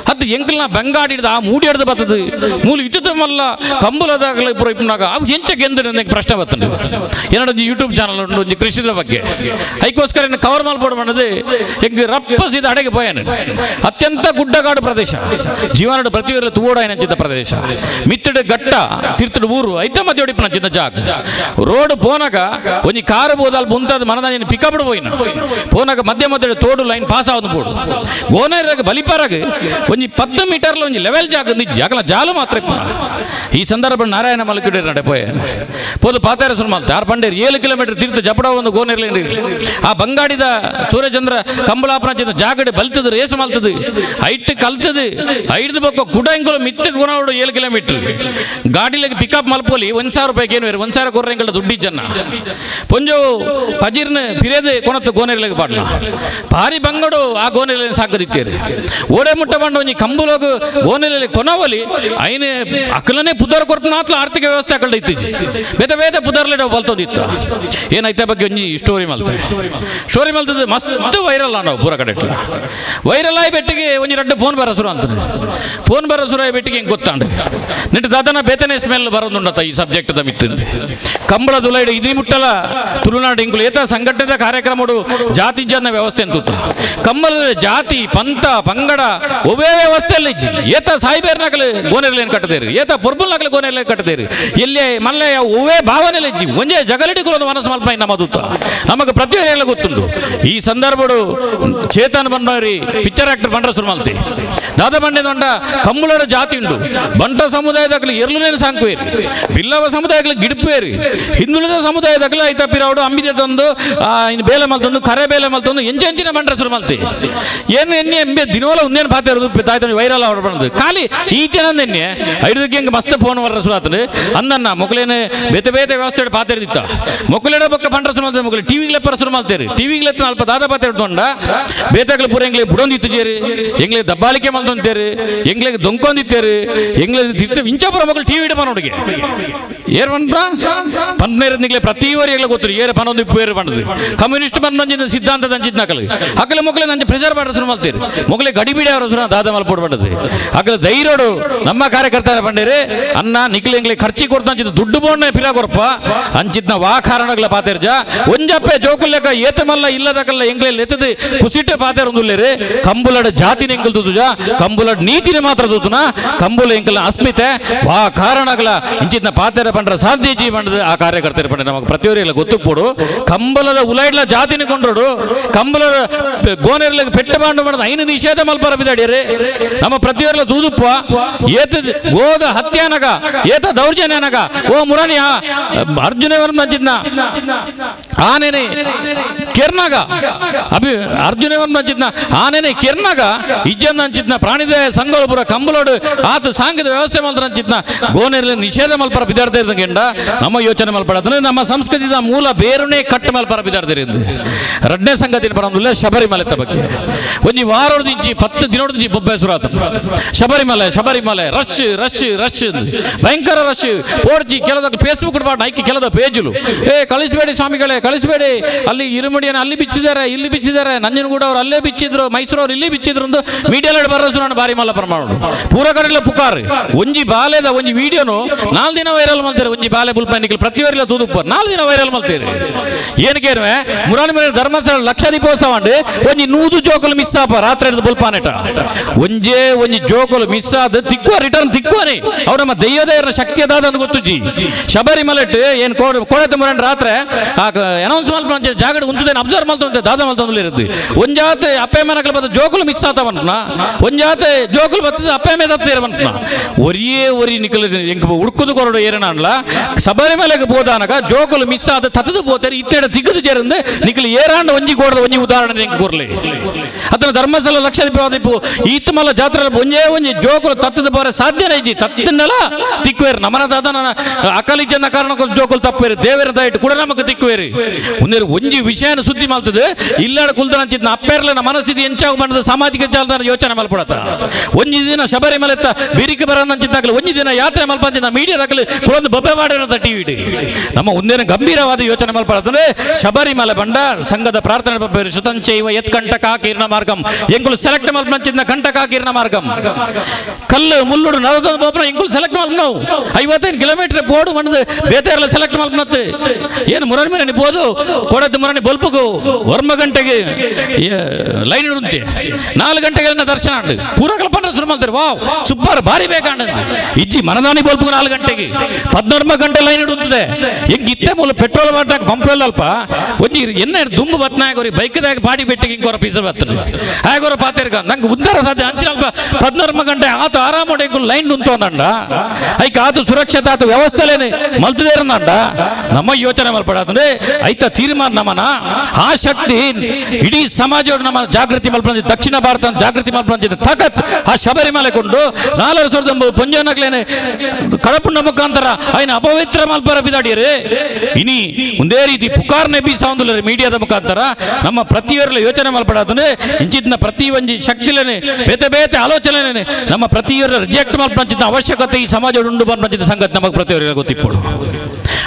ಹತ್ತು ಎಂಕಲ್ನ ಬೆಂಗಾಡಿ ಹಿಡ್ದು ಆ ಮೂಡಿ ಹಿಡ್ದು ಬರ್ತದೆ ಮೂಲ ಇತ್ತದ ಮಲ್ಲ ಕಂಬಳದಾಗಲೇ ಪೂರ ಇಪ್ಪನಾಗ ಅವು ಹೆಂಚಕ್ಕೆ ಎಂದು ನನಗೆ ಪ್ರಶ್ನೆ ಬರ್ತದೆ ಏನೋ ಯೂಟ್ಯೂಬ್ ಚಾನಲ್ ಉಂಟು ಒಂಜಿ ಕೃಷಿದ ಬಗ್ಗೆ ಅದಕ್ಕೋಸ್ಕರ ಇನ್ನು ಕವರ್ ಮಲ್ಪೋಡು ಮಾಡೋದು ಹೆಂಗೆ ರಪ್ಪಸಿದ ಅಡೆಗೆ ಪೋಯನು ಅತ್ಯಂತ ಗುಡ್ಡಗಾಡು ಪ್ರದೇಶ ಜೀವನದ ಪ್ರತಿಯೊಂದು ತೂವೋಡ ಪ್ರದೇಶ ಮಿತ್ತಡು ಗಟ್ಟ ತಿರ್ತಡು ಊರು ಐತ ಮಧ್ಯ ಹೊಡಿಪನ ಚಿನ್ನ ಜಾಗ ರೋಡ್ ಪೋನಾಗ ಒಂಜಿ ಕಾರು ಬೋದಲ್ ಮುಂತಾದ ಮನದ ಪಿಕಪ್ ಪೋಯಿನ ಪೋನಾಗ ಮಧ್ಯ ಮಧ್ಯ ತೋಡು ಲೈನ್ ಪಾಸ್ ಆವದು ಬೋಡು ಗೋನರಾಗ ಬಲಿಪಾರಾಗ ಒಂಜಿ 10 ಮೀಟರ್ಲ ಒಂಜಿ ಲೆವೆಲ್ ಜಾಗ ನಿಜ್ಜಿ ಆಗಲ ಜಾಲು ಮಾತ್ರ ಇಪ್ಪನ ಈ ಸಂದರ್ಭ ನಾರಾಯಣ ಮಲಕಿಡಿ ನಡೆ ಪೋಯ ಪೋದು ಪಾತಾರ ಸುರು ಮಲ್ತ ಆರು ಪಂಡೇರು 7 ಕಿಲೋಮೀಟರ್ ತೀರ್ಥ ಜಪಡ ಒಂದು ಗೋನೆರ್ಲಿ ಆ ಬಂಗಾಡಿದ ಸೂರ್ಯಚಂದ್ರ ಕಂಬಳಾಪನ ಜಾಗಡೆ ಬಲ್ತದ ರೇಸ್ ಮಲ್ತದ ಹೈಟ್ ಕಲ್ತದ ಐದು ಪಕ್ಕ ಕುಡಂಗುಲ ಮಿತ್ತ ಗುಣವಡು 7 ಕಿಲೋಮೀಟರ್ ಗಾಡಿಲಿಗೆ ಪಿಕಪ್ ಮಲ್ಪೋಲಿ 1,000 ರೂಪಾಯಿಗೆ ಏನು 1,000 ಕೊರ್ರೆಂಗಳ ದುಡ್ಡಿ ಜನ ಪೊಂಜೋ ಪಜಿರ್ನ ಪಿರೇದೆ ಕೊಣತ್ತು ಗೋನೆರ್ಲಿಗೆ ಪಾಡ್ನ ಭಾರಿ ಬಂಗಡು ಆ ಗೋನೆರ್ಲಿ ಸಾಕದಿತ್ತೇರಿ ಓಡೆ ಮುಟ್ಟ ಬಂಡ ಒಂಜಿ ಕಂಬುಲೋಗು ಗೋನೆರ್ಲಿ ಕೊನವಲಿ ಐನೆ ಅಕ್ಕಲನೆ ಪುದರ್ ಕೊರ್ಪನಾತ್ಲ ಆರ್ಥಿಕ ವ್ಯವಸ್ಥೆ ಅಕ್ಕಲ್ಡ ಇತ್ತೀಚಿ ಬೇತೆ ಬೇತೆ ಪುದರ್ಲೆ ಬಲ್ತೋದಿತ್ತ ಏನೈತೆ ಬಗ್ಗೆ ಒಂಜಿ ಸ್ಟೋರಿ ಮಲ್ತೆ ಸ್ಟೋರಿ ಮಲ್ತದ ಮಸ್ತ್ ವೈರಲ್ ನಾವು ಪೂರ ಕಡೆ ವೈರಲ್ ಆಗಿ ಬೆಟ್ಟಿಗೆ ಒಂಜಿ ರಡ್ಡು ಫೋನ್ ಬರ ಶುರು ಅಂತ ಫೋನ್ ಬರ ಶುರು ಆಗಿ ಬೆಟ್ಟಿಗೆ ಹೆಂಗೆ ಗೊತ್ತಾಂಡು ನೆಟ್ಟು ದಾದನ ಬೇತನೆ ಸ್ಮೆಲ್ ಬರೋದುಂಡತ ಈ ಸಬ್ಜೆಕ್ಟ್ the ಮಿತ್ತಿಂದ ಕಂಬಳ ದುಲೈಡು ಇದಿ ಮುಟ್ಟಲ ತುಳುನಾಡು ಇಂಗುಲು ಏತ ಸಂಘಟನೆದ ಕಾರ್ಯಕ್ರಮಡು ಜಾತಿ ಜನ ವ್ಯವಸ್ಥೆ ಅಂತ ಕಂಬಳದ ಜಾತಿ ಪಂಥ ಪಂಗಡ ಒವೇ ವ್ಯವಸ್ಥೆ ಇಜ್ಜಿ ಏತ ಸಾಯಿಬೇರ್ನಾಗಲು ಗೋನೆರ್ಲೇನು ಕಟ್ಟದೇರಿ ಏತ ಪೊರ್ಬುಲ್ನಾಗಲು ಗೋನೆರ್ಲೇನು ಕಟ್ಟದೇರಿ ಎಲ್ಲಿ ಮಲ್ಲೆ ಒವೇ ಭಾವನೆ ಇಜ್ಜಿ ಒಂಜೇ ಜಗಲಿಡಿಗಳು ಮನಸ್ಸು ಮಲ್ಪ ನಮ್ಮ ದೂತ ನಮಗೆ ಪ್ರತಿಯೊಂದು ಗೊತ್ತುಂಡು ಈ ಸಂದರ್ಭಡು ಚೇತನ್ ಬಂಡಾರಿ ಪಿಕ್ಚರ್ ಆಕ್ಟರ್ ಬಂಡ್ರ ಶುರು ಮಲ್ತಿ ದಾದ ಬಂಡೆದಂಡ ಕಮ್ಮುಲರ ಜಾತಿ ಉಂಡು ಬಂಟ ಸಮುದಾಯದಕ್ಕಲು ಎರ್ಲುನೇನು ಸಾಂಕುವೇರಿ ಬಿಲ್ಲವ ಸಮುದಾಯಕ್ಕೆ ಗಿಡ್ಪೇರಿ ಹಿಂದುಳಿದ ಸಮುದಾಯದಕ್ಕಲು ಐತ ಪಿರಾವಡು ಅಂಬಿದೆ ತಂದು ಇನ್ನು ಬೇಲೆ ಮಲ್ತೊಂದು ಕರೆ ಬೇಲೆ ಮಲ್ತೊಂದು ಎಂಚೆಂಚಿನ ಬಂಟ್ರ ಸುರು ಮಲ್ತಿ ಏನು ಎಣ್ಣೆ ಎಂಬೆ ದಿನವಲ ಒಂದೇನು ಪಾತೆ ಇರೋದು ತಾಯ್ತಾನೆ ವೈರಲ್ ಅವ್ರು ಬಂದು ಖಾಲಿ ಈಚೆನಂದೆನ್ನೆ ಐದಕ್ಕೆ ಹೆಂಗೆ ಮಸ್ತ್ ಫೋನ್ ಬರ್ರ ಸುರು ಆತನು ಅಂದನ್ನ ಮೊಕ್ಕಲೇನೆ ಬೇತೆ ಬೇತೆ ವ್ಯವಸ್ಥೆ ಪಾತೆ ಇರ್ತಿತ್ತ ಮೊಕ್ಕಲೇಡ ಪಕ್ಕ ಬಂಟ್ರ ಸುರು ಮಲ್ತಾರೆ ಮೊಕ್ಕಲು ಟಿವಿಗ್ಲೆ ಪರ ಸುರು ಮಲ್ತೇರಿ ಟಿವಿಗ್ಲೆ ಅಲ್ಪ ದಾದ ಪಾತೆ ಇಡ್ಕೊಂಡ ಬೇತಾಗ್ಲು ಪೂರ ಎಂಗ್ಲೆ ಬುಡೊಂದಿತ್ತು ಜೇರಿ ಎಂಗ್ಲೆ ದಬ್ಬಾಳಿಕೆ ಮಲ್ತೊಂತೇರಿ ಎಂಗ್ಲೆಗೆ ದೊಂಕೊಂದಿತ್ತೇರಿ ಎಂಗ್ಲೆ ತಿರ್ತ ಇಂಚಾಪುರ ಮಕ್ಕಳು ಟಿವಿ ಇಡ ಮನೋಡಿಗೆ ಏರ್ ಪನ್ಪ್ರ ಪನ್ನೇರ ನಿಗ್ಲೆ ಪ್ರತಿ ವರಿ ಎಂಗ್ಲೆ ಗೊತ್ತು ಏರ್ ಪನೊಂದು ಇಪ್ಪು ಏರು ಪಣ್ಣದು ಕಮ್ಯುನಿಸ್ಟ್ ಪನ್ಪಂಚಿನ ಸಿದ್ಧಾಂತ ಅಂಚಿದ ನಕಲು ಅಕಲೆ ಮೊಕ್ಕಲೆ ನಂಚೆ ಪ್ರೆಷರ್ ಮಾಡ್ರ ಸುರು ಮಲ್ತೀರಿ ಮೊಕ್ಕಲೆ ಗಡಿಬಿಡಿ ಅವರ ಸುರ ದಾದ ಮಲ್ಪೋಡು ಪಂಡದು ಅಕಲೆ ಧೈರ್ಯೋಡು ನಮ್ಮ ಕಾರ್ಯಕರ್ತರ ಪಂಡೇರಿ ಅನ್ನ ನಿಕ್ಲೆ ಎಂಗ್ಲೆ ಖರ್ಚಿ ಕೊಡ್ತ ಅಂಚಿದ ದುಡ್ಡು ಬೋಣ್ಣ ಪಿರಾ ಕೊರ್ಪ ಅಂಚಿದ್ನ ವಾ ಕಾರಣಗಳ ಪಾತೇರ್ಜ ಒಂಜಪ್ಪೆ ಜೋಕುಲ್ಲೆಕ್ಕ ಏತಮಲ್ಲ ಇಲ್ಲದಕಲ್ಲ ಎಂಗ್ಲೆ ಎತ್ತದು ಕುಸಿಟ್ಟೆ ಪಾತೇರ್ ಒಂದುಲ್ಲೇರಿ ಕಂಬುಲಡ ಜಾತಿನ ಎಂಕಲ್ ತೂತುಜ ಕಂಬುಲಡ್ ನೀತಿನ ಮಾತ್ರ ತೂತುನ ಕಂಬುಲ ಎಂಕಲ್ ಅಸ್ಮಿತೆ ವಾ ಕಾರಣಗಳ ಇಂಚಿದ್ನ ಪಾತೇರ ಪಂಡ್ರ ಸಾಧ್ಯ ಜೀ ಪಂಡದ ಆ ಕಾರ್ಯಕರ್ತರ ಪಂಡ ನಮಗೆ ಪ್ರತಿಯೊರಿಲ್ಲ ಗೊತ್ತು ಪೋಡು ಕಂಬಲದ ಉಲೈಡ್ಲ ಜಾತಿನ ಕೊಂಡ್ರೋಡು ಕಂಬಲದ ಗೋನೆರ್ಲಿಗೆ ಪೆಟ್ಟ ಬಾಂಡು ಮಾಡದ ಐನು ನಿಷೇಧ ಮಲ್ಪರ ಬಿದಾಡಿಯರಿ ನಮ್ಮ ಪ್ರತಿಯೊರಿಲ್ಲ ತೂದುಪ್ಪ ಏತ ಗೋದ ಹತ್ಯಾನಗ ಏತ ದೌರ್ಜನ್ಯನಗ ಓ ಮುರಾನಿ ಅರ್ಜುನವರ್ ಮಂಚಿದ್ನ ಆನೆನೆ ಕೆರ್ನಾಗ ಅಭಿ ಅರ್ಜುನವರ್ ಮಂಚಿದ್ನ ಆನೆನೆ ಕೆರ್ನಾಗ ಇಜ್ಜನ್ ಅಂಚಿದ್ನ ಪ್ರಾಣಿದ ಸಂಗೊಳಪುರ ಕಂಬಲೋಡು ಆತ ಸಾಂಘದ ವ್ಯವಸ್ಥೆ ಮಲ್ತರ ಅಂಚಿದ್ನ ಗೋನೆರ್ಲಿ ನಿಷೇಧ ಮಲ್ಪರ ಬಿದಾಡ್ತಾ ಇದ್ದಂಗೆಂಡ ನಮ್ಮ ಯೋಚನೆ ಮಲ್ಪಡದ್ರೆ ನಮ್ಮ ಸಂಸ್ಕೃತಿದ ಮೂಲ ಬೇರುನೇ ಕಟ್ಟ ಮಲ್ಪರ ಬಿದಾಡ್ತಿರಿಂದ ರಡ್ನೇ ಸಂಗತಿನ ಬರೋದಿಲ್ಲ ಶಬರಿಮಲೆತ ಬಗ್ಗೆ ಒಂಜಿ ವಾರೊಡ್ದಿಂಚಿ 10 ದಿನೊಡ್ದಿಂಚಿ ಬೊಬ್ಬೆ ಸುರಾತ Sabarimala Sabarimala rush rush rush ಭಯಂಕರ ರಶ್ ಪೋಡ್ಜಿ ಕೆಲದ ಫೇಸ್ಬುಕ್ ಬಾಡ ಐಕಿ ಕೆಲದ ಪೇಜುಲು ಏ ಕಳಿಸಬೇಡಿ ಸ್ವಾಮಿಗಳೇ ಕಳಿಸಬೇಡಿ ಅಲ್ಲಿ ಇರುಮುಡಿಯನ್ನು ಅಲ್ಲಿ ಬಿಚ್ಚಿದ್ದಾರೆ ಇಲ್ಲಿ ಬಿಚ್ಚಿದ್ದಾರೆ ನಂಜನಗೂಡ ಅವರು ಅಲ್ಲೇ ಬಿಚ್ಚಿದ್ರು ಮೈಸೂರವ್ರು ಇಲ್ಲಿ ಬಿಚ್ಚಿದ್ರು ಒಂದು ಮೀಡಿಯಾಲ ಬರೋಸು ನಾನು ಬಾರಿ ಮಲ್ಲ ಪ್ರಮಾಣ ಪೂರ ಕಡೆಲ್ಲ ಪುಕಾರ್ ಒಂಜಿ ಬಾಲೆದ ಒಂಜಿ ವಿಡಿಯೋನು 4 ದಿನ ವೈರಲ್ ಮಾಡ್ತಾರೆ ಒಂಜಿ ಬಾಲೆ ಬುಲ್ಪನಿಗೆ ಪ್ರತಿಯೊರಿಲ್ಲ ತೂದುಪ್ಪ 4 ದಿನ ವೈರಲ್ ಮಾಡ್ತೀರಿ ಏನಕ್ಕೇರುವೆ ಮುರಾನಿ ಮೇಲೆ ಧರ್ಮಸ್ಥಳ ಲಕ್ಷ ದೀಪೋತ್ಸವ ಅಂಡ್ ಒಂಜಿ 100 ಜೋಕುಲು ಮಿಸ್ ಆಪ ರಾತ್ರಿ ಹಿಡಿದು ಬುಲ್ಪಾನೆಟ ಒಂಜೇ ಒಂಜಿ ಜೋಕುಲು ಮಿಸ್ ಆದ ತಿಕ್ಕುವ ರಿಟರ್ನ್ ತಿಕ್ಕುವನೆ ಅವ್ರು ನಮ್ಮ ದೈವದ ಶಕ್ತಿ ಅದಾದ ಅಂತ ಗೊತ್ತುಜಿ ಶಬರಿಮಲೆಟ್ ಏನು ಕೋಡತ್ತ ಮುರಾಣಿ ರಾತ್ರಿ ಆ ಅನೌನ್ಸ್ ಮಲ್ಪ ಜಾಗಡೆ ಉಂಟುದೇನು ಅಬ್ಸರ್ವ್ ಮಲ್ತೊಂತೆ ದಾದ ಮಲ್ತೊಂದು ಇರುತ್ತೆ ಒಂಜಾತೆ ಅಪ್ಪೆ ಮನಕಲು ಬತ್ತ ಜೋಕುಲು ಮಿಸ್ ಆತವನ್ನ ಒಂಜಾತೆ ಜೋಕುಲು ಬತ್ತದ ಅಪ್ಪೆ ಮೇಲೆ ತತ್ತಿರವಂತ ಒರಿಯೇ ಒರಿ ನಿಕಲ್ ಎಂಕ್ ಉಡ್ಕುದು ಕೊರಡು ಏರನಾನ್ಲ ಶಬರಿಮಲೆಗೆ போதானக ಜೋಕುಲು ಮಿಸ್ ಆದ ತತ್ತದು போತಾರೆ ಇತ್ತೆಡ ತಿಕ್ಕದು ചേರ್ந்து ನಿಕಲ್ ಏರಾಂಡ ಒಂಜಿ ಕೋಡದ ಒಂಜಿ ಉದಾಹರಣೆ ಎಂಕ್ ಕೊರ್ಲಿ ಅದನ್ನ ಧರ್ಮಸ್ಥಳ ಲಕ್ಷ ದೀಪು ಈತಮಲ್ಲ ಜಾತ್ರೆ ಒಂಜೇ ಒಂಜಿ ಜೋಕುಲು ತತ್ತದ ಬೋರೆ ಸಾಧ್ಯನೇ ಇಜ್ಜಿ ತತ್ತನ್ನಲ ತಿಕ್ಕುವೇರು ನಮನ ದಾದನ ಅಕಲಿ ಜನ ಕಾರಣ ಜೋಕುಲು ತಪ್ಪೇರು ದೇವರ ದಯಟ್ಟು ಕೂಡ ನಮಕ್ ತಿಕ್ಕುವೇರು ಒಂದೇರು ಒಂಜಿ ವಿಷಯನ ಸುದ್ದಿ ಮಾಡ್ತದೆ ಇಲ್ಲಾಡ ಕುಲ್ದನಂಚಿದ್ನ ಅಪ್ಪೇರ್ಲನ ಮನಸ್ಥಿತಿ ಎಂಚಾಗ ಮಾಡದ ಸಾಮಾಜಿಕ ಜಾಲತಾಣ ಯೋಚನೆ ಮಲ್ಪಡತ ಒಂಜಿ ದಿನ ಶಬರಿಮಲೆತ್ತ ಬಿರಿಕೆ ಬರೋದಂಚಿದ್ದಾಗಲಿ ಒಂಜಿ ದಿನ ಯಾತ್ರೆ ಮಲ್ಪಂಚಿನ ಮೀಡಿಯಾ ದಾಖಲೆ ಕುಳಂದು ಬೊಬ್ಬೆ ಮಾಡಿರೋದ ಟಿವಿ ನಮ್ಮ ಒಂದೇನ ಗಂಭೀರವಾದ ಯೋಚನೆ ಮಲ್ಪಡತಂದ್ರೆ ಶಬರಿಮಲೆ ಬಂಡ ಸಂಘದ ಪ್ರಾರ್ಥನೆ ಸುತಂಚೈವ ಎತ್ ಕಂಟಕಾಕೀರ್ಣ ಮಾರ್ಗಂ ಎಂಕುಲು ಸೆಲೆಕ್ಟ್ ಮಲ್ಪಂಚಿದ್ನ ಕಂಟಕಾಕೀರ್ಣ ಮಾರ್ಗಂ ಕಲ್ಲು ಮುಳ್ಳುಡು ನರದ ಬೋಪನ ಎಂಕುಲು ಸೆಲೆಕ್ಟ್ ಮಲ್ಪನವು 55 ಕಿಲೋಮೀಟರ್ ಬೋರ್ಡು ಬಂದು ಬೇತೆಲ್ಲ ಸೆಲೆಕ್ಟ್ ಮಲ್ಪನತ್ತು ಏನು ಮುರಾನಿ ಮನೆ ಬೋದು ಕೊಡದ್ದು ಮುರಾನಿ ಬೊಲ್ಪುಗು ವರ್ಮ ಗಂಟೆಗೆ ಲೈನ್ ಇಡುಂತೆ 4 ಗಂಟೆಗೆ ದರ್ಶನ ಅಂಡು ಪೂರ ಕಲ್ಪನ ಶುರು ಮಾಡ್ತಾರೆ ವಾವ್ ಸೂಪರ್ ಭಾರಿ ಬೇಕಂಡ ಇಜ್ಜಿ ಮನದಾನಿ ಬೊಲ್ಪುಗು 4 ಗಂಟೆಗೆ 14 ಗಂಟೆ ಲೈನ್ ಇಡುತ್ತದೆ ಹೆಂಗೆ ಇತ್ತೆ ಮೂಲ ಪೆಟ್ರೋಲ್ ಬಾಟಾಕ ಪಂಪ್ ಅಲ್ಪ ಒಂಜಿ ಎನ್ನ ದುಂಬು ಬತ್ನಾಯಕ ಅವ್ರಿಗೆ ಬೈಕ್ದಾಗ ಬಾಡಿ ಬೆಟ್ಟಿಗೆ ಹಿಂಗೆ ಪೀಸ ಬರ್ತದೆ ಹಾಗೋರ ಪಾತೇರ್ಕ ನಂಗೆ ಉದ್ದಾರ ಸಾಧ್ಯ ಅಂಚಿನ ಅಲ್ಪ 14 ಗಂಟೆ ಆತ ಆರಾಮ ಲೈನ್ ಉಂಟೋದಂಡ ಐಕ ಆತ ಸುರಕ್ಷತೆ ಆತ ವ್ಯವಸ್ಥೆಲೇನೆ ಮಲ್ತದೇರಂದಂಡ ನಮ್ಮ ಯೋಚನೆ ಮಲ್ಪಡಂದ್ರೆ ಐತ ತೀರ್ಮಾನ ನಮ್ಮನ ಆ ಶಕ್ತಿ ಇಡೀ ಸಮಾಜ ನಮ್ಮ ಜಾಗೃತಿ ಮಲ್ಪಂಜಿ ದಕ್ಷಿಣ ಭಾರತ ಜಾಗೃತಿ ಮಲ್ಪಂಜಿದ ತಾಕತ್ ಆ ಶಬರಿಮಲೆ ಕೊಂಡು 4,000 ಪಂಜನಗ್ಲೇನೆ ಕಡಪುಂಡ ಮುಖಾಂತರ ఆయన ಅಪವಿತ್ರ ಮಲ್ಪರ ಬಿದಾಡಿಯರು ಇನಿ ಒಂದೇ ರೀತಿ ಪುಕಾರ್ನೆ ಬೀಸಾವಂದುಲ್ಲ ಮೀಡಿಯಾದ ಮುಖಾಂತರ ನಮ್ಮ ಪ್ರತಿಯೊರಲ ಯೋಚನೆ ಮಲ್ಪಡಾತಂದ್ರೆ ಇಂಚಿದ್ನ ಪ್ರತಿ ಒಂಜಿ ಶಕ್ತಿಲೇನೆ ಬೇತೆ ಬೇತೆ ಆಲೋಚನೆ ನಮ್ಮ ಪ್ರತಿಯೊರ ರಿಜೆಕ್ಟ್ ಮಲ್ಪಂಚಿದ ಅವಶ್ಯಕತೆ ಈ ಸಮಾಜ ಉಂಡು ಬಂಚಿದ ಸಂಗತಿ ನಮಗೆ ಪ್ರತಿಯೊರಿಗೆ ಗೊತ್ತಿಪ್ಪಡು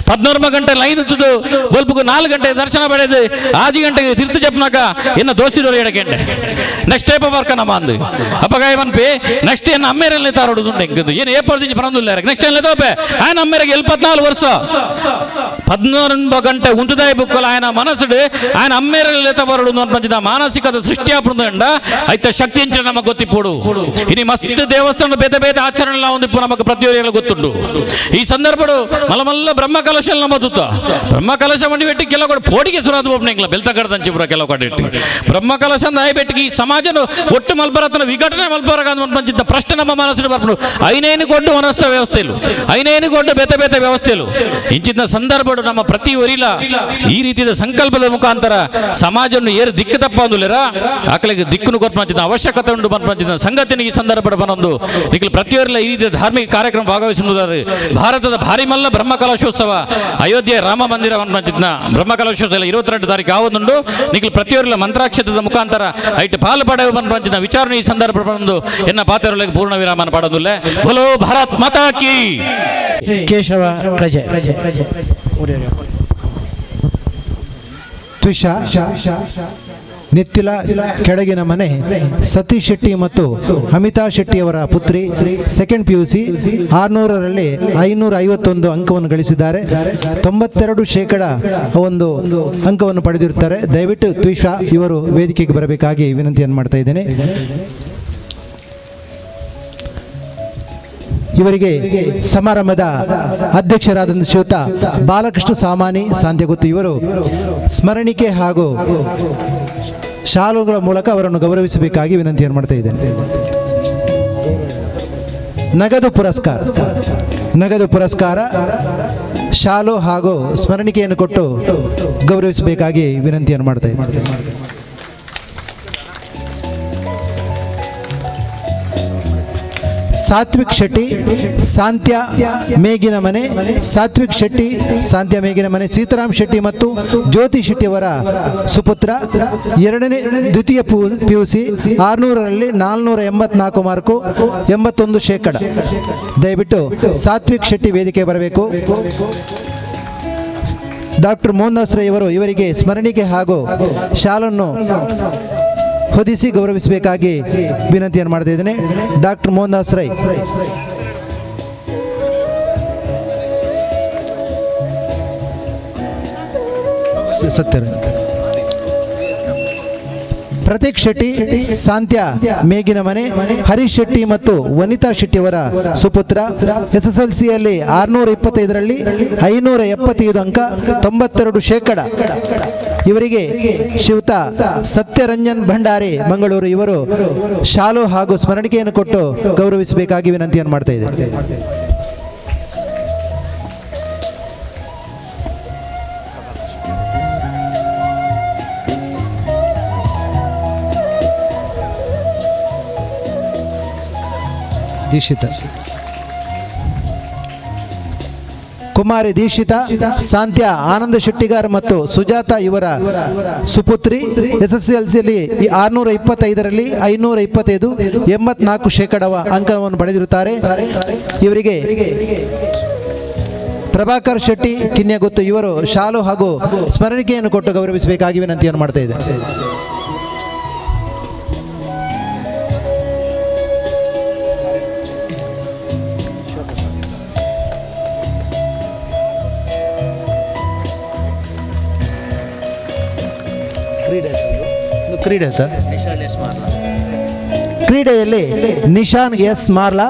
14 ಗಂಟೆ ಲೈನ್ ಇದ್ದು ಬಲ್ಪುಗು 4 ಗಂಟೆ ದರ್ಶನ ಪಡೆದು 5 ಗಂಟೆಗೆ ತಿರ್ತು ಜಪ್ನಾಕ ಇನ್ನು ದೋಸ್ತಿದವರು ಎಡಕೆಂಡೆ next type work ನಮ್ಮ ಅಂದು ಅಪ್ಪಗಾಯ ಮನ್ಪಿ ನೆಕ್ಸ್ಟ್ ಏನು ಅಮ್ಮೇರಲ್ಲಿ ತಾರೋಡು ದುಂಡು ಏನು ಏಪರ್ದಿಂಚ ಬರಂದಿಲ್ಲ ನೆಕ್ಸ್ಟ್ ಏನು ತೋಪೆ ఆయన ಅಮ್ಮೇರಿಗೆ 74 ವರ್ಷ 14 ಗಂಟೆ ಉಂಟುದಾಯ ಬುಕ್ಕಲ್ ఆయన ಮನಸ್ಸುಡು ఆయన ಅಮ್ಮೇರಲ್ಲಿ ಬರಡು ಅನ್ಪಂಚಿದ ಮಾನಸಿಕದ ಸೃಷ್ಟಿಯಾಪುಂಡ ಐತ ಶಕ್ತಿ ಎಂಚಿನ ನಮಗೆ ಗೊತ್ತಿಪ್ಪುಡು ಇನಿ ಮಸ್ತ್ ದೇವಸ್ಥಾನ ಬೇತೆ ಬೇತೆ ಆಚರಣೆ ಒಂದಿಪ್ಪು ನಮಗೆ ಪ್ರತಿಯೊರಿಗಳ ಗೊತ್ತುಂಡು ಈ ಸಂದರ್ಭಡು ಮಲಮಲ್ಲ ಬ್ರಹ್ಮ ಕಲಶ ನಮ್ಮ ತುತ್ತ ಬ್ರಹ್ಮ ಕಲಶ ಮಂಡಿ ಬೆಟ್ಟಿ ಕೆಲವು ಕಡೆ ಪೋಡಿಗೆ ಸುರಾದ ಒಬ್ಬನಿಂಗ್ಲ ಬೆಲ್ತಕಡದಂಚಿಪುರ ಕೆಲವು ಕಡೆ ಇಟ್ಟು ಬ್ರಹ್ಮ ಕಲಶ ನಾಯಿ ಬೆಟ್ಟಿಗೆ ಈ ಸಮಾಜನ ಒಟ್ಟು ಮಲ್ಬರತನ ವಿಘಟನೆ ಮಲ್ಪವರಗ ಪಂಚಿತ ಪ್ರಶ್ನೆ ನಮ್ಮ ಮನಸ್ಸಿನ ಬರ್ಪುಂಡು. ಐನೇನು ಕೊಡ್ಡು ವನಸ್ಥ ವ್ಯವಸ್ಥೆಲು, ಐನೇನು ಕೊಡ್ಡು ಬೇತೆ ಬೇತೆ ವ್ಯವಸ್ಥೆಲು. ಇಂಚಿನ ಸಂದರ್ಭಡು ನಮ್ಮ ಪ್ರತಿ ಒರಿಲ ಈ ರೀತಿಯ ಸಂಕಲ್ಪದ ಮುಖಾಂತರ ಸಮಾಜವನ್ನು ಏರು ದಿಕ್ಕು ತಪ್ಪ ಅಂದುಲೇರ ಆಕಲಿಗೆ ದಿಕ್ಕುನು ಕೊಟ್ಟು ಅವಶ್ಯಕತೆ ಉಂಟು ಪಂಚಿನ ಸಂಗತಿನ ಈ ಸಂದರ್ಭ ಬಂದು ನಿಖಿಲ್ ಪ್ರತಿಯೊರಿಲ ಈ ರೀತಿಯ ಧಾರ್ಮಿಕ ಕಾರ್ಯಕ್ರಮ ಭಾಗವಹಿಸುವುದಾರೆ. ಭಾರತದ ಭಾರಿ ಮಲ್ಲ ಬ್ರಹ್ಮ ಕಲಶೋತ್ಸವ ಅಯೋಧ್ಯೆ ರಾಮ ಮಂದಿರ ಪಂಚಿನ ಬ್ರಹ್ಮ ಕಲಶೋತ್ಸವ 22 ತಾರೀಕು ಯಾವದುಂಡು. ನಿಖಿಲ್ ಪ್ರತಿಯೊರಿಲ ಮಂತ್ರಾಕ್ಷೇತ್ರದ ಮುಖಾಂತರ ಐಟ್ ಪಾಲು ಪಡೆಯುವ ಪಂಚಿನ ವಿಚಾರಣೆ ಈ ಸಂದರ್ಭ ಬಂದು ಎನ್ನ ಪಾತ್ರಗಳಿಗೆ ಪೂರ್ಣ ವಿರಾಮನ ಪಡೋದಿಲ್ಲ. ಬೋಲೋ ಭಾರತ್ ಮಾತಾ ಕಿ. ಕೇಶವ ಪ್ರಜೆ ತ್ವಿಷಾ ನೆತ್ತಿಲ ಕೆಳಗಿನ ಮನೆ ಸತೀಶ್ ಶೆಟ್ಟಿ ಮತ್ತು ಅಮಿತಾ ಶೆಟ್ಟಿಯವರ ಪುತ್ರಿ, ಸೆಕೆಂಡ್ PUC 600ರಲ್ಲಿ 551 ಅಂಕವನ್ನು ಗಳಿಸಿದ್ದಾರೆ. 92% ಒಂದು ಅಂಕವನ್ನು ಪಡೆದಿರುತ್ತಾರೆ. ದಯವಿಟ್ಟು ತ್ವಿಷಾ ಇವರು ವೇದಿಕೆಗೆ ಬರಬೇಕಾಗಿ ವಿನಂತಿಯನ್ನು ಮಾಡ್ತಾ ಇದ್ದೇನೆ. ಇವರಿಗೆ ಸಮಾರಂಭದ ಅಧ್ಯಕ್ಷರಾದಂಥ ಶ್ರೀಯುತ ಬಾಲಕೃಷ್ಣ ಸಾಮಾನಿ ಸಾಂಧ್ಯಗುತ್ತಿ ಇವರು ಸ್ಮರಣಿಕೆ ಹಾಗೂ ಶಾಲುಗಳ ಮೂಲಕ ಅವರನ್ನು ಗೌರವಿಸಬೇಕಾಗಿ ವಿನಂತಿಯನ್ನು ಮಾಡ್ತಾ ಇದ್ದೇನೆ. ನಗದು ಪುರಸ್ಕಾರ ಶಾಲು ಹಾಗೂ ಸ್ಮರಣಿಕೆಯನ್ನು ಕೊಟ್ಟು ಗೌರವಿಸಬೇಕಾಗಿ ವಿನಂತಿಯನ್ನು ಮಾಡ್ತಾ ಇದ್ದೇನೆ. ಸಾತ್ವಿಕ್ ಶೆಟ್ಟಿ ಸಾಂತ್ಯ ಮೇಗಿನ ಮನೆ, ಸಾತ್ವಿಕ್ ಶೆಟ್ಟಿ ಸಾಂತ್ಯ ಮೇಗಿನ ಮನೆ, ಸೀತಾರಾಮ್ ಶೆಟ್ಟಿ ಮತ್ತು ಜ್ಯೋತಿ ಶೆಟ್ಟಿಯವರ ಸುಪುತ್ರ, ದ್ವಿತೀಯ PUC 600ರಲ್ಲಿ 484 ಮಾರ್ಕು, 81%. ದಯವಿಟ್ಟು ಸಾತ್ವಿಕ್ ಶೆಟ್ಟಿ ವೇದಿಕೆ ಬರಬೇಕು. ಡಾಕ್ಟರ್ ಮೋಹನ್ ದಾಸ್ ರೈ ಅವರು ಇವರಿಗೆ ಸ್ಮರಣಿಕೆ ಹಾಗೂ ಶಾಲನ್ನು ಹೊದಿಸಿ ಗೌರವಿಸಬೇಕಾಗಿ ವಿನಂತಿಯನ್ನು ಮಾಡ್ತಾ ಇದ್ದೇನೆ. ಡಾಕ್ಟರ್ ಮೋಹನ್ ದಾಸ್ ರೈ. ಸತ್ಯರ ಪ್ರತೀಕ್ ಶೆಟ್ಟಿ ಸಾಂತ್ಯ ಮೇಗಿನ ಮನೆ, ಹರೀಶ್ ಶೆಟ್ಟಿ ಮತ್ತು ವನಿತಾ ಶೆಟ್ಟಿಯವರ ಸುಪುತ್ರ, SSLCಯಲ್ಲಿ 625ರಲ್ಲಿ 575 ಅಂಕ, 92%. ಇವರಿಗೆ ಶ್ರೀಯುತ ಸತ್ಯರಂಜನ್ ಭಂಡಾರಿ ಮಂಗಳೂರು ಇವರು ಶಾಲು ಹಾಗೂ ಸ್ಮರಣಿಕೆಯನ್ನು ಕೊಟ್ಟು ಗೌರವಿಸಬೇಕಾಗಿ ವಿನಂತಿಯನ್ನು ಮಾಡ್ತಾ ಇದ್ದೇನೆ. ದೀಕ್ಷಿತ ಕುಮಾರಿ ದೀಕ್ಷಿತಾ ಸಾಂತ್ಯ ಆನಂದ ಶೆಟ್ಟಿಗಾರ್ ಮತ್ತು ಸುಜಾತ ಇವರ ಸುಪುತ್ರಿ, SSLCಯಲ್ಲಿ 625ರಲ್ಲಿ 525, 84% ಅಂಕವನ್ನು ಪಡೆದಿರುತ್ತಾರೆ. ಇವರಿಗೆ ಪ್ರಭಾಕರ್ ಶೆಟ್ಟಿ ಕಿನ್ಯಗುತ್ತು ಇವರು ಶಾಲು ಹಾಗೂ ಸ್ಮರಣಿಕೆಯನ್ನು ಕೊಟ್ಟು ಗೌರವಿಸಬೇಕಾಗಿ ವಿನಂತಿಯನ್ನು ಮಾಡ್ತಾ ಇದೆ. ಕ್ರೀಡೆಯಲ್ಲಿ ನಿಶಾನ್ ಎಸ್ ಮಾರ್ಲಾ,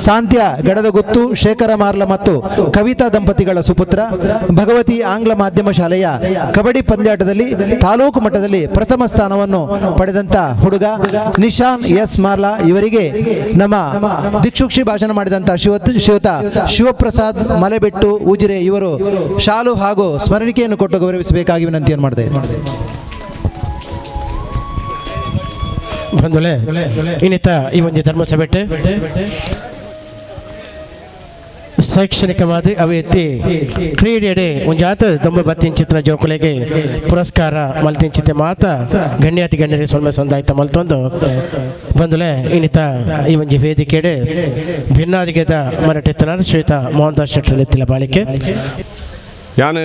ಸಾಂತ್ಯ ಗಡದಗುತ್ತು, ಶೇಖರ ಮಾರ್ಲಾ ಮತ್ತು ಕವಿತಾ ದಂಪತಿಗಳ ಸುಪುತ್ರ, ಭಗವತಿ ಆಂಗ್ಲ ಮಾಧ್ಯಮ ಶಾಲೆಯ ಕಬಡ್ಡಿ ಪಂದ್ಯಾಟದಲ್ಲಿ ತಾಲೂಕು ಮಟ್ಟದಲ್ಲಿ ಪ್ರಥಮ ಸ್ಥಾನವನ್ನು ಪಡೆದಂಥ ಹುಡುಗ ನಿಶಾನ್ ಎಸ್ ಮಾರ್ಲಾ ಇವರಿಗೆ ನಮ್ಮ ದಿಕ್ಷುಕ್ಷಿ ಭಾಷಣ ಮಾಡಿದಂಥ ಶ್ರೀಯುತ ಶಿವಪ್ರಸಾದ್ ಮಲೆಬೆಟ್ಟು ಉಜಿರೆ ಇವರು ಶಾಲು ಹಾಗೂ ಸ್ಮರಣಿಕೆಯನ್ನು ಕೊಟ್ಟು ಗೌರವಿಸಬೇಕಾಗಿ ವಿನಂತಿಯನ್ನು ಮಾಡ್ತಾ ಇದ್ದಾರೆ. ಬಂಧುಲೆ ಇನ್ನಿತ ಈ ಒಂದು ಧರ್ಮಸಭೆಟ್ಟೆ ಶೈಕ್ಷಣಿಕವಾದ ಅವೆತ್ತಿ ಕ್ರೀಡೆಡೆ ಒಂಜಾತ ದೊಂಬ ಬತ್ತಿಂಚಿತ್ರ ಜೋಕುಲೆಗೆ ಪುರಸ್ಕಾರ ಮಲ್ತಿಂಚಿತೆ ಮಾತ ಗಣ್ಯಾತಿ ಗಣ್ಯರಿಗೆ ಸೊಲ್ಮೆ ಸಂದಾಯ್ತ ಮಲ್ತೊಂದು ಬಂಧುಲೆ ಇನ್ನಿತ ಈ ಒಂಜಿ ವೇದಿಕೆಡೆ ಭಿನ್ನಾದಿಗೆದ ಮರಟೆತ್ತನಾರ್ ಶ್ರೀಯುತ ಮೋಹನ್ ದಾಸ್ ಶೆಟ್ಟರ್ ಎತ್ತಿಲ ಬಾಳಿಕೆ. ಯಾನು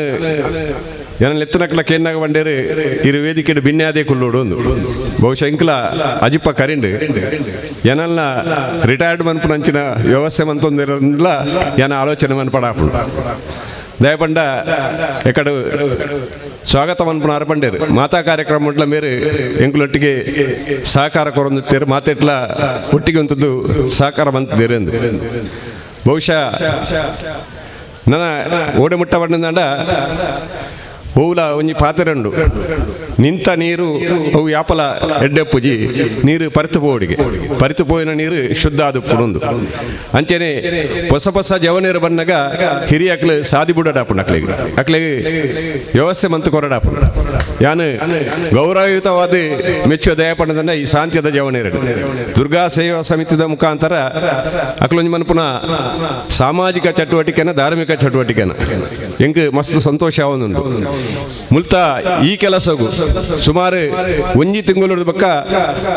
ಎತ್ತನಕ್ಲ ಕೇನ್ನಾಗ ಬಂಡೇರು ಇರು ವೇದಿಕೆ ಭಿನ್ನಾದೇ ಕುಲ್ಲೋಡು ಒಂದು ಬಹುಶಃ ಇಂಕ್ಲ ಅಜಿಪ್ಪ ಕರಿಂಡು ಏನಲ್ಲ ರಿಟೈರ್ಡ್ ಮನ್ಪುನಂಚಿನ ವ್ಯವಸ್ಥೆ ಮಂತೊಂದಿರಲ್ಲ ಏನ ಆಲೋಚನೆ ಮನ್ಪಡಾಪುಂಡು. ದಯಪಂಡ ಎಕಡು ಸ್ವಾಗತ ಮನ್ಪುನ ಅರಪಂಡೇರು ಮಾತಾ ಕಾರ್ಯಕ್ರಮ ಉಂಟ್ಲ ಮೇರು ಎಂಕುಲೊಟ್ಟಿಗೆ ಸಹಕಾರ ಕೊರೊಂದುತ್ತೇರು ಮಾತೆಟ್ಲ ಒಟ್ಟಿಗೆ ಒಂತದ್ದು ಸಹಕಾರ ಮಂತಿದ್ದೇರು ಎಂದು ಬಹುಶಃ ನನ್ನ ಓಡೆ ಮುಟ್ಟ ಬಣ್ಣದಾಂಡ ಓವುಲ ಒಂಜಿ ಪಾತೆರಂಡು ನಿಂತ ನೀರು ಅವು ಯಾಪಲ ಎಡ್ಡೆಪ್ಪುಜಿ ನೀರು ಪರಿತು ಪೋಡಿಗೆ ಪರಿತು ಪೋಯಿನ ನೀರು ಶುದ್ಧ ಆದುಪ್ಪುಂಡು. ಅಂಚನೆ ಹೊಸ ಹೊಸ ಜವನೀರು ಬನ್ನಗ ಹಿರಿಯಕ್ಲು ಸಾದಿ ಬುಡಡಾಪುಂಡು ಅಕ್ಲೆಗ್ ಅಕ್ಲೆಗ್ ವ್ಯವಸ್ಥೆ ಮಂತು ಕೊರಡಾಪುಂಡು. ಯಾನು ಗೌರವಯುತವಾದ ಮೆಚ್ಚುವ ದಯಪಣ್ಣದನ್ನ ಈ ಸಾಂತ್ಯದ ಜವನೀರು ದುರ್ಗಾ ಸೇವಾ ಸಮಿತಿದ ಮುಖಾಂತರ ಅಕ್ಲೊಂಜಿ ಮನ್ಪುನ ಸಾಮಾಜಿಕ ಚಟುವಟಿಕೆನ ಧಾರ್ಮಿಕ ಚಟುವಟಿಕೆನ ಎಂಕ್ ಮಸ್ತ್ ಸಂತೋಷ ಆವೊಂದುಂಡು. ಮುಲ್ತ ಈ ಕೆಲಸಗು ಸುಮಾರು ಒಂಜಿ ತಿಂಗಳು ಬಕ್ಕ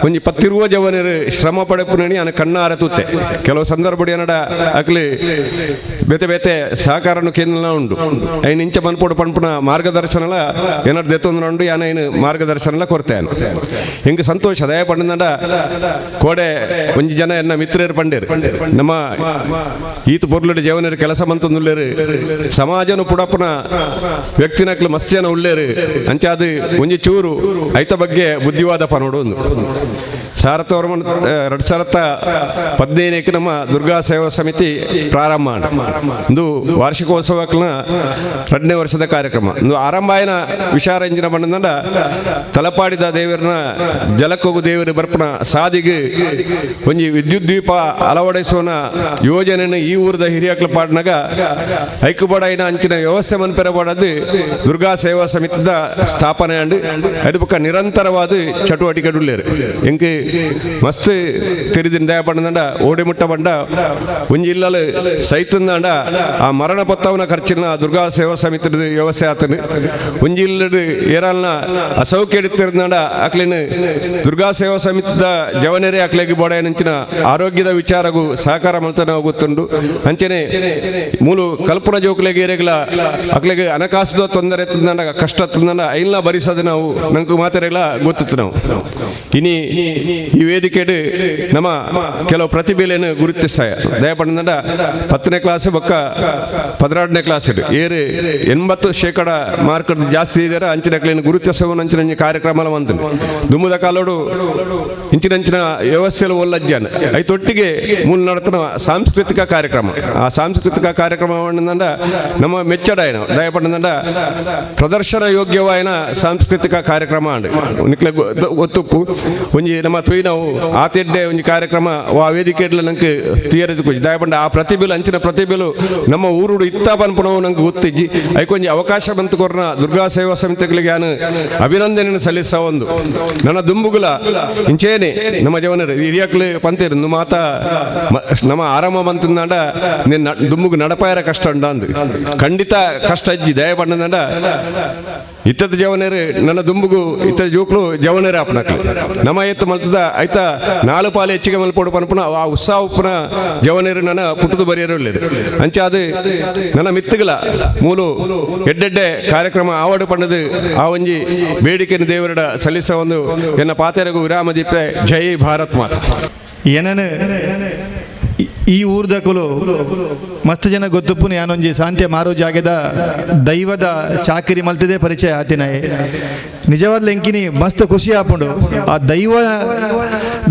ಒಂಜಿ ಪತ್ತಿರುವ ಜವನರು ಶ್ರಮ ಪಡೆಪುನಣಿ ಅನ ಕಣ್ಣಾರ ತೂತೆ. ಕೆಲವು ಸಂದರ್ಭ ಏನಡ ಅಕ್ಲಿ ಬೇತೆ ಬೇತೆ ಸಹಕಾರನು ಕೇಂದ್ರ ಉಂಡು ಐನ್ ಇಂಚ ಮನ್ಪೋಡು ಪನ್ಪುನ ಮಾರ್ಗದರ್ಶನಲ ಏನಾರು ದೆತ್ತೊಂದು ಯಾನ ಐನು ಮಾರ್ಗದರ್ಶನಲ ಕೊರತೆ ಹಿಂಗೆ ಸಂತೋಷ ದಯ ಪಂಡ ಕೋಡೆ ಒಂಜಿ ಜನ ಎನ್ನ ಮಿತ್ರರು ಪಂಡೇರು ನಮ್ಮ ಈತ ಪೊರ್ಲುಡು ಜವನರು ಕೆಲಸ ಮಂತೊಂದುಲ್ಲೇರು ಸಮಾಜನು ಪುಡಪುನ ವ್ಯಕ್ತಿನಕ್ಲು ಮಸ್ತ್ ಜನ ಉಳ್ಳೇರು ಅಂಚಾದ ಒಂಜಿ ಚೂರು ಐತ ಬಗ್ಗೆ ಬುದ್ಧಿವಾದ ಪನೋಡು ಒಂದು 2015 ನಮ್ಮ ದುರ್ಗಾ ಸೇವಾ ಸಮಿತಿ ಪ್ರಾರಂಭ ಇಂದು ವಾರ್ಷಿಕೋತ್ಸವಕ್ನ 2ನೇ ವರ್ಷದ ಕಾರ್ಯಕ್ರಮ. ಇಂದು ಆರಂಭಾಯನ ವಿಚಾರ ಇಂಜಿನ ಬಣ್ಣದಂಡ ತಲಪಾಡಿದ ದೇವರನ್ನ ಜಲಕ್ಕೋಗು ದೇವರು ಬರ್ಪಣ ಸಾದಿಗೆ ಒಂಜಿ ವಿದ್ಯುತ್ ದ್ವೀಪ ಅಳವಡಿಸುವನ ಯೋಜನೆಯನ್ನು ಈ ಊರದ ಹಿರಿಯಕ್ಲ ಪಾಡ್ನಾಗ ಐಕುಬಡಾಯಿನ ಅಂಚಿನ ವ್ಯವಸ್ಥೆ ಮನ್ಪೆರಬಾಡದು ದುರ್ಗಾ ಸೇವಾ ಸಮಿತಿದ ಸ್ಥಾಪನೆ ಅಂಡು ಅದು ಬೊಕ್ಕ ನಿರಂತರವಾದ ಚಟುವಟಿಕೆ ಉಳ್ಳೇರು. ಎಂಕ್ ಮಸ್ತ್ ತೆರಿದಿನ ದಯ ಪಂಡ ಓಡಿ ಮುಟ್ಟ ಬಂಡ ಒಂಜಿ ಇಲ್ಲಲು ಸೈತಂದಾಂಡ ಆ ಮರಣ ಪತ್ತವನ ಖರ್ಚಿನ ದುರ್ಗಾ ಸೇವಾ ಸಮಿತಿ ವ್ಯವಸ್ಥೆ ಆತನು. ಒಂಜಿ ಇಲ್ಲಡು ಏರಲ್ನ ಅಸೌಖ್ಯ ಹಿಡಿತಿರ್ದಾಂಡ ಅಕ್ಲಿನ ದುರ್ಗಾ ಸೇವಾ ಸಮಿತಿದ ಜವನರೇ ಅಕ್ಲೆಗೆ ಬೋಡಾಯನಂಚಿನ ಆರೋಗ್ಯದ ವಿಚಾರಗೂ ಸಹಕಾರ ಮಲ್ತನ ಗೊತ್ತುಂಡು. ಅಂಚನೆ ಮೂಲು ಕಲ್ಪನ ಜೋಕುಲೆಗೆ ಏರೆಗ್ಲ ಅಕ್ಲೆಗೆ ಹಣಕಾಸುದ ತೊಂದರೆ ತಂದಾಂಡ ಕಷ್ಟ ತಂದಾಂಡ ಐಲ್ನ ಭರಿಸೋದು ನಾವು ನಂಗೆ ಮಾತಾರೆಲ್ಲ ಗೊತ್ತಿತ್ತು ನಾವು. ಇನಿ ಈ ವೇದಿಕೆಡು ನಮ್ಮ ಕೆಲವು ಪ್ರತಿಭೆಯನ್ನು ಗುರುತಿಸಾಯ ದಯಪಂಡ 10ನೇ ಕ್ಲಾಸ್ ಬೊಕ್ಕ 12ನೇ ಕ್ಲಾಸ್ ಏರು 80% ಮಾರ್ಕ್ ಜಾಸ್ತಿ ಇದ್ದಾರೆ ಅಂಚಿನ ಗುರುತಿಸುವ ಅಂಚಿನ ಕಾರ್ಯಕ್ರಮ ಬಂತು ದುಮ್ಮದ ಕಾಲೋಡು ಇಂಚಿನಂಚಿನ ವ್ಯವಸ್ಥೆಯಲ್ಲಿ ಒಲ್ಲಜ್ಜಾನ ಐತೊಟ್ಟಿಗೆ ಮೂಲ ನಡತನ ಸಾಂಸ್ಕೃತಿಕ ಕಾರ್ಯಕ್ರಮ. ಆ ಸಾಂಸ್ಕೃತಿಕ ಕಾರ್ಯಕ್ರಮ ನಮ್ಮ ಮೆಚ್ಚಡಾಯನ ದಯಪಂಡ ಪ್ರದರ್ಶನ ಯೋಗ್ಯವಾಯನ ಸಾಂಸ್ಕೃತಿಕ ಕಾರ್ಯಕ್ರಮ ನಿಕ್ಲೆ ಗೊತ್ತುಪ್ಪು ಒಂಜಿ ನಮ್ಮ ತುಯಿನವು ಆತೆಡ್ಡೆ ಒಂಜಿ ಕಾರ್ಯಕ್ರಮ ಆ ವೇದಿಕೆ ನಂಗೆ ತೀಯರದು ದಯಪಂಡ ಆ ಪ್ರತಿಭೆಲು ಅಂಚಿನ ಪ್ರತಿಭೆಲು ನಮ್ಮ ಊರುಡು ಇತ್ತ ಪನ್ಪುನವು ನಂಗೆ ಗೊತ್ತಿಜ್ಜಿ ಐಕೊಂಜಿ ಅವಕಾಶ ಬಂತು ಕೊರ್ನ ದುರ್ಗಾ ಸೇವಾ ಸಮಿತಿಗಳಿಗೆ ನಾನು ಅಭಿನಂದನೆಯನ್ನು ಸಲ್ಲಿಸ ಒಂದು ನನ್ನ ದುಂಬುಗುಲ ಇಂಚೇನೆ ನಮ್ಮ ಜವನರು ಹಿರಿಯಕ್ಲು ಪಂತೇರು ಮಾತ ನಮ್ಮ ಆರಾಮ ಬಂತಂದಾಂಡ ನಿನ್ನ ದುಂಬುಗು ನಡಪಾಯರ ಕಷ್ಟ ಉಂಡ ಅಂದು ಖಂಡಿತ ಕಷ್ಟ ಅಜ್ಜಿ ದಯ ಪಂಡಂದಾಂಡ ಇತ್ತದ ಜವನರು ನನ್ನ ದುಂಬುಗು ಇತ್ತದ ಜೋಕ್ಲು ಜವನರೇ ಅಪ್ಪನಕ್ಲು ನಮ್ಮ ಎತ್ತು ಮಲ್ತದ ಐತ 4 ಪಾಲು ಹೆಚ್ಚಿಗೆ ಮಲ್ಪೋಡು ಪನ್ಪುನ ಆ ಉತ್ಸಾಹ ಉಪ್ಪುನ ಜವನರು ನನ್ನ ಪುಟ್ಟದು ಬರೆಯರು ಅಂಚೆ ಅದು ನನ್ನ ಮಿತ್ತುಗಳ ಮೂಲು ಎಡ್ಡೆಡ್ಡೆ ಕಾರ್ಯಕ್ರಮ ಆವಡು ಪಣ್ಣದು ಆ ಒಂಜಿ ಬೇಡಿಕೆಯನ್ನು ದೇವರಡ ಸಲ್ಲಿಸ ಒಂದು ಎನ್ನ ಪಾತೆರಗು ವಿರಾಮ ದೀಪೆ. ಜೈ ಭಾರತ್ ಮಾತಾ. ಏನನ ಈ ಊರ್ದಕುಲು ಮಸ್ತ್ ಜನ ಗೊತ್ತುಪ್ಪುನು ಯಾನೊಂಜಿ ಸಾಂತ್ಯ ಮಾರೋ ಜಾಗದ ದೈವದ ಚಾಕರಿ ಮಲ್ತಿದೆ ಪರಿಚಯ ಆತಿನಾಯೆ. ನಿಜವಾದ ಎಂಕಿನಿ ಮಸ್ತ್ ಖುಷಿ ಆಪುಂಡು ಆ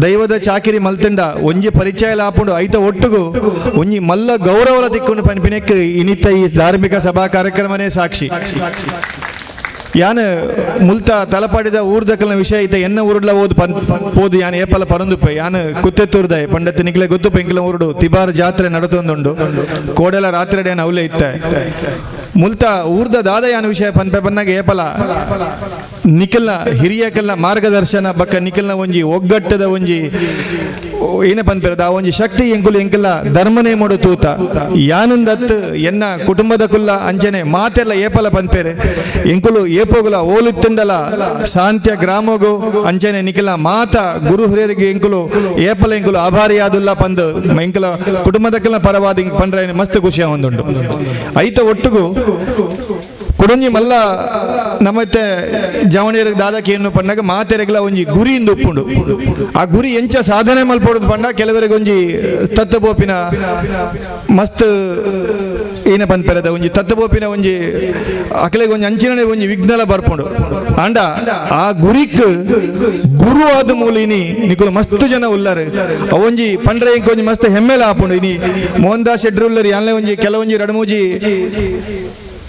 ದೈವದ ಚಾಕಿರಿ ಮಲ್ತಂಡ ಒಂಜಿ ಪರಿಚಯ ಆಪುಂಡು ಐತ ಒಟ್ಟುಗು ಒಂಜಿ ಮಲ್ಲ ಗೌರವಲ ದಿಕ್ಕುಂಡು ಪನ್ಪಿನೆಕ್ ಇನಿತ ಈ ಧಾರ್ಮಿಕ ಸಭಾ ಕಾರ್ಯಕ್ರಮನೇ ಸಾಕ್ಷಿ. ಯಾನ್ ಮುಲ್ತ ತಲಪಾಡಿದ ಊರ್ದಕಲ್ನ ವಿಷಯ ಐತೆ ಎನ್ನ ಊರುಡ್ಲ ಓದು ಪನ್ ಪೋದು ಯಾನ್ ಏಪಲ ಪರಂದುಪ್ಪೆ ಯಾನ್ ಕುತ್ತೆತ್ತೂರ್ದಾಯ ಪಂಡತ್ ನಿಕ್ಲೆ ಗೊತ್ತು ಎಂಕ್ಲ ಊರುಡು ತಿಬಾರ್ ಜಾತ್ರೆ ನಡತೊಂದುಂಡು ಕೋಡೆಲ ರಾತ್ರಿ ಯಾನ್ ಅವಲೇ ಇತ್ತ ಮುಲ್ತ ಊರ್ದ ದಾದ ಯಾನ್ ವಿಷಯ ಪನ್ಪೆ ಪನ್ನಾಗ ಏಪಲ ನಿಖಲ್ನ ಹಿರಿಯಕಲ್ನ ಮಾರ್ಗದರ್ಶನ ಬಕ್ಕ ನಿಖಲ್ನ ಒಂಜಿ ಒಗ್ಗಟ್ಟದ ಒಂಜಿ ಏನೇ ಪನ್ಪೆರದ ಆ ಒಂಜಿ ಶಕ್ತಿ ಎಂಕುಲು ಎಂಕಲ್ಲ ಧರ್ಮನೇ ಮೂಡು ತೂತ ಯಾನಂದತ್ ಎನ್ನ ಕುಟುಂಬದ ಕುಲ್ಲ ಅಂಚನೆ ಮಾತೆಲ್ಲ ಏಪಲ ಪನ್ಪೇರೆ ಎಂಕುಲು ಏಪೋಗುಲ ಓಲುತ್ತುಂಡಲ ಶಾಂತ್ಯ ಗ್ರಾಮಗು ಅಂಚನೆ ನಿಖಲ ಮಾತ ಗುರು ಹಿರಿಯರಿಗೆ ಎಂಕುಲು ಏಪಲ ಎಂಕುಲು ಆಭಾರಿಯಾದುಲ್ಲ ಪಂದು ಎಂಕಲ ಕುಟುಂಬದಕ್ಕೆಲ್ಲ ಪರವಾದ ಪಂಡ್ರೆ ಮಸ್ತ್ ಖುಷಿಯ ಒಂದುಂಡು. ಐತ ಒಟ್ಟುಗು ಕುಡೊಂಜಿ ಮಲ್ಲ ನಮ್ಮತ್ತೆ ಜವಣಿಯರಿಗೆ ದಾದಕ್ಕೆ ಏನು ಪಂಡಾಗ ಮಾತೆರೆಗ್ಲ ಒಂಜಿ ಗುರಿಯಿಂದ ಉಪ್ಪುಂಡು ಆ ಗುರಿ ಎಂಚ ಸಾಧನೆ ಮಲ್ಪೊಡುದು ಪಂಡ ಕೆಲವರಿಗೆ ಒಂಜಿ ತತ್ವಬೋಪಿನ ಮಸ್ತ್ ಏನ ಪನ್ಪೆರದ ಒಂಜಿ ತತ್ವಬೋಪಿನ ಒಂಜಿ ಅಕಲೆಗೆ ಒಂಜಿ ಅಂಚಿನ ಒಂಜಿ ವಿಘ್ನಲ ಬರ್ಪುಂಡು ಆಂಡ ಆ ಗುರಿಕ್ ಗುರು ಆದ ಮೂಲಿನಿ ನಿಕುಲು ಮಸ್ತ್ ಜನ ಉಲ್ಲರು ಅವೊಂಜಿ ಪಂಡ್ರೆ ಇಂಕ ಒಂಜಿ ಮಸ್ತ್ ಹೆಮ್ಮೆಲ ಆಪುಂಡು ಇನಿ ಮೋಹನ್ ದಾಸ್ ಶೆಡ್ರು ಉಲ್ಲರು ಯಾನ್ಲೆ ಒಂಜಿ ಕೆಲವೊಂಜಿ ರಡಮೂಜಿ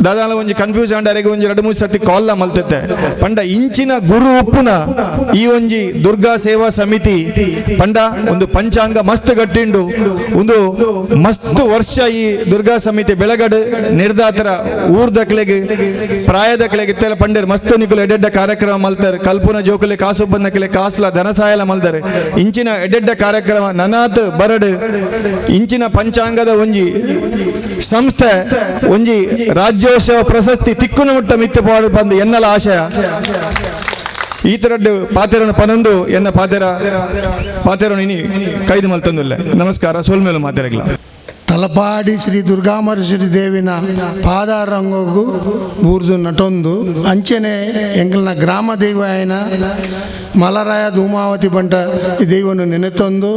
ದಾದಾಲ ಒಂಜಿ ಕನ್ಫ್ಯೂಸ್ ಆಂಡ್ ಅರೆಗೆ ಒಂಜಿ ಎರಡು ಮೂರು ಸರ್ತಿ ಕಾಲ್ ಮಲ್ತತ್ತೆ ಪಂಡ ಇಂಚಿನ ಗುರು ಉಪ್ಪುನ ಈ ಒಂಜಿ ದುರ್ಗಾ ಸೇವಾ ಸಮಿತಿ ಪಂಡ ಒಂದು ಪಂಚಾಂಗ ಮಸ್ತ್ ಗಟ್ಟಿಂಡು ಒಂದು ಮಸ್ತ್ ವರ್ಷ ಈ ದುರ್ಗಾ ಸಮಿತಿ ಬೆಳಗಡು ನಿರ್ದಾತರ ಊರ್ದಕ್ಲೆಗ್ ಪ್ರಾಯದಕ್ಲೆಗ್ ಇತ್ತೆಲ್ಲ ಪಂಡೇರ್ ಮಸ್ತ್ ನಿಕುಲು ಎಡ್ಡೆಡ್ಡ ಕಾರ್ಯಕ್ರಮ ಮಲ್ತಾರೆ ಕಲ್ಪುನ ಜೋಕುಲೆ ಕಾಸು ಬಂದಕ್ಲೆ ಕಾಸ್ಲ ಧನಸಹಾಯಲ ಮಲ್ತಾರೆ ಇಂಚಿನ ಎಡ್ಡೆಡ್ಡ ಕಾರ್ಯಕ್ರಮ ನನಾತ್ ಬರಡು ಇಂಚಿನ ಪಂಚಾಂಗದ ಒಂಜಿ ಸಂಸ್ಥೆ ಒಂಜಿ ರಾಜ್ಯೋತ್ಸವ ಪ್ರಶಸ್ತಿ ತಿಕ್ಕುನ ಮುಟ್ಟ ಮಿತ್ತು ಪಾಡು ಬಂದು ಎನ್ನಲ ಆಶಯ. ಈ ತರದ್ದು ಪಾತೆರನು ಪನೊಂದು ಎನ್ನ ಪಾತೆರ ಪಾತೆರನು ಇನಿ ಕೈದು ಮಲ್ತಂದುಲ್ಲೆ. ನಮಸ್ಕಾರ. ಸೋಲ್ಮೇಲು ಮಾತೆರಗ್ಲ. ತಲಪಾಡಿ ಶ್ರೀ ದುರ್ಗಾಮರೇಶ್ವರಿ ದೇವಿನ ಪಾದಾರಂಗು ಬೂರ್ದು ನಟೊಂದು ಅಂಚನೆ ಎಂಕಲ್ನ ಗ್ರಾಮ ದೈವ ಆಯ್ನ ಮಲರಾಯ ಧೂಮಾವತಿ ಬಂಟ ಈ ದೈವನು ನೆನೆತೊಂದು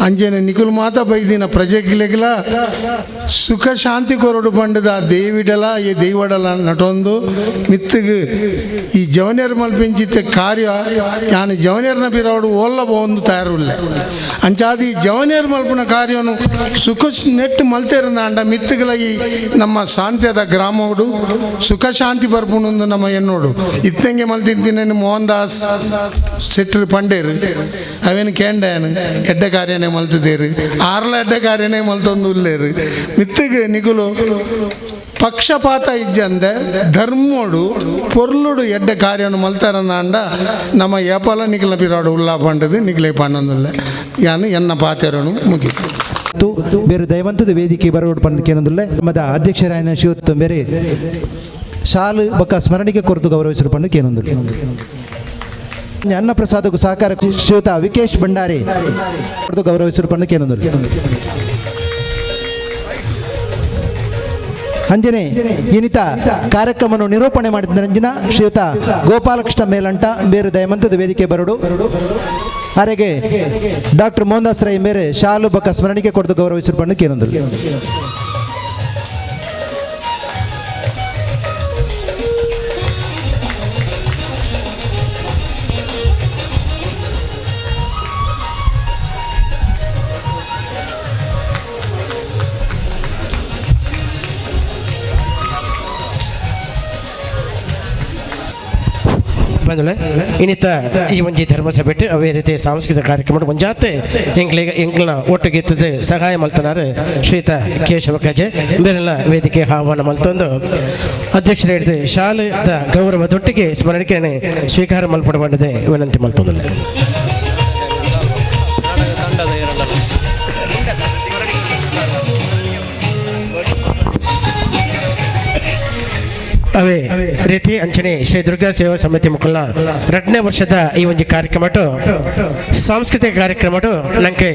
ಅಂಚನೆ ನಿಕುಲ್ ಮಾತ ಬೈದಿನ ಪ್ರಜೆಗಿಲೆಗಿಲ ಸುಖ ಶಾಂತಿ ಕೊರಡು ಬಂಡದ ದೇವಿಡಲ ಈ ದೈವಡಲ ನಟೊಂದು ಮಿತ್ತಿಗೆ ಈ ಜವನಿಯರ್ ಮಲ್ಪಿಂಚಿತ್ತ ಕಾರ್ಯ ಯಾನು ಜವನಿಯರ್ನ ಬಿರೋಡು ಓಲ್ಲ ಒಂದು ತಯಾರುಲ್ಲೆ ಅಂಚಾದಿ ಜವನಿಯರ್ ಮಲ್ಪುನ ಕಾರ್ಯನು ಸುಖ ನೆಟ್ಟು ಮಲ್ತೇರಂದ ಮಿತ್ತುಗಳ ಈ ನಮ್ಮ ಶಾಂತ್ಯದ ಗ್ರಾಮೋಡು ಸುಖ ಶಾಂತಿ ಬರ್ಪುಣಂದು ನಮ್ಮ ಎನ್ನೋಡು ಇತ್ತಂಗೆ ಮಲ್ತಿಂತಿನ ಮೋಹನ್ ದಾಸ್ ಶೆಟ್ಟರು ಪಂಡೇರು ಅವೇನು ಕೇಂಡೇನು ಎಡ್ಡೆ ಕಾರ್ಯನೇ ಮಲ್ತಿದ್ದೇರು ಆರ್ಲ ಎಡ್ಡೆ ಕಾರ್ಯನೇ ಮಲ್ತೊಂದು ಉಲ್ಲೇರು ಮಿತ್ತಿಗೆ ನಿಗುಲು ಪಕ್ಷಪಾತ ಇಜ್ಜಂದೆ ಧರ್ಮೋಡು ಪೊರ್ಲುಡು ಎಡ್ಡೆ ಕಾರ್ಯನು ಮಲ್ತಾರನಾಂಡ ನಮ್ಮ ಏಪಾಲ ನಿಖಲ ಪಿರಾಡು ಉಲ್ಲಾ ಪಂಡದು ನಿಖಲೆ ಪನ್ನೊಂದುಲ್ಲೆ ಯಾನು ಎನ್ನ ಪಾತೆರನು ಮುಗಿತು. ಬೇರೆ ದೈವಂತದ ವೇದಿಕೆ ಬರೋಡು ಪಂಡ ಮದ ಅಧ್ಯಕ್ಷರಾಯನ ಶಿವತ್ತು ಬೇರೆ ಶಾಲು ಬೊಕ್ಕ ಸ್ಮರಣಿಕೆ ಕೊರತು ಗೌರವಿಸಲು ಪಂಡ ಕೇನೊಂದುಲ್ಲೆ. ಅನ್ನಪ್ರಸಾದಕ್ಕೂ ಸಹಕಾರ ಶ್ರೀಯುತ ವಿಕೇಶ್ ಭಂಡಾರಿ ಕೊರತು ಗೌರವಿಸಲು ಪಂಡ ಕೇನೊಂದುಲ್ಲೆ. ಅಂಜನೆ ಇನ್ನಿತ ಕಾರ್ಯಕ್ರಮವನ್ನು ನಿರೂಪಣೆ ಮಾಡಿದ ರಂಜನ ಶ್ರೀಯುತ ಗೋಪಾಲಕೃಷ್ಣ ಮೇಲಂಟ ಬೇರೆ ದಯಮಂತದ ವೇದಿಕೆ ಬರಡು ಅರೆಗೆ ಡಾಕ್ಟರ್ ಮೋಹನ್ ದಾಸ್ ರೈ ಮೇರೆ ಶಾಲು ಬೊಕ್ಕ ಸ್ಮರಣಿಕೆ ಕೊರತು ಗೌರವಿಸಲು ಪಂಡ ಕೇನೊಂದುಲ್ಲೆ. ಬಂದಳೆ ಇನ್ನಿತ ಈ ಒಂಜಿ ಧರ್ಮಸಭೆಟ್ಟು ಅವೇ ರೀತಿ ಸಾಂಸ್ಕೃತಿಕ ಕಾರ್ಯಕ್ರಮ ಒಂಜಾತೆ ಎಂಕ್ಲಿಗೆ ಎಂಕ್ಲನ ಒಟ್ಟಿಗೆ ಸಹಾಯ ಮಲ್ತನಾರು ಶ್ರೀತ ಕೇಶವ ಕಜೆ ಬೇರೆಲ್ಲ ವೇದಿಕೆ ಆಹ್ವಾನ ಮಲ್ತೊಂದು ಅಧ್ಯಕ್ಷರು ಹಿಡಿದು ಶಾಲೆದ ಗೌರವದೊಟ್ಟಿಗೆ ಸ್ಮರಣಿಕೆಯನ್ನು ಸ್ವೀಕಾರ ಮಲ್ಪಡಬಂಡದೆ ವಿನಂತಿ ಮಲ್ತೊಂದಿಲ್ಲ. ಅವೇ ರೀತಿ ಅಂಚನೆ ಶ್ರೀ ದುರ್ಗಾ ಸೇವಾ ಸಮಿತಿ ಮುಖಲ ಎರಡನೇ ವರ್ಷದ ಈ ಒಂದು ಕಾರ್ಯಕ್ರಮ ಸಾಂಸ್ಕೃತಿಕ ಕಾರ್ಯಕ್ರಮ ನಂಗೆ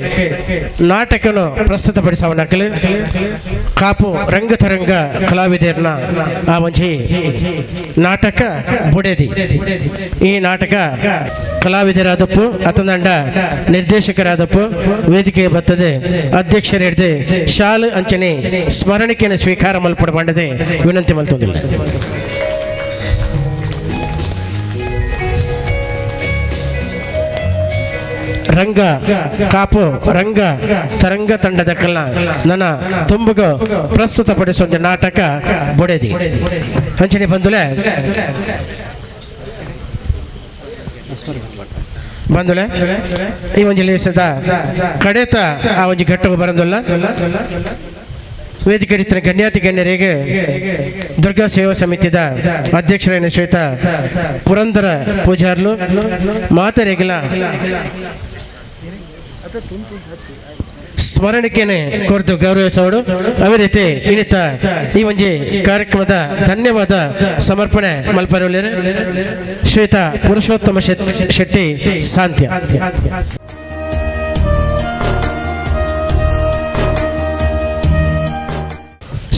ನಾಟಕನು ಪ್ರಸ್ತುತಪಡಿಸವನಕಲು ಕಾಪು ರಂಗತರಂಗ ಕಲಾವಿದರನ್ನ ಆ ಒಂಜಿ ನಾಟಕ ಬುಡೆದಿ. ಈ ನಾಟಕ ಕಲಾವಿದರಾದಪ್ಪು ಅತನಂಡ ನಿರ್ದೇಶಕರಾದಪ್ಪು ವೇದಿಕೆ ಬರ್ತದೆ ಅಧ್ಯಕ್ಷರು ಹಿಡಿದು ಶಾಲು ಅಂಚನೆ ಸ್ಮರಣಿಕೆಯನ್ನು ಸ್ವೀಕಾರ ಮಲ್ಪಡ ಬಂಡದೆ ವಿನಂತಿ ಮಲ್ತೊಂದಿಲ್ಲ. ರಂಗ ಕಾಪು ರಂಗ ತರಂಗ ತಂಡದ ಕಲ್ಲ ನನ್ನ ತುಂಬುಗ ಪ್ರಸ್ತುತಪಡಿಸುವ ನಾಟಕ ಬೊಡೆದಿ. ಅಂಚನೆ ಬಂದುಲೆ ಬಂದುಲೆ ಈ ಒಂಜಿ ಲೇಸದ ಕಡೆತ ಆ ಒಂಜಿ ಘಟ್ಟವು ಬರಂದುಲ್ಲ. ವೇದಿಕೆ ಹಿಡಿತ ಗಣ್ಯಾತಿ ಗಣ್ಯರಿಗೆ ದುರ್ಗಾ ಸೇವಾ ಸಮಿತಿದ ಅಧ್ಯಕ್ಷರಾದ ಶ್ವೇತ ಪುರಂದರ ಪೂಜಾರ್ಲು ಮಾತರಿಗಿಲ್ಲ ಸ್ಮರಣಿಕೆನೆ ಕೊರತು ಗೌರವಿಸೋಡು. ಅದೇ ರೀತಿ ಇನ್ನಿತ ಈ ಒಂಜಿ ಕಾರ್ಯಕ್ರಮದ ಧನ್ಯವಾದ ಸಮರ್ಪಣೆ ಮಲ್ಪರವಲ್ಲೇರು ಶ್ವೇತಾ ಪುರುಷೋತ್ತಮ ಶೆಟ್ಟಿ ಸಾಂತ್ಯ.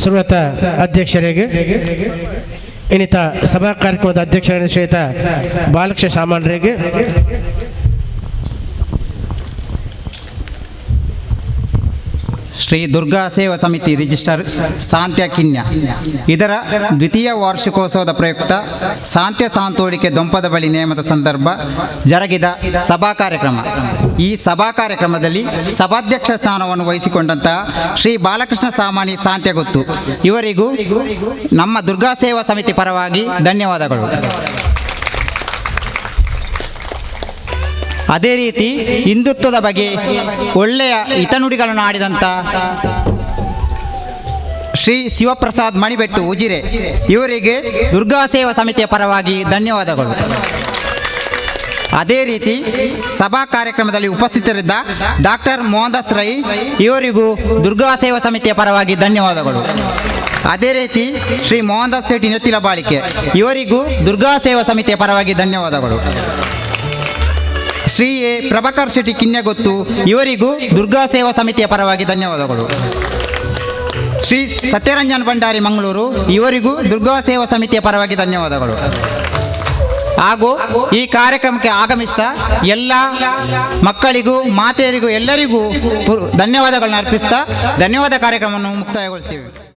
ಸುರತ ಅಧ್ಯಕ್ಷರಿಗೆ ಇನ್ನಿತ ಸಭಾ ಕಾರ್ಯಕ್ರಮದ ಅಧ್ಯಕ್ಷರಾದ ಶ್ವೇತಾ ಬಾಲಕೃಷ್ಣ ಸಾಮಾನ್ಯರಿಗೆ ಶ್ರೀ ದುರ್ಗಾ ಸೇವಾ ಸಮಿತಿ ರಿಜಿಸ್ಟರ್ ಸಾಂತ್ಯ ಕಿನ್ಯ ಇದರ ದ್ವಿತೀಯ ವಾರ್ಷಿಕೋತ್ಸವದ ಪ್ರಯುಕ್ತ ಸಾಂತ್ಯ ಸಾಂತೋಡಿಕೆ ದೊಂಪದ ಬಳಿ ನೇಮದ ಸಂದರ್ಭ ಜರುಗಿದ ಸಭಾ ಕಾರ್ಯಕ್ರಮ. ಈ ಸಭಾ ಕಾರ್ಯಕ್ರಮದಲ್ಲಿ ಸಭಾಧ್ಯಕ್ಷ ಸ್ಥಾನವನ್ನು ವಹಿಸಿಕೊಂಡಂತಹ ಶ್ರೀ ಬಾಲಕೃಷ್ಣ ಸಾಮಾನಿ ಸಾಂತ್ಯಗುತ್ತು ಇವರಿಗೂ ನಮ್ಮ ದುರ್ಗಾ ಸೇವಾ ಸಮಿತಿ ಪರವಾಗಿ ಧನ್ಯವಾದಗಳು. ಅದೇ ರೀತಿ ಹಿಂದುತ್ವದ ಬಗ್ಗೆ ಒಳ್ಳೆಯ ಹಿತನುಡಿಗಳನ್ನು ಆಡಿದಂಥ ಶ್ರೀ ಶಿವಪ್ರಸಾದ್ ಮಣಿಬೆಟ್ಟು ಉಜಿರೆ ಇವರಿಗೆ ದುರ್ಗಾ ಸೇವಾ ಸಮಿತಿಯ ಪರವಾಗಿ ಧನ್ಯವಾದಗಳು. ಅದೇ ರೀತಿ ಸಭಾ ಕಾರ್ಯಕ್ರಮದಲ್ಲಿ ಉಪಸ್ಥಿತರಿದ್ದ ಡಾಕ್ಟರ್ ಮೋಹನ್ದಾಸ್ ರೈ ಇವರಿಗೂ ದುರ್ಗಾ ಸೇವಾ ಸಮಿತಿಯ ಪರವಾಗಿ ಧನ್ಯವಾದಗಳು. ಅದೇ ರೀತಿ ಶ್ರೀ ಮೋಹನ್ದಾಸ್ ಶೆಟ್ಟಿ ನೆತ್ತಿಲ ಬಾಳಿಕೆ ಇವರಿಗೂ ದುರ್ಗಾ ಸೇವಾ ಸಮಿತಿಯ ಪರವಾಗಿ ಧನ್ಯವಾದಗಳು. ಶ್ರೀ ಎ ಪ್ರಭಾಕರ್ ಶೆಟ್ಟಿ ಕಿನ್ಯಗೊತ್ತು ಇವರಿಗೂ ದುರ್ಗಾ ಸೇವಾ ಸಮಿತಿಯ ಪರವಾಗಿ ಧನ್ಯವಾದಗಳು. ಶ್ರೀ ಸತ್ಯರಂಜನ್ ಭಂಡಾರಿ ಮಂಗಳೂರು ಇವರಿಗೂ ದುರ್ಗಾ ಸೇವಾ ಸಮಿತಿಯ ಪರವಾಗಿ ಧನ್ಯವಾದಗಳು. ಹಾಗೂ ಈ ಕಾರ್ಯಕ್ರಮಕ್ಕೆ ಆಗಮಿಸಿದ ಎಲ್ಲ ಮಕ್ಕಳಿಗೂ ಮಾತೆಯರಿಗೂ ಎಲ್ಲರಿಗೂ ಧನ್ಯವಾದಗಳನ್ನು ಅರ್ಪಿಸ್ತಾ ಧನ್ಯವಾದ ಕಾರ್ಯಕ್ರಮವನ್ನು ಮುಕ್ತಾಯಗೊಳಿಸ್ತೀವಿ.